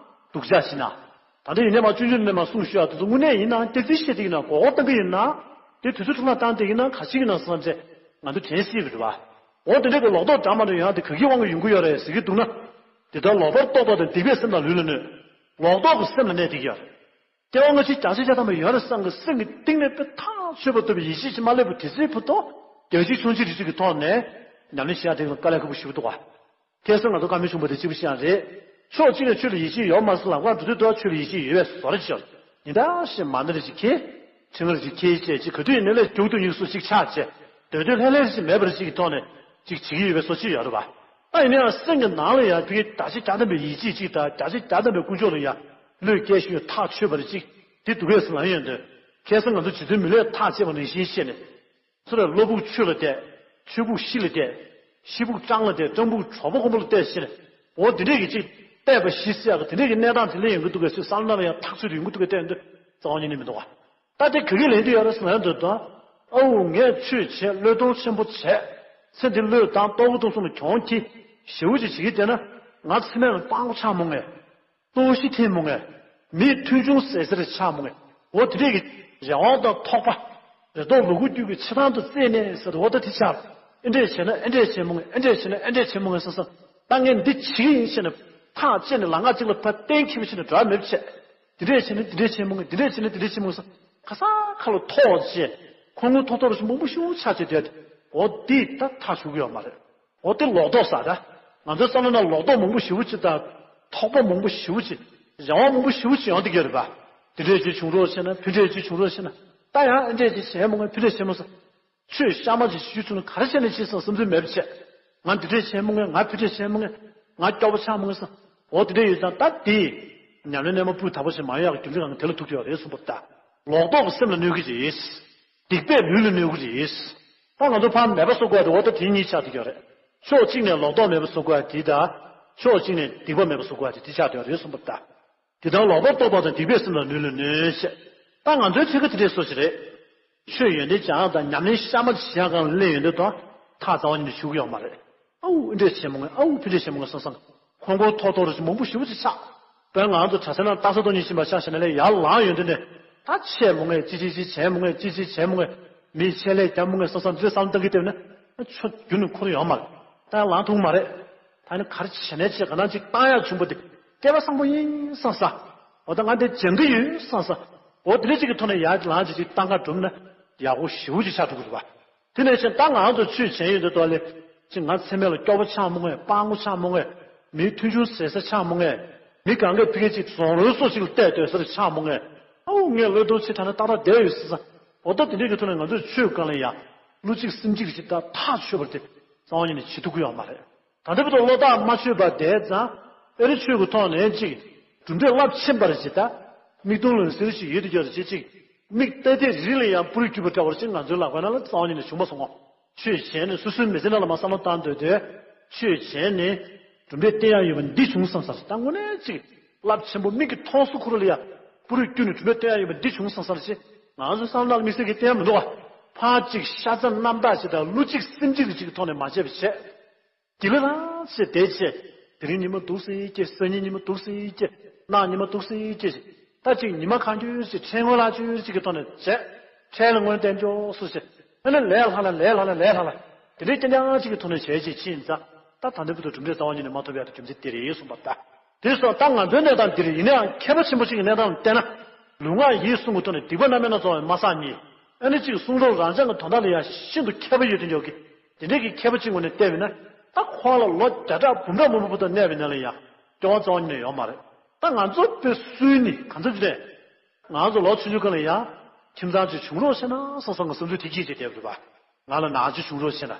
སྡུག་ཅག་ཅིག་ཡིན་ན། ད་ལྟ་ཡིན་ནས་མ་ཆུང་ཆུང་ནས་མ་གསུང་ཞུ་ཡག་དེ་ཚོ་དངོས་གནས་ཡིན་ན་སྐྱེ་རྩིས་བཤད་དེ་ཡིན་ན་མགོ་སྐོར་གཏོང་གི་ཡིན་ན། དེ་དུས་ཚོད་འཕྲོ་བརླག་བཏང་བསྡད་ཀྱི་ན་ག་ཞིག་ཡིན་ན་བསམ་བྱས་ང་ཚོ་དྲན་སྲིད་པ་རེད་བ། འོ་དེ་འདྲ་གི་ལོག་རྟོག་དྲག་མ་འདྲ་ཡོང་ཡག་དེ་ག་གི་དབང་གིས་ཡོང་གི་ཡོད་རེད་ཟེར་གྱི་འདུག་ན། དེ་ལྟར་ལོག་པར་རྟོག་པ་དང་སྡིག་པའི་སེམས་དང་ལུས་ལ་གནོད། ལོག་རྟོག་གི་སེམས་ལ་གནས་བསྡད་ཀྱི་ཡོད་རེད། སྐྱེ་བ་སྔ་ཕྱི་བརྒྱ་ཆ་བརྒྱ་ཐམ་པ་ཡོད་རེད་བསམ་གི་སེམས་ཀྱི་གཏིང་ནས་དཔེ་ཐག་ཆོད་པ་ལྟ་བུའི་ཡིད་ཆེས་ཀྱིས་མ་སླེབས་པ་དེ་ཚོའི་བུ་ཐོག་བདེ་སྐྱིད་ཆུང་ཆུང་རིགས་ཅིག་གི་ཐོག་ནས་ཉམས་ལེན་བྱེད་ཡག་དེ་ལ་དཀའ་ལས་ཁག་པོ་ཞེ་པོ་འདུག་བ། ཁ་སང་ང་ཚོ་བཀའ་མོལ་བྱུང་བ་དེ་གཅིག་པུ་ཤེས་ཡག་རེད། ཕྱོགས་གཅིག་ནས་ཆོས་ལ་ཡིད་ཆེས་ཡོད་མ་རེད་ཟེར་ལབ་ག་འགྲོ་དུས་དུ་ཆོས་ལ་ཡིད་ཆེས་ཡོད་པའི་བཟོ་འདྲ་ཅིག་ཡོད། ཉིན་ལྟར་བཞིན་མ་འདི་འདྲ་ཅིག་ཁེལ། ཁྲིམས་འདྲ་ཅིག་ཁེལ་བྱས་ཅིག་ག་དུས་ཡིན་ནའི་ལས་རྒྱུག་ཏུ་ཡིན་སུ་ཅིག་ཆགས་བྱས། སྡོད་དུས་ལྷད་ལྷད་ཅིག་མེད་པར་ཅིག་གི་ཐོག་ནས་ཅིག་བྱེད་ཀྱི་ཡོད་པའི་བཟོ་ཅིག་ཡོད་རེད་བ། ཨ་ཡིན་ནའང་སེམས་ཀྱི་ནང་ལ་ཡང་ཕ་གི་བརྒྱ་ཆ་བརྒྱ་ཐམ་པའི་ཡིད་ཆེས་ཅིག་དང་བརྒྱ་ཆ་བརྒྱ་ཐམ་པའི་ཀུན་སྤྱོད་ལ་ཡང་བློས་བཀལ་བཞིན་ཡོད་ཐག་ཆོད་པ་རེད་ཅིག་དེ་འདུག་གས་ཟེར་ལབ་ཡོང་དུས། ཁ་སང་ང་ཚོ་རྗེ་བཙུན་མི་ལས་ཐག་བཅད་པ་ནང་བཞིན་བཤད་ནས། ཚུར་བློ་ཕུགས་ཆོས་ལ་གཏད། ཆོས་ཕུགས་གཤིས་ལ་གཏད། གཤིས་ཕུགས་སྤྲང་ལ་གཏད། སྤྲང་ཕུགས་གྲོགས་པོ་ཁོམ་པོ་ལ་གཏད་ཟེར་ནས། འོ་དེ་འདྲས་ཀྱི་ཅིག་བལྟས་པ་གཞི་གསལ་གི་དེ་འདྲས་ཀྱི་གནས་སྟངས་དེ་ལས་ཡོང་གི་འདུག་གས་ཚུལ་བསམ་བློ་ནང་ལ་ཡང་ཐག་ཆོད་དུ་ཡོང་གི་འདུག་གས་བལྟས་འདུག་རྩ་བ་ཉིད་ནས་མི་འདུག་ག་ད་དེ་ག་གི་ལན་དུ་ཡོད་རེད་ཟེར་ན་ཡང་འདོད་དོ། ཨའུ་ངས་ཆོས་བྱས་བློས་གཏོང་ཆེན་པོ་བྱས། ཚེ་འདི་བློས་བཏང་ལྟོ་གོ་ལྟུང་གསུམ་ལ་གྱོང་ཁྱེར། ཞེ་པོ་ཅིག་བྱེད་ཀྱི་བསྡད་ན་ང་ཚེ་སྨད་ལ་སྤྲང་པོ་ཆགས་མོ་ངས། ལྟོགས་ཤི་ཐེབས་མོ་ངས། མི་མཐོང་ཆུང་ཟད་ཟེར་ཆགས་མོ་ངས། འོ་དེ་འདྲས་ཀྱི་རེ་བ་དང་ཐོགས་པ། རེ་དོགས་ལུ་གུ་རྒྱུད་ཀྱི་ཆེ་ཐང་དུ་བརྩེས་ནས་ཟེར་འོ་ད་དེ་ཆགས། ཨེ་འདྲས་བྱས་ན་ཨེ་འདྲས་བྱས་མོ་ངས། ཨེ་འདྲས་བྱས་ན་ཨེ་འདྲས་བྱས་མོ་ངས་བསམ་བསམ། ད་ངས་འདི་བྱེད་ཀྱི་ཡིན་ཟེར་ནས་ཐག་བཅད་ནས་ལམ་ཁ་གཅིག་ལ་ཕར་གཏན་འཁེལ་བ་བྱས་ནས་འགྲོ་ཡ་མེད་པ་བྱས། འདི་འདྲས་བྱས་ན་འདི་འདྲས་བྱས་མོ་ངས། འདི་འདྲས་བྱས་ན་འདི་འདྲས་བྱས་མོ་ངས་བསམ། ཁ་སང་ཁ་ལ་ཐོག་བྱས། ཁོང་ཁོང་ཐོག་ཐོག་རུ་ཞིག་མང་པོ་ཞིག་ཆགས་བྱས་བསྡད། འོ་འདི་ད་ཐག་ཆོད་ཀྱི་ཡོད་མ་རེད། འོ་དེ་ལོག་རྟོག་ཟེར་ད། ང་ཚོའི་བསམ་བློ་ནང་ལོག་རྟོག་མང་པོ་ཞེ་པོ་ཅིག་དང་། ཐོགས་པ་མང་པོ་ཞེ་པོ་ཅིག་རེ་བ་མང་པོ་ཞེ་པོ་ཅིག་ཡོང་བསྡད་ཀྱི་ཡོད་རེད་པ། དེ་འདྲས་ཅིག་བྱུང་རོགས་བྱས་ན་ཕུ་འདྲས་ཅིག་བྱུང་རོགས་བྱས་ན། ད་ཡང་ཨེ་འདྲས་ཅིག་བྱས་མོ་ངས་ཕུ་འདྲས་བྱས་མོ་ཟེར། ཆོས་གཤའ་མ་ཅིག་ཞུས་ཚུགས་ན་ག་རེ་བྱས་ནས་ཅིག་བསམ་བསམ་ཚུལ་མེད་པ་བྱས། ང་འདི་འདྲས་བྱས་མོ་ངས། ང་ཕུ་འདྲས་བྱས་མོ་ངས། ང་སྐྱོ་པོ་ཆགས་མོ་ངས་ཟེར། འོ་དེ་འདྲས་ཡོད་ཙང་ད་དེ། ཉམས་ལེན་རྣལ་མ་སྤུས་དག་པོ་ཞིག་མ་ཡོང་ཡག་གི་རྒྱུ་མཚན་གང་ག་དེ་ལ་ཐུག་གི་ཡོད་རེད་གསུངས་པ་ལྟར། ལོག་རྟོག་གི་སེམས་ལ་གནོད་ཀྱི་རེད། སྡིག་པས་ལུས་ལ་གནོད་ཀྱི་རེད། ད་ང་ཚོ་ཕར་མེད་པ་བཟོ་དགོས་པ་དེ་འོ་ད་དེ་གཉིས་ཆགས་བསྡད་ཀྱི་ཡོད་རེད། ཕྱོགས་གཅིག་ནས་ལོག་རྟོག་མེད་པ་བཟོ་དགོས་པ་དེ་དང་། ཕྱོགས་གཅིག་ནས་སྡིག་པ་མེད་པ་བཟོ་དགོས་པ་དེ་དེ་ཆགས་བསྡད་ཡོད་རེད་གསུངས་པ་ལྟར། དེ་དང་ལོག་པར་རྟོག་པ་དང་སྡིག་པའི་སེམས་ལ་ལུས་ལ་གནོད་བྱེད། ད་ང་ཚོའི་ཚིག་ཁ་དེ་འདྲས་བཟོ་ཞིག་རེད། ཆོས་ཡོན་ཏན་སྦྱང་ཡག་དང་ཉམས་ལེན་གཤའ་མ་བྱེད་ཡག་སྒང་ལ་སླེབས་ཡོང་དུས་དང་ཐག་རྩ་བ་ཉིད་ནས་ཞུགས་ཀྱི་ཡོད་མ་རེད། ཨའུ་ཨེ་འདྲས་བྱས་མོ་ངས། ཨའུ་ཕི་འདྲས་བྱས་མོ་ངས་བསམ་བསམ། ཁོང་ཁོང་ཐོག་ཐོག་རུ་ཞིག་མང་པོ་ཞེ་པོ་ཅིག་ཆགས། དཔེར་ང་ཚོ་གྲྭ་ས་ནང་རྟགས་གསལ་སྟོང་ཉིད་ཤེས་པ་ཆགས་བྱས་ན་ལས་ཡར་ལངས་ཡོང་དུས་ནས་ད་བྱས་མོ་ངས། ཅི་ཅི་ཅི་བྱས་མོ་ངས། ཅི་ཅི་བྱས་མོ་ངས། མིའི་ཆེད་ལས་རྒྱབ་མོ་ངས་བསམ་བསམ་འདི་བསམ་བཏང་གི་བསྡད་ན་ཆོ་རྒྱུ་ནི་འཁོར་ཡོང་མ་རེད། ད་ཡང་ལངས་ཐུབ་མ་རེད། ད་ནི་ག་རེ་བྱས་ནས་ཅིག་ག་ནང་ཅིག་བཏང་ཡག་བྱུང་པ་དེ་སྐལ་པ་བཟང་པོ་ཡིན་བསམ་ས། འོ་ད་ང་འདི་སྦྱང་གི་ཡོད་བསམ་ས། འོ་དེ་འདྲ་ཅིག་གི་ཐོག་ནས་ཡར་ལངས་ཅིག་ཅིག་བཏང་ག་གྲུབ་ན་ཡག་པོ་ཞེ་པོ་ཅིག་ཆགས་འགྲོ་གི་རེད་པ། དེ་ནས་ཕྱིན་ད་ང་ཚོ་ཆོས་བྱས་ཡོད་དུས་ཐོག་ལས་ཅིག་ང་ཚེ་སྨད་ལ་སྐྱོ་པོ་ཆགས་མོ་ངས། སྤྲང་པོ་ཆགས་མོ་ངས། མི་མཐོང་ཆུང་ཟད་ས་ཆགས་མོ་ངས། མི་གང་གས་ཕ་གི་ཅིག་རྫོང་རོལ་སོགས་ཤིག་ལ་བལྟས་སྡོད་སར་ཆགས་མོ་ངས། ཨའུ་ངས་བློས་གཏོང་བྱེད་ཐ་ན་ཏག་ཏག་བསྡད་ཡོད་ཟེར་ས། འོ་ད་དེ་འདྲའི་གི་ཐོག་ནས་ང་ཚོས་ཆོས་སྒང་ལ་ཡང་བློ་གཅིག་སེམས་གཅིག་གི་ཅིག་ད་ཐག་ཆོད་པར་དེ་རྩ་བ་ཉིད་ནས་བྱེད་ཐུབ་ཀྱི་ཡོད་མ་རེད། ད་ལྟ་བར་དུ་བློ་ཐག་མ་ཆོད་པར་བསྡད་ཙང་ཨེ་རེ་ཆོས་ཀྱི་ཐོག་ནས་ཅིག་གྲུབ་འབྲས་རླབས་ཆེན་པར་ཅིག་ད་མིག་མཐོང་ལག་ཟིན་ཞིག་ཡོད་དུ་ཡོད་ཅིག་ཅིག་མིག་ལྟ་ལྟའི་རི་ལ་ཡང་སྤུ་རིས་རྒྱུ་བ་འདྲ་བར་ཅིག་ང་ཚོའི་ལག་པའི་ནང་ལ་རྩ་བ་ཉིད་ནས་བྱུང་མ་སོང་ངོ་། ཆོས་བྱས་ནས་སོ་སོའི་མི་ཚེ་ནང་ལ་མ་བསམ་བློ་བཏང་སྡོད་དུས། ཆོས་བྱས་ནས་གྲུབ་འབྲས་བསྟན་ཡག་ཡོད་པ་འདི་བྱུང་བསམ་ས་ད་དངོས་གནས་ཅིག་རླབས་ཆེན་པོ་མིག་གིས་མཐོང་སོ་ཁུ་རུ་ལ་ཡ་སྤུ་རིས་བསྐྱུར་ནས་གྲུབ་འབྲས་བསྟན་ཡག་ཡོད་པ་འདི་བྱུང་བསམ་ས་ཞེས་ང་ཚོའི་བསམ་བློ་ལ་དམིགས་བསལ་གྱི་བསྟན་ཡག་མི་འདུག་ག་ཕར་གཅིག་ཤ་ཚ་རྣམ་དག་ཅིག་དང་བློ་གཅིག་སེམས་གཅིག་གི་གཅིག་གི་ཐོག་ནས་མ་བྱས་པ་བྱས། དེ་ལ་རང་བྱས་དེ་བྱས། དེ་རིང་ཉི་མ་སྡུག་སེ་སྐྱེ། སང་ཉིན་ཉི་མ་སྡུག་སེ་སྐྱེ། གནངས་ཉི་མ་སྡུག་སེ་སྐྱེ། ད་གཅིག་ཉི་མ་གང་འཁྱོལ་ཅིག་འཕྲལ་སྔོན་ལ་འཁྱོལ་ཅིག་གི་ཐོག་ནས་བྱས། འཕྲལ་ལ་སྔོན་བསྟན་འཇོག་སུ་བྱས། ཨ་ནི་ལས་སླ་ལ་ལས་སླ་ལ་ལས་སླ་ལ། དེ་འདྲའི་རྐྱང་རྐྱང་ཅིག་གི་ཐོག་ནས་བྱས་བྱས་ཕྱིན་ཙང་། ད་ད་ལྟའི་བར་དུ་གྲུབ་འབྲས་རྩ་བ་ཉིད་ནས་མ་ཐོབ་ཡག་གི་རྒྱུ་མཚན་དེ་རེད་གསུངས་པ་ད། དེ་སོགས་ད་ང་ཚོའི་གནས་སྟངས་འདིར་ཡིན་ནའང་མཁས་པ་ཆེན་པོ་ཞིག་གི་གནས་སྟངས་ལ་བལྟས་ན། ལུས་ངག་ཡིད་གསུམ་གྱི་ཐོག་ནས་སྡིག་པ་རྣམ་སྨིན་སྣ་ཚོགས་པ་མ་བསགས་ཉིད། ཨ་ནི་གཅིག་གསུང་རབ་རབ་འབྱམས་ཀྱི་དོན་དག་ལ་ཡང་ཤིན་ཏུ་མཁས་པ་ཡོད་དོ་ཅོག་གི། དེ་འདྲའི་གི་མཁས་པ་གཅིག་ངོས་ནས་བལྟས་པ་ཡིན་ན། ད་ཁོང་ལ་ལོ་བརྒྱ་ཕྲག་འབུམ་ཕྲག་མང་པོ་བར་དུ་གནས་པའི་ནང་ལ་ཡང་སྐྱོ་བ་རྩ་བ་ཉིད་ནས་ཡོད་མ་རེད། ད་ང་ཚོ་དཔེ་སུན་ནི་གང་འཚམ་ཅིག་རེད། ང་ཚོ་ལོ་ཆུང་ཆུང་སྒང་ལ་ཡང་ཁྱིམ་ཚང་ཅིག་བྱུང་རོགས་བྱས་ན་བསམ་བསམ་གི་བསམ་ཚུལ་དེ་སྐྱེས་བྱས་བསྡད་པ་རེད་པ། ང་ལ་ནང་ཆུང་བྱུང་རོགས་བྱས་ན།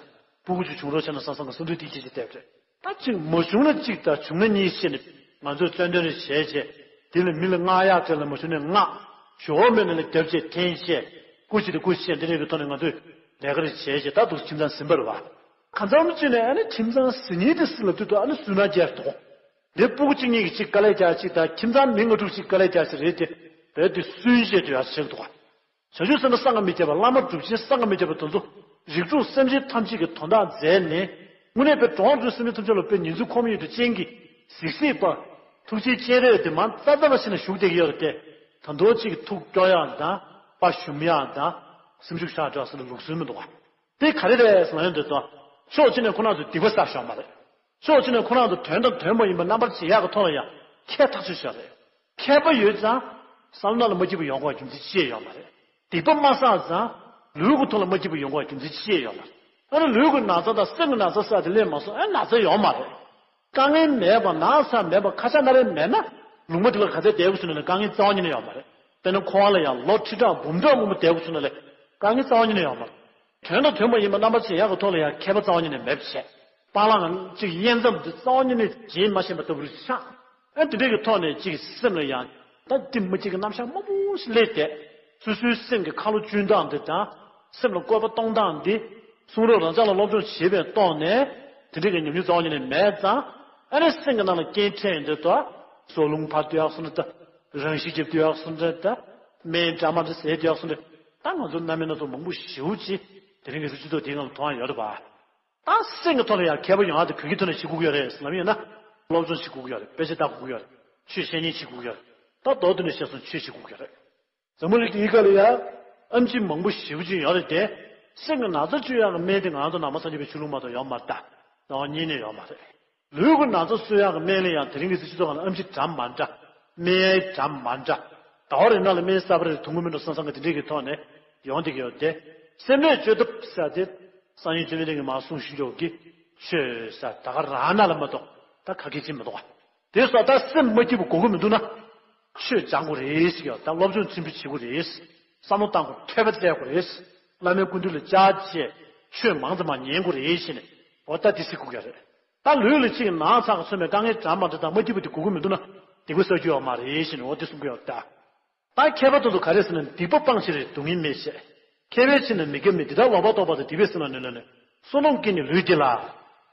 སྤུ་གུ་ཅིག་བྱུང་རོགས་བྱས་ན་བསམ་བསམ་གི་བསམ་ཚུལ་དེ་སྐྱེས་བྱས་བསྡད་པ་རེད། ད་ཅིག་མ་བྱུང་ན་གཅིག་དང་བྱུང་ན་གཉིས་བྱས་ནས་ང་ཚོས་རྩོད་འདོན་རེ་བྱས་བྱས། དེ་ལ་མི་ལ་བསྔགས་ཡག་དེ་ལ་མ་བྱུང་ན་བསྔགས། ཞོ་མེད་ན་ལ་རྒྱབ་བྱས་འཐེན་བྱས། སྐུ་མཁྱེན་དང་སྐུ་མཁྱེན་དེ་འདྲའི་གི་ཐོག་ནས་ང་ཚོས་ལས་ཀ་རེ་བྱས་བྱས། ད་འདུག་ཁྱིམ་ཚང་ཟིན་པ་རེད་པ། གང་འཚམ་ཅིག་ནས་ཨ་ནི་ཁྱིམ་ཚང་ཟིན་ཉིན་དེ་སྲིད་ལ་དུས་དུ་ཨ་ནི་སུན་སྣང་སྐྱེ་འདུག་འདི་སྤུ་གུ་གཅིག་གཉིས་ཀྱིས་གཅིག་དཀའ་ལས་རྒྱག་གཅིག་དང་། ཁྱིམ་ཚང་མི་ལྔ་དྲུག་གཅིག་དཀའ་ལས་རྒྱག་གཅིག་རེད་དེ། རྦད་དེ་སུན་བྱས་དུ་ཡར་བྱེད་འདུག་ག་བྱང་ཆུབ་སེམས་དཔའ་གསང་སྔགས་མི་ཁྱབ་པ། བླ་མ་གྲུབ་ཆེན་གསང་སྔགས་མི་ཁྱབ་པ་དེ་ཚོ་རིགས་དྲུག་སེམས་ཅན་ཐམས་ཅད་ཀྱི་དོན་དག་མཛད་ནས། དངོས་གནས་པའི་གྲོང་དུ་སེམས་ཅན་ཐམས་ཅད་ལ་དཔེ་ཉེར་འཚེ་ཁོམ་ཡོད་དུ་ཅན་གྱི་གཟིགས་ཤེས་པ། ཐུགས་རྗེ་སྤྱན་རས་དེ་མ་རྩ་རྩ་བ་ཞིག་ནས་བཞུགས་བསྡད་ཀྱི་ཡོད་རེད་དེ། ད་དུང་གཅིག་ཐུགས་སྐྱོ་ཡག་དང་། དཔའ་ཞུམ་ཡག་དང་། སེམས་ཤུགས་ཆག་དྲགས་ཟེར་ན་ལུགས་སྲོལ་མི་འདུག་ག་དེ་ག་རེ་རེད་ཟེར་ན་ཡོང་དུས་ཙང་། ཕྱོགས་གཅིག་ནས་ཁོ་རང་ཚོ་སྡིག་པ་བསགས་ཤོག་མ་རེད། ཕྱོགས་གཅིག་ནས་ཁོ་རང་ཚོ་དོན་དང་ལྡན་པ་ཡིན་པ་རྣམ་པར་བྱེད་ཡག་གི་ཐོག་ལ་ཡང་མཁས་ཐག་ཆོད་ཤོག་རེད། མཁས་པ་ཡོད་ཙང་། བསམ་བློ་ལ་མ་སྐྱིད་པ་ཡོང་དགོས་རྒྱུ་མཚན་ཅི་ཡང་ཡོད་མ་རེད། སྡིག་པ་མ་བསགས་ཙང་། ལུས་ཀྱི་ཐོག་ལ་མ་སྐྱིད་པ་ཡོང་དགོས་རྒྱུ་མཚན་ཅི་ཡང་ཡོད་མ་རེད། ཨ་ནི་ལུས་ཀྱི་ན་ཚ་དང་སེམས་ཀྱི་ན་ཚ་བསགས་དེ་ལས་མ་སོང་ཨ་ན་ཚ་ཡོད་མ་རེད། དཀའ་ངལ་མེད་པ། ན་ཚ་མེད་པ། ཁ་ཆག་སྣ་རལ་མེད་ན། ལུང་པ་དེ་ལ་ག་ཚད་བསྡད་དགོས་བྱུང་ན་ལས་དཀའ་ངལ་རྩ་བ་ཉིད་ནས་ཡོད་མ་རེད། དཔེར་ན་ཁོ་བ་ལ་ཡང་ལོ་ཁྲི་ཕྲག་འབུམ་ཕྲག་མང་པོ་བསྡད་དགོས་བྱུང་ན་ལས་དཀའ་ངལ་རྩ་བ་ཉིད་ནས་ཡོད་མ་རེད། དོན་དང་ལྡན་པ་ཡིན་པ་རྣམ་པར་བྱེད་ཡག་གི་ཐོག་ལ་ཡང་མཁས་པ་རྩ་བ་ཉིད་ནས་མེད་པ་བྱས། སྤང་བླང་ཅིག་དབྱེ་མཚམས་དེ་རྩ་བ་ཉིད་ནས་འབྱེད་མ་ཤེས་པ་ལྟ་བུ་རེད་ཤག་ཨ་དེ་འདྲའི་གི་ཐོག་ནས་ཅིག་སེམས་ལ་ཡང་ད་དེ་མི་གཅིག་གི་རྣམ་གཞག་མང་པོ་ཞིག་སླེབས་ཏེ། སོ་སོའི་སེམས་ཀྱི་ཁ་ལོ་གཅུན་སྟངས་འདི་དང་། སེམས་ལ་བཀོད་པ་གཏོང་སྟངས་འདི། གསུང་རབ་རབ་འབྱམས་ལ་སློབ་སྦྱོང་བྱེད་པའི་ཐོག་ནས། དེ་འདྲའི་གི་ཉམས་མྱོང་རྩ་བ་ཉིད་ནས་མེད་ཙང་། ཨ་ནི་སེམས་ཀྱི་ནང་ལ་རྐྱེན་འཕྲད་ཡོང་དུས་ད། སྲོག་རླུང་འཕར་དུས་ཡག་སོང་ད། རང་ཤི་རྒྱབ་དུས་ཡག་སོང་ད། སྨན་འདྲ་མ་འདྲ་ཟས་དུས་ཡག་སོང་ད། ད་ང་ཚོ་རྣམ་སྨིན་སྣ་ཚོགས་མང་པོ་ཞེ་པོ་ཅིག་དེ་རིང་གི་སྤྱི་ཚོགས་འདིའི་ནང་ལ་མཐོང་ཡ་ཡོད་རེད་པ། ད་སེམས་ཀྱི་ཐོག་ལ་ཡང་མཁས་པ་ཡོང་ཡག་དེ་ག་གི་ཐོག་ནས་བྱེད་དགོས་ཀྱི་ཡོད་རེད་ཟེར་ལབ་ཡོད་ན། སློབ་སྦྱོང་བྱེད་དགོས་ཀྱི་ཡོད་རེད། དཔེ་ཆ་ལྟ་དགོས་ཀྱི་ཡོད་རེད། ཆོས་བཤད་ཉན་བྱེད་དགོས་ཀྱི་ཡོད་རེད། ད་མདོར་བསྡུས་ནས་བཤད་སོང་ཆོས་བྱེད་དགོས་ཀྱི་ཡོད་རེད། འཛམ་བུ་གླིང་འདིའི་ཁ་ལ་ཡ། ཨེམ་ཆི་མང་པོ་ཞེ་པོ་ཅིག་ཡོད་རེད་དེ། སེམས་ཀྱི་ན་ཚ་བཅོས་ཡག་གི་སྨན་དེ་ང་ཚོ་ནང་མ་སངས་རྒྱས་པའི་ཆོས་ལུགས་མ་གཏོགས་ཡོད་མ་རེད་ད། རྩ་བ་ཉིད་ནས་ཡོད་མ་རེད། ལུས་ཀྱི་ན་ཚ་གསོ་ཡག་གི་སྨན་ལ་ཡང་དེ་རིང་གི་སྤྱི་ཚོགས་ནང་ལ་ཨེམ་ཆི་འདྲ་མ་འདྲ། སྨན་ཡག་འདྲ་མ་འདྲ། ཟླ་བ་རེ་ནང་ལ་སྨན་གསར་པ་རེ་འཐུང་གི་མི་འགྲོ་བསམ་བསམ་གི་དེ་འདྲའི་གི་ཐོག་ནས་ཡོང་བསྡད་ཀྱི་ཡོད་དེ། སེམས་ནད་བཅོས་ཐབས་ཟེར་དེ། སངས་རྒྱས་བཅོམ་ལྡན་འདས་ཀྱིས་མར་གསུངས་བཞིན་འཇོག་གི། ཆོས་ཟེར་ད་ག་རང་ན་ལ་མ་གཏོགས་ད་ག་གེ་ཅིག་མི་འདུག་ག་དེ་སོགས་ད་སེམས་མ་སྐྱིད་པ་དགོས་ཀྱི་མི་འདུག་ན། ཆོས་སྦྱང་དགོས་རེད་ཟེར་གྱི་ཡོད། ད་སློབ་སྦྱོང་ཆེན་པོ་བྱེད་དགོས་རེད། བསམ་བློ་བཏང་དགོས། ཐོས་པ་བཙལ་དགོས་རེད། བླ་མའི་སྐུ་མདུན་ལ་བཅར་བྱས་ཆོས་མང་ཙམ་མར་ཉན་དགོས་རེད་ཟེར་ནས་འོ་ད་དེ་ཟེར་དགོས་ཀྱི་རེད། ད་ལུས་ལ་ཅིག་ན་ཚ་གི་མཚོན་པའི་དཀའ་ངལ་འདྲ་མ་འདྲ་དང་མ་སྐྱིད་པ་དེ་དགོས་ཀྱི་མི་འདུག་ན་སྡིག་པ་བསགས་རྒྱུ་ཡོད་མ་རེད་ཟེར་ནས་འོ་དེ་གསུང་གི་ཡོད་ད། ད་མཁས་པ་དེ་ཚོ་ག་རེ་ཟེར་ན་སྡིག་པ་སྤངས་ཕྱིར་སྡུག་བསྔལ་མེད་ཞེས། མཁས་པས་ཕྱིར་ན་མི་དགེ་མེད། འདི་ལྟར་ལོག་པར་རྟོག་པ་དང་། སྡིག་པས་སེམས་ལ་གནོད་ལ་གནོད། བསོད་ནམས་ཀྱིས་ནི་ལུས་འདི་ལ།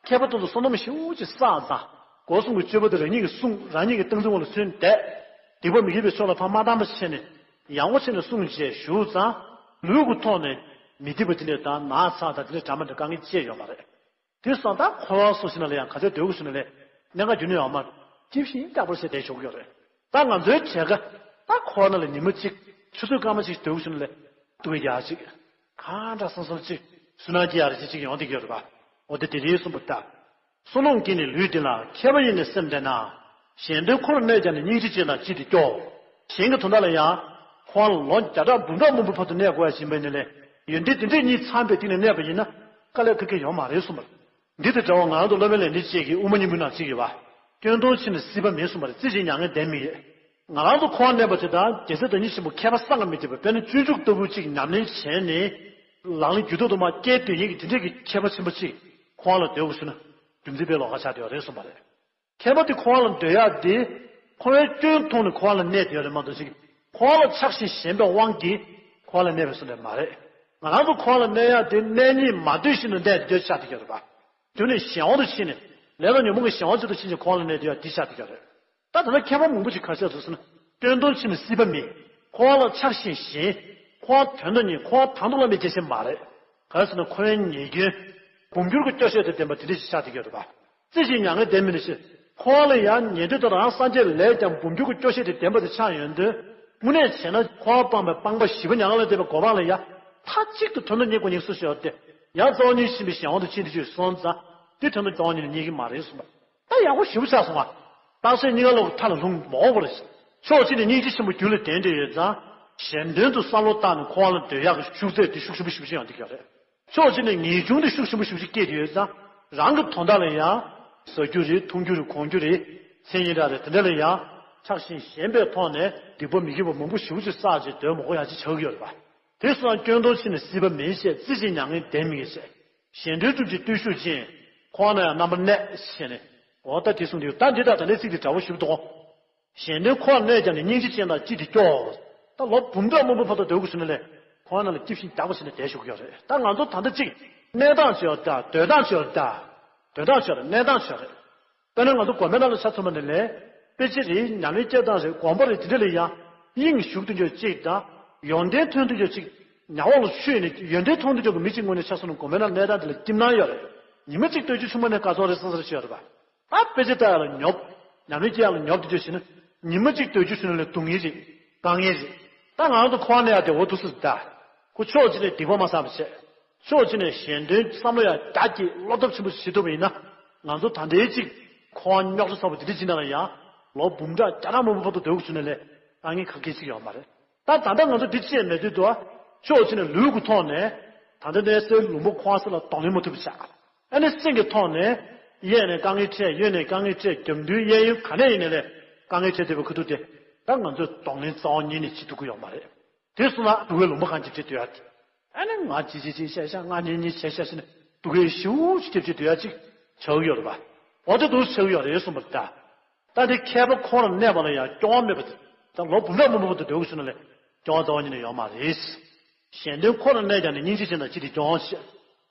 མཁས་པ་དེ་ཚོ་བསོད་ནམས་ཞེ་པོ་ཅིག་བསགས་ཙང་། སྒོ་གསུམ་གྱི་སྤྱོད་པ་དེ་རང་ཉིད་ཀྱིས་བསྲུང་། རང་ཉིད་ཀྱིས་སྟངས་འཛིན་འོག་ལ་སོན་བསྡད། སྡིག་པ་མི་དགེ་བའི་ཕྱོགས་ལ་ཕར་མ་བཏང་བ་བྱས་ནས་ཡག་པོ་བྱས་ནས་བསྲུང་བྱས་བཞུགས་ཙང་། ལུས་ཀྱི་ཐོག་ནས་མི་སྡིག་པ་དེ་འདྲས་དང་ན་ཚ་དང་དེ་འདྲས་འདྲ་མ་འདྲ་དཀའ་ངལ་ཅི་ཡང་ཡོད་མ་རེད། དེ་སོང་ཙང་འཁོར་བ་སོགས་ཤིག་ནང་ལ་ཡང་ག་ཚོད་སྡོད་དགོས་ཟེར་ན་ལས། གནད་འགག་རྒྱུན་ནས་ཡོད་མ་རེད། སྐྱིད་ཤིང་རྟག་པར་བྱས་བསྡད་ཆོག་གི་ཡོད་རེད། ད་ང་ཚོའི་གྲས་ཀ་ད་འཁོར་བ་ནང་ལ་ཉི་མ་གཅིག་ཆུ་ཚོད་སྐར་མ་གཅིག་སྡོད་དགོས་ཟེར་ན་ལས། སྡུག་ཡག་ཅིག་གང་འདྲ་བསམ་བསམ་ཅིག་སུན་སྣང་སྐྱེ་ཡག་རེ་ཅིག་ཅིག་ཡོང་བསྡད་ཀྱི་ཡོད་རེད་པ། འོ་དེ་དེ་རེད་གསུངས་པ་ལྟར། བསོད་ནམས་ཀྱིས་ནི་ལུས་འདི་ལ། མཁས་པ་ཡིས་ནི་སེམས་འདྲེན་ན། གཞན་དོན་ཁོ་ར་གནོད་ཀྱང་ནི། སྙིང་རྗེ་ཅན་ལ་ཅི་སྟེ་སྐྱོ། གཞན་གྱི་དོན་དག་ལ་ཡང་ཁོང་ལ་ལོ་བརྒྱ་ཕྲག་འབུམ་ཕྲག་མང་པོའི་བར་དུ་གནས་དགོས་ཡ་ཡིན་པ་ཡིན་ན་ལས། ཡོན་ཏན་དེ་འདྲས་གཉིས་ཚང་བའི་སྟེང་ནས་གནས་པ་ཡིན་ན་དཀའ་ལས་ཁག་གི་ཡོད་མ་རེད་གསུངས་པ། འདི་དང་འདྲ་བ་ང་རང་ཚོ་སློབ་དཔོན་ལེགས་བཀྲས་ཀྱི་དབུ་མ་སྙིང་པོའི་ནང་གཅིག་ཡོད་པ། སྐྱོན་གདོང་ཕྱིས་ནས་སྲིད་པ་མིན་གསུངས་པ་རེད། རྩེ་གཅིག་མྱ་ངན་འདས་མི་ཡོད། ང་རང་ཚོ་འཁོར་བར་གནས་པ་དེ་དང་རྒྱལ་སྲས་བདག་ཉིད་ཆེན་པོ་མཁས་པ་གསང་སྔགས་མི་ཁྱབ་པ་དཔེར་ན་སྤྱོད་འཇུག་ལྟ་བུ་ཅིག་ཉམས་ལེན་བྱས་ནས་ལག་ལེན་རྒྱུད་ཐོག་ཏུ་མར་སྐྱེལ་སྡོད་མཁན་གྱི་དེ་འདྲས་ཀྱི་མཁས་པ་ཆེན་པོ་ཅིག་འཁོར་བ་ལ་སྡོད་དགོས་ཟེར་ན་རྒྱུ་མཚན་དཔེ་ལོགས་ཀ་ཆགས་བསྡད་ཡོད་རེད་གསུངས་པ་རེད། མཁས་པ་དེ་འཁོར་བ་ལ་སྡོད་ཡག་དེ་འཁོར་བའི་སྐྱོན་མཐོང་ནས་འཁོར་བ་ལ་གནས་བསྡད་ཡོད་རེད་མ་གཏོགས་ཅིག་འཁོར་བ་ལ་ཆགས་ཤིང་ཞེན་པའི་དབང་གིས་འཁོར་བ་ལ་གནས་པའི་བཟོ་འདྲ་མ་རེད། ང་རང་ཚོ་འཁོར་བ་ལ་གནས་ཡག་དེ་གནས་ཉིད་མ་འདོད་བཞིན་དུ་གནས་བསྡད་ཆགས་བསྡད་ཡོད་རེད་པ། དེ་ནས་གཞན་དབང་དུ་ཕྱིན་ནས་ལས་དང་ཉོན་མོངས་ཀྱི་གཞན་དབང་ཅིག་ཏུ་ཕྱིན་ཅིང་འཁོར་བ་ལ་གནས་བསྡད་ཡག་འདི་ཆགས་བསྡད་ཡོད་རེད། ད་ད་ལྟ་མཁས་པ་མང་པོ་ཅིག་ག་རེ་བྱས་འདུག་ཟེར་ན། སྐྱོན་གདོང་ཕྱིས་ནས་སྲིད་པ་མིན། འཁོར་བ་ལ་ཆགས་ཤིང་ཞེན། འཁོར་བ་དོན་དུ་གཉེར། འཁོར་བ་དང་དུ་བླངས་པའི་རྒྱལ་ཆེན་མ་རེད། ག་རེ་ཟེར་ན་འཁོར་བའི་ཉེས་སྐྱོན། འབུམ་འགྱུར་གྱི་སྐྱོ་ཤས་དང་ལྡན་པ་དེ་འདྲ་ཞིག་ཆགས་བསྡད་ཀྱི་ཡོད་རེད་པ། རྩི་ཞིང་མྱ་ངན་འདས་མི་ནུས་ཞེས། འཁོར་བ་ལ་ཡང་ཉན་ཐོས་དང་རང་སངས་རྒྱས་ལས་ཀྱང་འབུམ་འགྱུར་གྱི་སྐྱོ་ཤས་དང་ལྡན་པ་དེ་ཆགས་ཡོང་དུས། དངོས་གནས་བྱས་ན་འཁོར་བ་སྤངས་པའི་སྤངས་པ་བཞི་པ་མྱ་ངན་ལས་འདས་པའི་གོ་འཕང་ལ་ཡང་མཐའ་གཅིག་ཏུ་དོན་དུ་གཉེར་དགོས་སྙམ་བསམ་བྱས་ཏེ། ཡང་རྩ་བ་ཉིད་ཤེས་པའི་གཞན་དབང་དུ་ཕྱིན་ཏེ་ཅིག་སོང་ཙང་། དེ་དོན་དུ་རྩ་བ་ཉིད་ནས་གཉེར་གྱི་མ་རེད་གསུངས་པ། ད་ཡག་པོ་ཞེ་པོ་ཆགས་སོང་ང་། རྟགས་གསལ་གཉིས་ཀ་ལོག་གི་མཐའ་ལ་ལྷུང་མ་འོངས་པར། ཕྱོགས་གཅིག་ནས་སྙིང་རྗེ་ཆེན་པོ་རྒྱུད་ལ་ལྡན་བསྡད་ཡོད་ཙང་། གཞན་དོན་དུ་བསམ་བློ་བཏང་ནས་འཁོར་བ་ལ་སྡོད་ཡག་གི་ཤུགས་ཚད་དེ་ཤུགས་ཆེན་པོ་ཞེ་པོ་ཅིག་ཡོང་བསྡད་ཀྱི་ཡོད་རེད། ཕྱོགས་གཅིག་ནས་ངེས་འབྱུང་དེ་ཤུགས་ཆེན་པོ་ཞེ་པོ་ཅིག་སྐྱེས་བསྡད་ཡོད་ཙང་། རང་གི་དོན་དག་ལ་ཡང་། ཟ་རྒྱུ་རེད། འཐུང་རྒྱུ་རེད། གོན་རྒྱུ་རེད། མཚན་ཉིད་འདྲ་རེད། དེ་འདྲ་ལ་ཡང་ཆགས་ཞེན་ཞེན་པའི་ཐོག་ནས་སྡིག་པ་མི་དགེ་བ་མང་པོ་ཞེ་པོ་ཅིག་བསགས་བྱས་སྡོད་མ་དགོས་ཡག་ཅིག་ཆགས་ཀྱི་ཡོད་རེད་པ། དེ་སོང་ཙང་སྐྱོན་མཐོང་ཕྱིན་ནས་སྲིད་པ་མིན་ཞེས། རྩི་ཞིང་མྱ་ངན་འདས་མི་ཉན་ཞེས། གཞན་དོན་སྒྲུབ་ཀྱི་བརྟུལ་ཞུགས་ཅན། འཁོར་བ་ན་ཡང་རྣམ་པར་གནས་ཞེས་ནས། འོ་ད་དེ་གསུངས་ཏེ་ཡོད། ད་འདི་དང་ད་ལྟའི་ཚིག་དེ་འདྲ་བོ་ཞིག་འདུག་གོ། གཞན་དོན་འཁོར་བར་གནས་ཀྱང་ནི། སྙིང་རྗེ་ཅན་དང་ཅི་སྟེ་སྐྱོ། ད་ལོ་འབུམ་ཕྲག་མང་པོའི་བར་དུ་སྡོད་དགོས་བྱུང་ན་ལས། འཁོར་བ་ནང་ལ་སྐྱིད་ཤིང་རྒྱགས་པ་བྱས་ནས་བསྡད་ཞུགས་ཀྱི་ཡོད་རེད། ད་ང་ཚོ་ད་ལྟ་གཅིག་གནས་སྟངས་ཅིག་ཡོད་ད། སྡོད་སྟངས་ཅིག་ཡོད་ད། སྡོད་སྟངས་ཅིག་ཡོད་རེད། གནས་སྟངས་ཅིག་ཡོད་རེད། དཔེར་ན་ང་ཚོ་དགོན་པའི་ནང་ལ་ཆ་མཚོན་པ་ནི་ལས། དཔེ་ཆ་རེད། ཉམས་ལེན་སྐྱེལ་སྟངས་རེད། དགོངས་པ་རེད། དེ་འདྲ་ལ་ཡང་དབྱིངས་ཞུགས་དུ་འཇོག་གཅིག་དང་། ཡོན་ཏན་ཐོན་དུ་འཇོག་གཅིག་ཉ་འོག་ལ་ཆུད་ནས་ཡོན་ཏན་ཐོན་དུ་འཇོག་གི་མི་གཅིག་ངོས་ནས་ཆ་མཚོན་ན་དགོན་པའི་ནང་གནས་སྟངས་དེ་ལ་སྐྱིད་སྣང་ཡོད་རེད། ཉི་མ་གཅིག་སྡོད་རྒྱུ་བྱུང་བ་ནས་དགའ་ཚོར་རེད་བསམ་ས་རེ་ཞིག་ཡོད་རེད་པ། ད་དཔེ་ཆ་ལྟ་ཡག་ལ་ཉོབ། ཉམས་ལེན་སྐྱེལ་ཡག་ལ་ཉོབ་དེ་འདྲ་བྱས་ན། ཉི་མ་གཅིག་སྡོད་རྒྱུ་བྱུང་ན་ལས་སྡུག་བསྔལ་རེད། དཀའ་ངལ་རེད། ད་ང་རང་ཚོ་འཁོར་བ་ནས་ཡར་བདེ་བོ་འདུག་སེ་ད། ཁོ་ཕྱོགས་གཅིག་ནས་སྡིག་པ་མ་བསགས་པ་བྱས། ཕྱོགས་གཅིག་ནས་གཞན་དོན་བསམ་བློ་ཡང་རྒྱ་སྐྱེད་བློ་སྟོབས་ཆེན་པོ་ཞིག་བྱེད་ཐུབ་པ་ཡིན་ན། ང་ཚོ་ད་ལྟའི་གཅིག་འཁོར་བ་རྙོག་དྲ་ཚ་པོ་འདི་འདྲ་ཅིག་ནང་ལ་ཡང་ལོ་འབུམ་ཕྲག་བརྒྱ་ཕྲག་མང་པོའི་བར་དུ་སྡོད་དགོས་བྱུང་ན་ལས་དཀའ་ངལ་ག་གེ་ཅིག་ཡོད་མ་རེད། ད་ད་ལྟ་ང་ཚོ་འདི་ཅིག་མེད་དུས་དུ། ཕྱོགས་གཅིག་ནས་ལུས་ཀྱི་ཐོག་ནས་ད་ལྟ་གནས་སའི་ལུང་པ་ཁོ་ས་ལ་གདོང་ལེན་མ་ཐུབ་པ་ཆགས། ཨ་ནི་སེམས་ཀྱི་ཐོག་ནས་གཡས་ནས་དཀའ་ངལ་འཕྲད། གཡོན་ནས་དཀའ་ངལ་འཕྲད། རྒྱབ་མདུན་གཡས་གཡོན་ག་ནས་ཡིན་ནའི་ལས་དཀའ་ངལ་འཕྲད་བསྡད་པའི་ཁ་ཐུག་དེ། ད་ང་ཚོས་གདོང་ལེན་རྩ་བ་ཉིད་ནས་བྱེད་ཐུབ་ཀྱི་ཡོད་མ་རེད། དེ་སོང་ན་སྡུག་བསྔལ་ལུང་པ་གང་ཅིག་འཕྲད་སྡོད་ཡ་དེ། ཨ་ནི་ང་གཅིག་གཅིག་གཅིག་བཤད་བཤད། ང་གཉིས་གཉིས་བྱས་བཤད་བྱས་ནས་སྡུག་བསྔལ་ཞེ་པོ་ཅིག་འཕྲད་བྱས་སྡོད་ཡ་ཅིག་ཆགས་ཀྱི་ཡོད་རེད་པ། འོ་དེ་འདུག་ཆགས་ཀྱི་ཡོད་རེད་གསུངས་པ་རེད་ད། ད་དེ་མཁས་པ་འཁོར་ལ་གནས་པ་ལ་ཡང་སྐྱོ་བ་མེད་པ་དེ། ད་ལོ་འབུམ་ཕྲག་མང་པོ་བར་དུ་སྡོད་དགོས་བྱུང་ན་ལས་སྐྱོ་བ་རྩ་བ་ཉིད་ནས་ཡོད་མ་རེད། གཞན་དོན་འཁོར་ལ་གནས་ཀྱང་ནི། སྙིང་རྗེ་ཅན་དང་ཅི་སྟེ་སྐྱོ་ཞེས།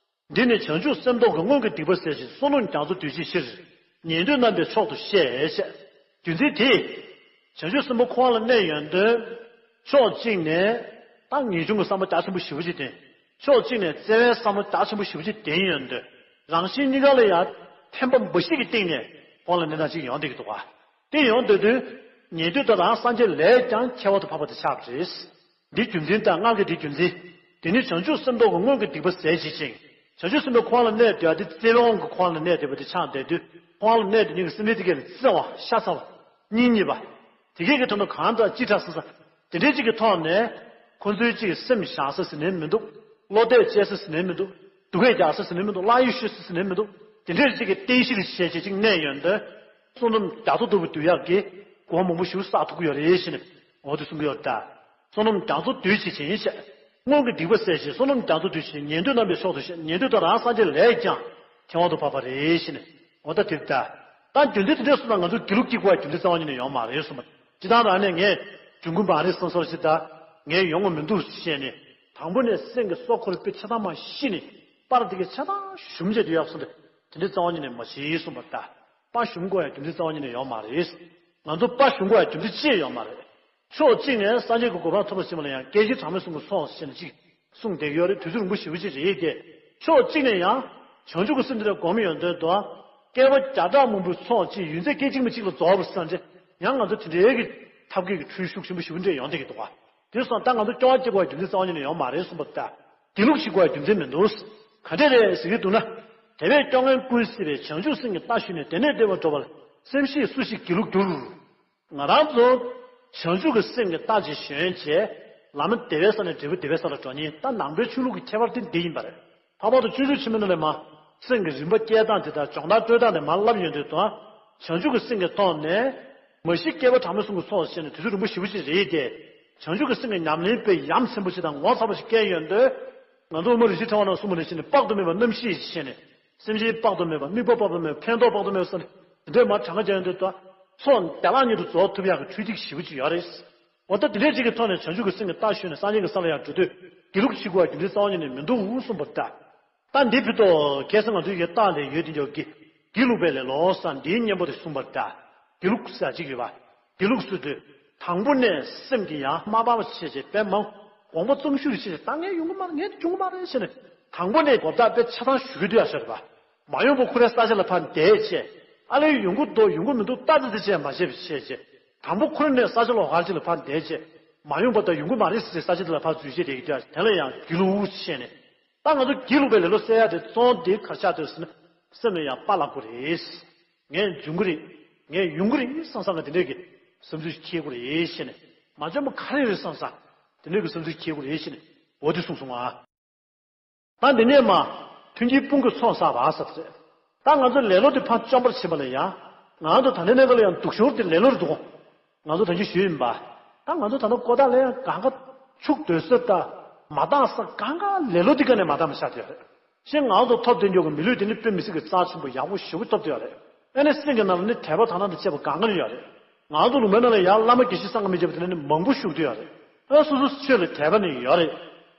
འདི་ནི་བྱང་ཆུབ་སེམས་རྟོག་གི་སྔོན་གྱི་སྡིག་པ་ཟད་ཅིང་བསོད་ནམས་རྒྱ་མཚོ་བསྡུས་བྱའི་ཕྱིར། ཉན་ཐོས་རྣམ་པའི་མཆོག་ཏུ་བཤད་ཞེས། རྒྱུ་མཚན་དེས། བྱང་ཆུབ་སེམས་དཔའ་འཁོར་བ་ལ་གནས་ཡོང་དུས། ཕྱོགས་གཅིག་ནས་ད་ངེས་འབྱུང་གི་བསམ་པ་རྒྱ་ཆེན་པོ་ཞེ་པོ་ཅིག་ལྡན། ཕྱོགས་གཅིག་ནས་བརྩེ་བའི་བསམ་བློ་རྒྱ་ཆེན་པོ་ཞེ་པོ་ཅིག་ལྡན་ཡོང་དུས། རང་གཞན་གཉིས་ཀ་ལ་ཡང་ཕན་པ་འབའ་ཞིག་གི་སྟེང་ནས་འཁོར་བ་ལ་གནས་སྟངས་ཅིག་ཡོང་བསྡད་ཀྱི་འདུག་ག། དེ་ཡོང་སྡོད་དུས། ཉན་ཐོས་དང་རང་སངས་རྒྱས་ལས་ཀྱང་ཁྱད་པར་དུ་འཕགས་པ་དེ་ཆགས་པ་རེད། འདི་རྒྱུ་མཚན་དང་སྔར་གྱི་འདི་རྒྱུ་མཚན། དེ་ནི་བྱང་ཆུབ་སེམས་རྟོག་གི་སྔོན་གྱི་སྡིག་པ་ཟད་བྱེད་ཅིང་། བྱང་ཆུབ་སེམས་དཔའི་འཁོར་བ་ལ་གནས་སྡོད་ཡ་དེ་བརྩེ་བའི་དབང་གིས་འཁོར་བ་ལ་གནས་སྡོད་པ་དེ་ཆགས་བསྡད་དུས། འཁོར་བ་ལ་གནས་སྡོད་མཁན་གྱི་སེམས་ཅན་དེ་གས་ལ་བརྩེ་བ་ཤ་ཚ་བ། གཉེན་ཉེ་བ། དེ་གས་ཀྱི་དོན་དུ་གང་དང་ཅི་དྲག་ཟེར་ས། དེ་འདྲའི་ཅིག་གི་ཐོག་ནས། ཁོ་ཚོའི་ཅིག་གི་སེམས་བཞག་ས་ཟེར་ནའི་མི་འདུག་བློ་གཏད་བཅད་ས་ཟེར་ནའི་མི་འདུག་སྡུག་སྐད་རྒྱག་ས་ཟེར་ནའི་མི་འདུག་གླགས་གཡོ་ཤོད་ས་ཟེར་ནའི་མི་འདུག་དེ་འདྲའི་ཅིག་གི་རྟེན་གཞིར་བྱས་བྱས་ཅིག་གནས་ཡོང་དུས། བསོད་ནམས་རྒྱ་མཚོ་ལྟ་བུ་བསྡུ་ཡག་གི་གོ་མང་པོ་ཞིག་བསགས་ཐུབ་ཀྱི་ཡོད་རེད་ཞེས་ནས། འོ་དེ་གསུང་གི་ཡོད་ད། བསོད་ནམས་རྒྱ་མཚོ་བསྡུས་བྱེད་ཅིང་ཞེས། སྔོན་གྱི་སྡིག་པ་ཟད་ཅིང་བསོད་ནམས་རྒྱ་མཚོ་བསྡུས་ཤིང་། ཉན་ཐོས་རྣམ་པའི་མཆོག་ཏུ་བཤད། ཉན་ཐོས་དང་རང་སངས་རྒྱས་ལས་ཀྱང་ཁྱད་པར་དུ་འཕགས་པ་རེད་ཞེས་ནས། འོ་ད་དེ་ལྟ། ད་རྒྱུ་མཚན་དེ་འདྲ་སོང་ཙང་ང་ཚོས་སྒྱིད་ལུག་སྐྱེ་དགོས་པའི་རྒྱུ་མཚན་རྩ་བ་ཉིད་ནས་ཡོད་མ་རེད་གསུངས་པ། སྤྱིར་བཏང་རང་ནས་ངས་འབྱུང་ཁུངས་མ་རེད་བསམ་བསམ་ཞིག་ད། ངས་ཡོང་བ་མི་འདུག་ཞེས་ནས། དང་པོ་ནས་སེམས་ཀྱི་སྲོག་འཁོར་དཔེ་ཆ་ཚང་མ་ཤི་ནས། པར་དེ་གའི་ཆ་ཚང་ཞུམ་བྱས་བསྡད་ཡག་སོང་སྟེ། དེ་འདྲའི་རྩ་བ་ཉིད་ནས་མ་བྱེད་གསུངས་པ་ད། པར་ཞུམ་དགོས་པའི་རྒྱུ་མཚན་རྩ་བ་ཉིད་ནས་ཡོད་མ་རེད། ང་ཚོ་པར་ཞུམ་དགོས་པའི་རྒྱུ་མཚན་ཅི་ཡང་ཡོད་མ་རེད། ཕྱོགས་གཅིག་ནས་སངས་རྒྱས་ཀྱི་གོ་འཕང་ཐོབ་པར་བྱེད་པ་ལ་ཡང་སྐད་ཅིག་གྲངས་མེད་གསུང་གི་ཚོགས་ཞེས་ནས་ཅིག་གསུངས་བསྡད་ཀྱི་ཡོད་རེད། དུས་ཚོད་རིང་པོ་ཞེ་པོ་ཅིག་རེད་དེ། ཕྱོགས་གཅིག་ནས་ཡང་། བྱང་ཆུབ་ཀྱི་སེམས་དེ་འདྲ་སྒོམ་ཡོང་དུས་དུ། བསྐལ་པ་བརྒྱ་ཕྲག་མང་པོའི་ཚོགས་གཅིག་ཡུན་ཚད་སྐད་ཅིག་མ་གཅིག་ལ་རྫོགས་པ་བསམ་བྱས། ཡང་ང་ཚོ་དེ་འདྲའི་གི་ཐབས་མཁས་ཀྱི་འཁྲུལ་ཤུགས་ཆེན་པོ་ཞེ་པོ་འདྲ་ཡོང་བསྡད་ཀྱི་འདུག་ག། དེ་སོང་ཙང་ད་ང་ཚོ་སྐྱོ་བ་སྐྱེ་དགོས་པའི་རྒྱུ་མཚན་རྩ་བ་ཉིད་ནས་ཡོད་མ་རེད་གསུངས་པ་ལྟར། སྒྱིད་ལུག་ཞིག་དགོས་པའི་རྒྱུ་མཚན་མི་འདུག། ག་འདྲས་རེད་ཟེར་གྱི་འདུག་ན། དེ་བས་སྐྱོ་ངལ་ཀུན་སེལ་བའི། བྱང་ཆུབ་སེམས་ཀྱི་རྟ་ཞོན་ནས། དེ་ནས་བདེ་བར་འགྲོ་བར་སེམས་ཤེས་སུ་ཞིག་སྒྱིད་ལུག་འགྱུར། ང་རང་ཚོ་བྱང་ཆུབ་ཀྱི་སེམས་ཀྱི་རྟ་ཅིག་ཞོན་བྱས། ལམ་བདེ་བའི་ས་ནས་འབྲས་བུ་བདེ་བའི་ས་ལ་འགྲོ་མཁན་ད་ནང་པའི་ཆོས་ལུགས་ཀྱི་ཁྱད་པར་དེ་འདི་ཡིན་པ་རེད། འཕགས་པ་དང་སྤྱོད་འཇུག་ཆེན་མོའི་ནང་ལས་མར་སེམས་ཀྱི་རིམ་པ་སྐྱེལ་སྟངས་དེ་དང་སྦྱོང་བརྡར་སྤྲོད་སྟངས་དེ་མར་བསླབ་ཡོང་དུས་དང་། བྱང་ཆུབ་ཀྱི་སེམས་ཀྱི་ཐོག་ནས། མ་གཞི་བསྐལ་པ་གྲངས་མེད་གསུམ་གྱི་ཚོགས་བཤད་ནས་དུས་ཚོད་རིང་པོ་ཞེ་པོ་ཅིག་རེད་དེ། བྱང་ཆུབ་ཀྱི་སེམས་ཀྱི་ཉམས་ལེན་དཔེ་ཡ་མཚན་པོ་ཞིག་དང་ངོ་མཚར་བ་ཞིག་སྐྱེས་ཡོང་དུས། ང་ཚོ་དབུ་མ་རིན་ཆེན་ཕྲེང་བ་ནང་གསུངས་པ་ནང་བཞིན་དཔག་ཏུ་མེད་པ་རྣམ་ཤེས་ཀྱིས་བྱས་ནས། སེམས་ཅན་དཔག་ཏུ་མེད་པ། དམིགས་པ་དཔག་ཏུ་མེད་པ། ཕན་འདོགས་དཔག་ཏུ་མེད་པ་ཟེར་ནས་དེ་འདྲའི་མར་གྲངས་ཀ་རྒྱག་ཡོང་དུས་དང་། ཚོགས་བདེ་བླག་ཉིད་དུ་རྫོགས་ཐུབ་ཡག་གི་འཕྲུལ་སྟེགས་ཞེ་པོ་ཅིག་ཡོད་རེད། འོ་ད་དེ་འདྲའི་ཅིག་གི་ཐོག་ནས་བྱང་ཆུབ་ཀྱི་སེམས་ཀྱི་རྟ་ཞོན་ནས་སངས་རྒྱས་ཀྱི་ས་ལ་ཡར་འགྲོ་དུས་སྒྱིད་ལུག་ཅིག་དགོས་པའི་རྒྱུ་མཚན་རྩ་བ་ཉིད་ནས་མི་འདུག་གསུངས་པ་ལྟར། ད་འདི་ཕུད་དོ། ཁ་སང་ང་ཚོའི་ཡི་རྟགས་ལས་ཡོད་དེ་འཇོག་གི། སྒྱིད་ལུག་པའི་ལས་ལོག་ས་འདིའི་གཉེན་པོ་དེ་གསུངས་པ་ལྟར། སྒྱིད་ལུག་ཟེར་ཅིག་ཡོད་པ། སྒྱིད་ལུག་ཟེར་དུས། དང་པོ་ནས་སེམས་ཀྱི་ཡང་མ་སྤངས་པ་བྱས་བྱས་དཔེ་མང་ དགོངས་པ་རྩོམ་ཤུགས་རེ་བྱས། ད་ངས་ཡོང་གི་མ་རེད། ངས་འབྱུང་གི་མ་རེད་ཟེར་ནས། དང་པོ་ནས་གོ་བརྡ་དཔེ་ཆ་ཚང་ཞུ་གི་འདུག་ཡ་ཤོད་པ། མ་ཡོང་པ་ཁོ་རའི་ས་ཆ་ལ་ཕར་བསྡད་བྱས། ཨ་ལས་ཡོང་གི་འདུག་ཡོང་གི་མི་འདུག་ལྟ་ཙི་ཙི་བྱས་མ་བྱས་པ་བྱས་བྱས། དང་པོ་ཁོ་ར་ནས་ས་ཆ་ལོགས་ཀ་ཅིག་ལ་ཕར་བསྡད་བྱས། མ་ཡོང་པ་དང་ཡོང་གི་མ་རེད་ཟེར་ས་ཆ་དེ་ལ་ཕར་འཛུལ་བྱས་བསྡད་ཀྱི་འདུག་ཡ། དེ་ལ་ཡང་སྒྱིད་ལུག་བྱས་ནས། ད་ང་ཚོ་སྒྱིད་ལུག་པའི་ལེ་ལོ་བསད་ཡ་དེ་བཙོང་དེ་གར་ཆགས་དུས་ཟེར་ན། སེམས་ལ་ཡང་དཔའ་ལྷག་དགོས་རེད། ངས་འབྱུང་གི་རེད། ངས་ཡོང་གི་རེད་བསམ་བསམ་ལ་དེ་འདྲས་ཀྱི་བསམ་ཚུལ་ཞིག་འཁྱེར་དགོས་རེད་ཟེར་ནས། མ་འཇོན་པ་ག་རེ་རེད་བསམ་བསམ་དེ་འདྲས་ཀྱི་བསམ་ཚུལ་འཁྱེར་དགོས་རེད་ཟེར་ནས། འོ་དེ་གསུངས་སོང་ཨ། ད་འདི་ནས་མ། མཐུན་རྐྱེན་སྤུན་གྱི་ཚོགས་བསགས་པ་ཟེར་བ་རེད། ད་ང་ཚོ་ལེ་ལོ་དེ་ཕར་བཅོམ་པར་བྱེད་པ་ལ་ཡང་། ང་ཚོ་ད་ལྟའི་གནས་སྐབས་ལ་ཡང་སྡུག་ཤོས་དེ་ལེ་ལོར་འདུག་ང་ཚོ་ད་ཅི་ཞུས་ཡིན་པ། ད་ང་ཚོ་ད་ལྟ་གོ་ད་ལ་ཡང་གང་ག་ཕྱུག་སྡོད་ས་ད། མ་འདང་ས་གང་ག་ལེ་ལོ་དེ་ག་ནས་མ་འདང་མ་ཆགས་དེ་རེད། ཤེས་ང་ཚོ་ཐོབ་དེ་འཇོག་གི་མི་ལུས་དེ་ནི་དཔེ་མི་སྲིད་ཀྱི་རྩ་ཆེན་པོ་ཡག་པོ་ཞེ་པོ་ཐོབ་དེ་ཡོད་རེད། ཨ་ནི་སེམས་ཀྱི་ནང་ལ་ནི་དད་པ་དག་སྣང་དང་བཅས་པ་གང་ག་ནས་ཡོད་རེད། ང་ཚོ་ལུང་པའི་ནང་ལ་ཡང་བླ་མ་དགེ་བཤེས་སངས་རྒྱས་མི་བྱེད་པ་དེ་ནི་མང་པོ་བཞུགས་དེ་ཡོད་རེད། ཨ་སོ་སོ་ཆོས་ལ་དད་པ་ནི་ཡོད་རེད།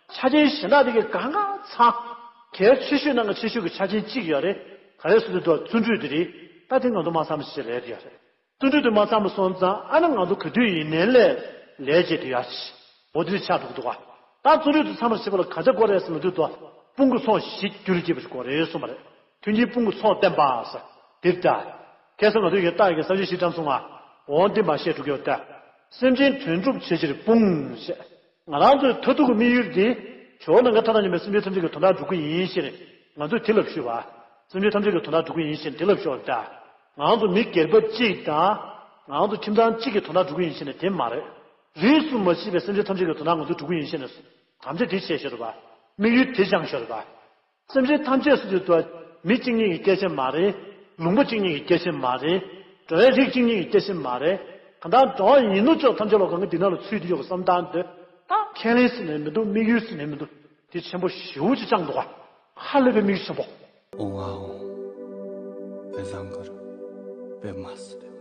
ཆ་རྐྱེན་གཞན་དག་དེ་གའི་གང་ག་ཚང་། གལ་ཆེ་ཤོས་ནང་གི་ཆེ་ཤོས་ཀྱི་ཆ་རྐྱེན་གཅིག་ཡོད་རེད། ག་རེ་ཟེར་དུས་བརྩོན་འགྲུས་དེ་རེད། ད་དེ་ང་ཚོ་མ་ཚང་མ་ཞིག་རེད་ཡོད་རེད། བརྩོན་འགྲུས་དེ་མ་ཚང་མ་སོང་ཙང་ཨ་ནི་ང་ཚོ་ག་དུས་ཡིན་ནའི་ལས་ལས་བྱེད་དུ་ཡ་ཆི། འོ་དེ་ཆགས་འགྲོ་གི་འདུག་ག་ད་བརྩོན་འགྲུས་དེ་ཚང་མ་བྱེད་པ་ལ་ག་ཚད་དགོས་རེད་ཟེར་ན་དུས་དོ། སྤུན་གྱི་ཚོགས་བཞི་རྒྱུ་ལ་སྐྱེས་པ་ཞིག་དགོས་རེད་གསུངས་པ་རེད། མཐུན་རྐྱེན་སྤུན་གྱི་ཚོགས་བསྟན་པ་ཟེར། དེ་ལྟ། ཁ་སང་ང་ཚོས་ཡོད་རྟགས་ཀྱི་ས་བཅད་བཞི་བཀྲམ་སོང་ང་། འོང་འདི་མ་བཤད་འགྲོ་གི་ཡོད་ལྟ། སེམས་ཅན་དོན་སྒྲུབ་བྱེད་ཕྱིར་སྤུན་ཞེས། ང་རང་ཚོའི་མཐར་ཐུག་གི་དམིགས་ཡུལ་འདི། ཇོ་བོ་ནམ་མཁའི་མཐའ་དང་མཉམ་པའི་སེམས་ཅན་ཐམས་ཅད་ཀྱི་དོན་དག་སྒྲུབ་ཀྱི་ཡིན་ཞེས་ནས། ང་ཚོས་དེ་ལ་ཞུས་པ། སེམས་ཅན་ཐམས་ཅད་ཀྱི་དོན་དག་སྒྲུབ་ཀྱི་ཡིན་ཞེས་དེ་ལ་ཞུས་པ་ལྟ། ང་ཚོ་མི་སྒེར་པ་གཅིག་དང་། ང་ཚོ་ཁྱིམ་ཚང་གཅིག་གི་དོན་དག་སྒྲུབ་ཀྱི་ཡིན་ཞེས་ནས་དེ་མ་རེད། རིས་སུ་མ་ཆད་པའི་སེམས་ཅན་ཐམས་ཅད་ཀྱི་དོན་དག་ང་ཚོས་སྒྲུབ་ཀྱི་ཡིན་ཞེས་ནས། དམ་བཅའ་དེ་བྱས་ཤོར་བ། དམིགས་ཡུལ་དེ་བཅངས་ཤོར་བ། སེམས་ཅན་ཐམས་ཅད་སུ་དུ་དོ། མི་གཅིག་གཉིས་ཀྱི་སྐད་ཆ་མ་རེད། ལུང་པ་གཅིག་གཉིས་ཀྱི་སྐད་ཆ་མ་རེད། འགྲོ་བའི་རིགས་གཅིག་གཉིས་ཀྱི་སྐད་ཆ་མ་རེད། གང་ལྟར་འགྲོ་བ་ཡིན་ནོ་ཅོག་ཐམས་ཅད་ལ་གང་གི་འདི་ནང་ལ་ཚུད་དེ་ཡོད་པའི་བསམ་སྟངས་འདི། ད་ཁས་ལེན་ཟེར་ནས་མི་འདུག་དམིགས་ཡུལ་ཟེར་ནས་མི་འདུག་དེ་ཆེན་པོ་ཞེ་པོ་ཅིག་བཅངས་འདུག་ག་ཧ་ལས་པའི་དམིགས་ཡུལ་ཆེན་པོ། ཨོང་ཨ་ཨོང་། བེ་བཟང་གུ་རུ། བེ་མ་སི་བེ།